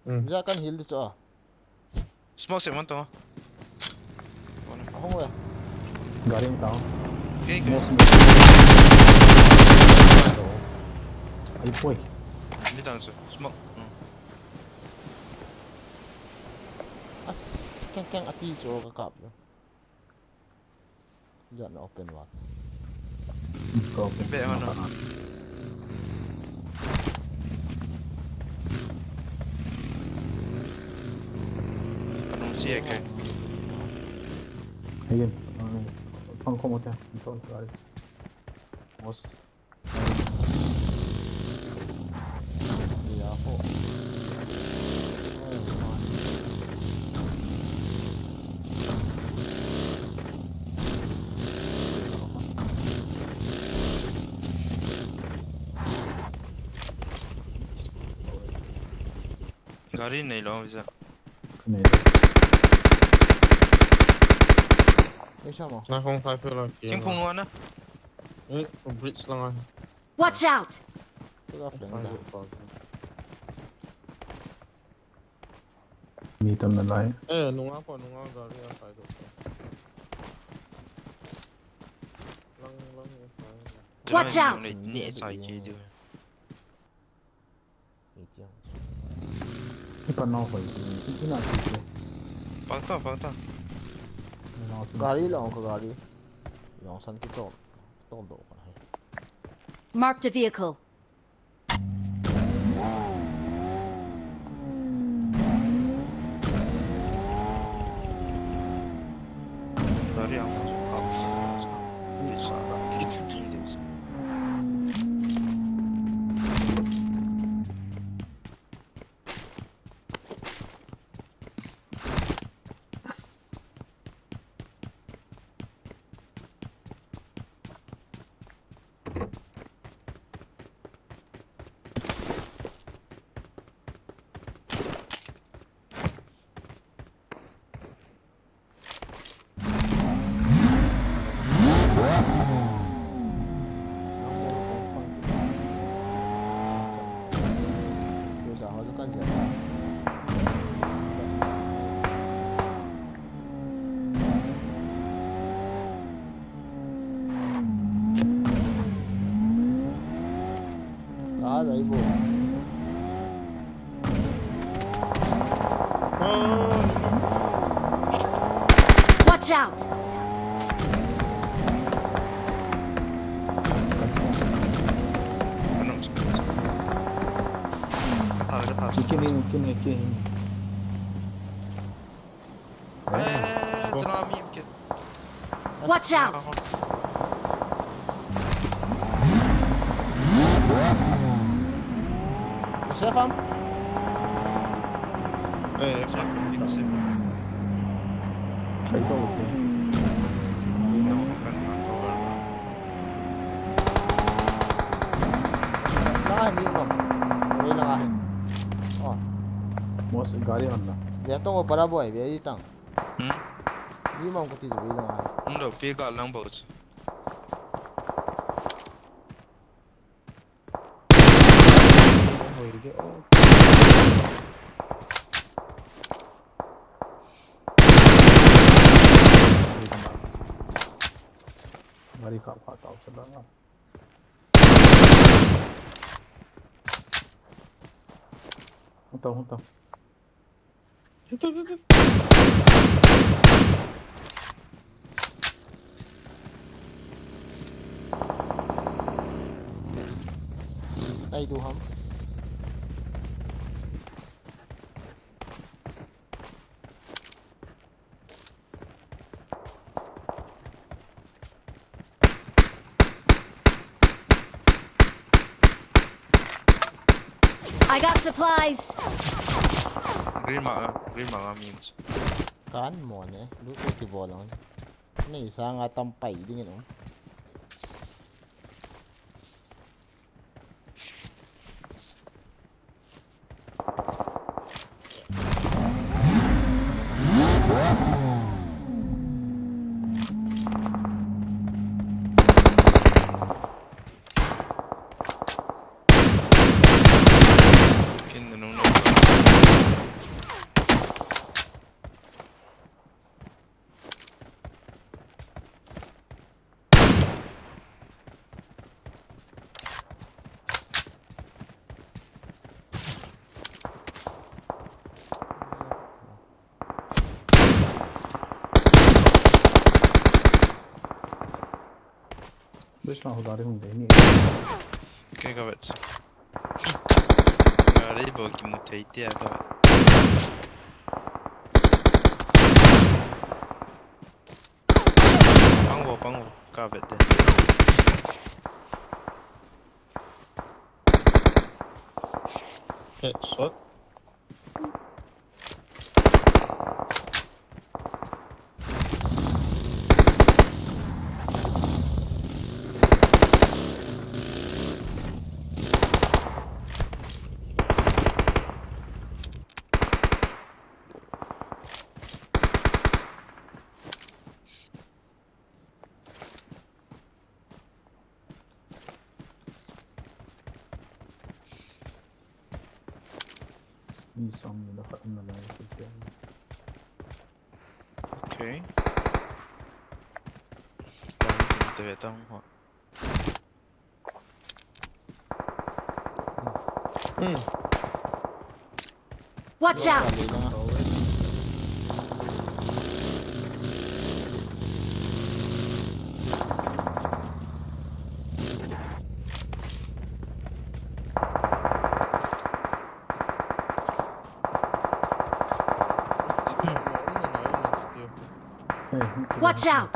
Hmm. Ja kan heal di chu a. Smoke se man to. Ahung we. Gari ta. Kei, kei. Mo smoke. Ai poi. Mi tang su. Smoke. Hmm. As, keng keng ati chu ka kap yo. Jan open wall. Hmm, ka open. Be hon. Anung si eke. Again, uh, pang ko mo ta. Ito, ito, Alex. Boss. Gari nei lou visa. Nei lou. Ei, sa mo? Na kong five la. Thingphung nunga na. Eh, bridge langa. Watch out! Teka, flank da. Mi tam nalai. Eh, nunga ko, nunga gari a sai do. Lang, lang, eh, sai. Watch out! Ni, ni sai ke du. Iti ang. Ipa nao hoi, iti na iti. Pang ta, pang ta. Gari long ka gari. Long san ki chom. Tol do ka hai. Marked a vehicle. Gari ang. Kah a jai bo. Watch out! Kini, kini, kini. Eh, tsunami, kini. Watch out! Safe ham? Eh, safe, safe. Safe. Lang ahi, mi um. Wei lang ahi. Oh. Mos gari honna. Dia tong para boy, be itang. Hmm? Ni mong kati jo ilang ai. Hmm, lo pi ga lang bo. Gari kap kha tau sa lang. Hung tau, hung tau. Ai, du ham. I got supplies. Green mark, ah, green mark, ah, means. Kan mo ne, lu ko ti bol ang. Nei sanga tam pai ding no. Bes lang ho gari hung dei ni. Kei ka vet. Gari bol kimu thei tia ka vet. Pang vo, pang vo. Ka vet de. Headshot. Mi som ni lo khat um na lai kit te. Okay. Te ve tang ho. Hmm. Watch out! Watch out!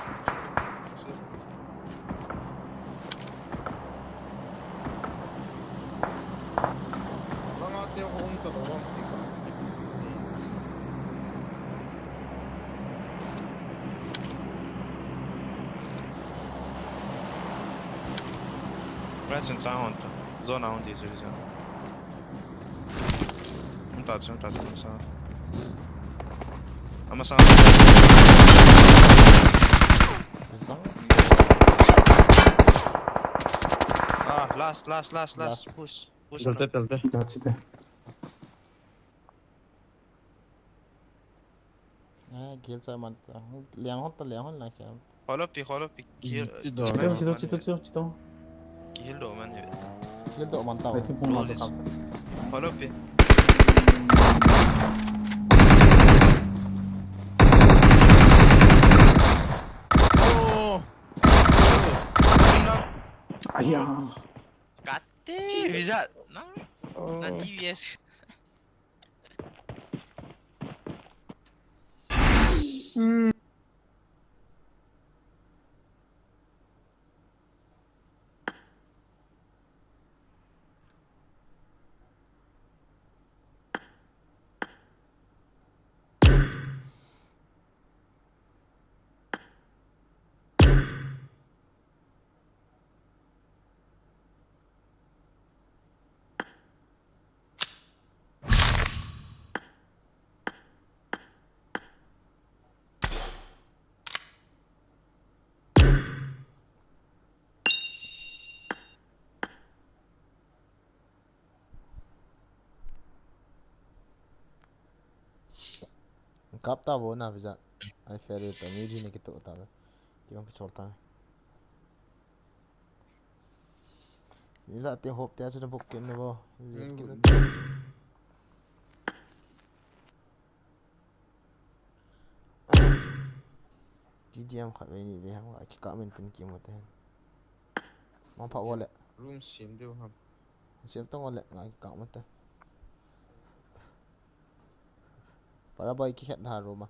Right, in sound. Zone out, this is zone. Hung ta chu, hung ta chu, hung ta chu. Ama sa. Ah, last, last, last, last. Last. Push, push. Telte, telte. That's it. Eh, kihil cha man ta. Liang hon ta, liang hon la kihil. Kholo pi, kholo pi. Kihil, chito, chito, chito, chito. Kihil do man ni. Kihil do man ta. Ai, thingphung man ta. Kholo pi. Oh. Aya. Kate, bisa. Na, na T V S. Kap ta vo na visa. Ai fere ta ni ji ne kito ta. Ki ong ki chol ta. Ni la te hop te a chana bok ken na vo. Ki diam khat ve ni ve ham, ki ka men ten ki mo te. Mang pha vo le. Room sim deu ham. Sim tong vo le, ngai ki ka mo te. Para boy ki khat na room a.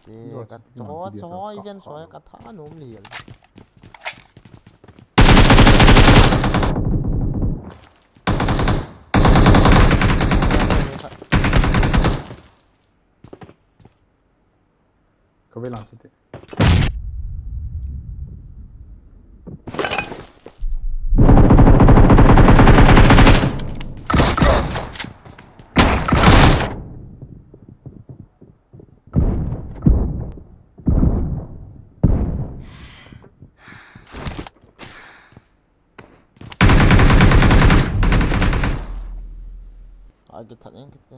Te ka cho cho event so ka tha nom li. Ka ve lang chu te. Ai, ki that eng kit te.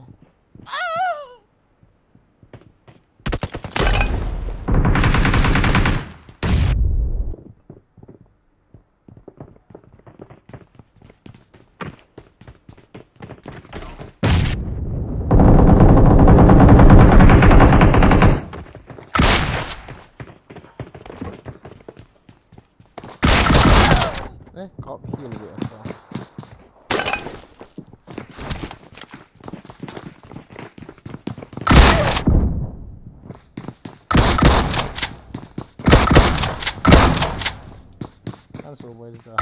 Eh, kap hil ve asa. An so boy sa.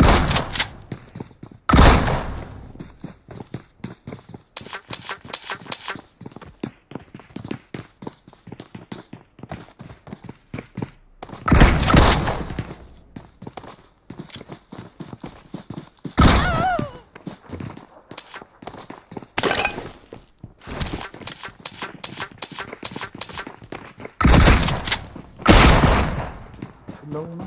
Long na.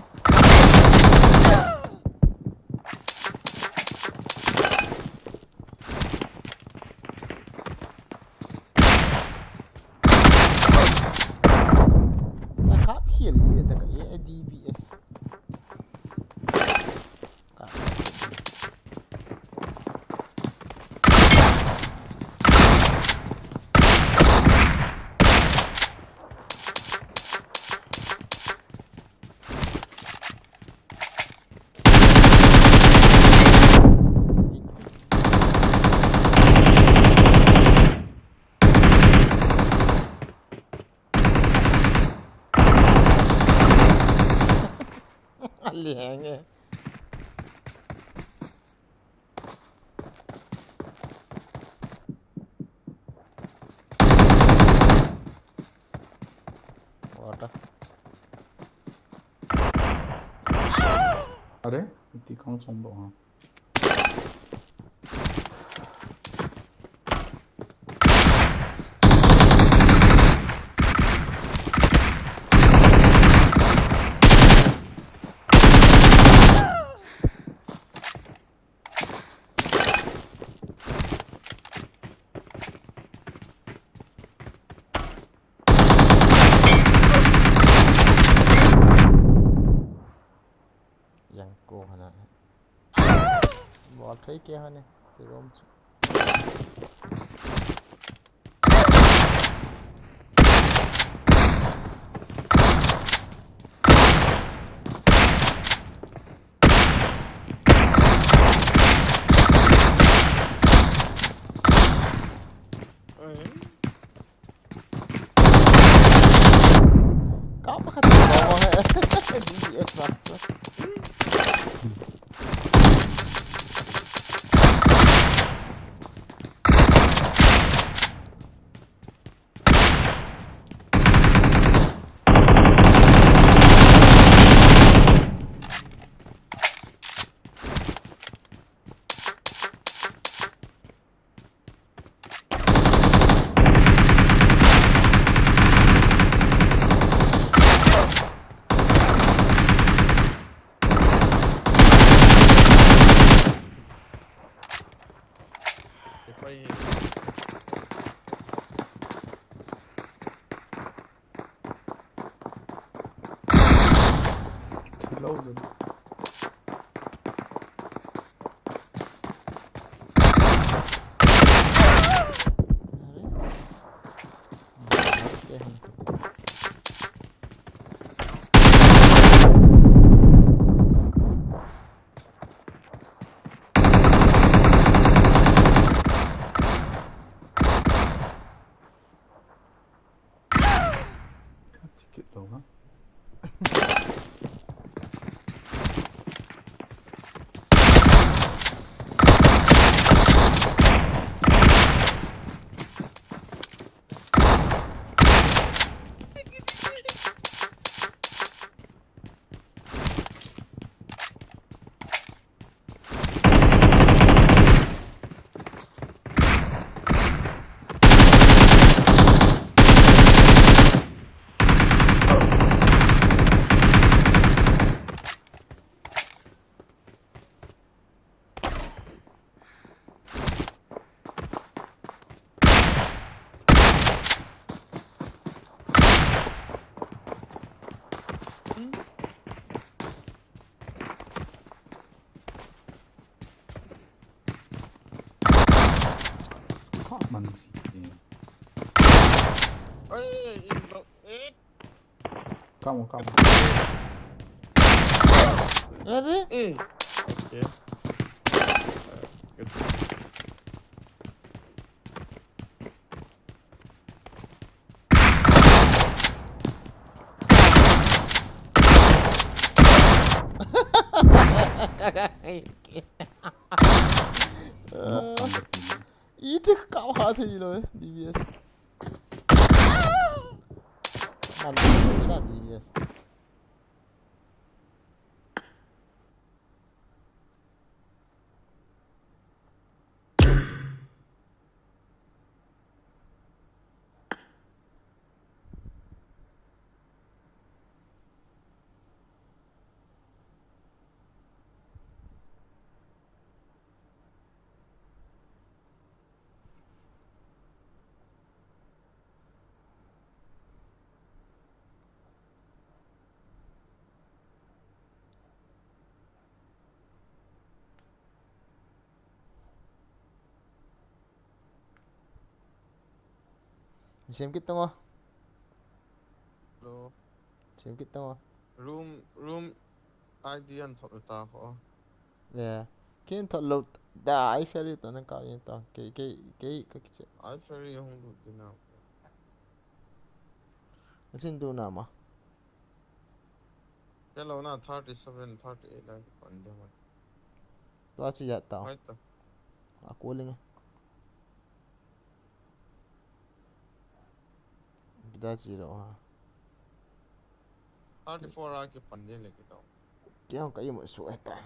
Liang e. What? अरे, इतनी कौन संभव, हाँ। Yang ko hana. Bol thei kei hane. Ti rom chu. Kau pakhat. Oh, eh. D B S masuk. Ticket lo ha. Come on, C J. Oi, inbox, eh. Come on, come on. Are? Eh. Okay. Uh, good. Iti kau ha thei lo, eh, D B S. Man, ina D B S. Sem kit tong o. Hello. Sem kit tong o. Room, room I D an thot ta kho. Yeah. Kin thot lo da, ai ferry to nan ka yin to. Ke, ke, ke, ka kiche. Ai ferry hung du dina. Asin du na ma. Hello na thirty seven, thirty eight la kipan ding. Tua chu ya ta. Hai ta. A cooling. Bida chi lo ha. Thirty four a kipan ding le kito. Kya ka imu su eta.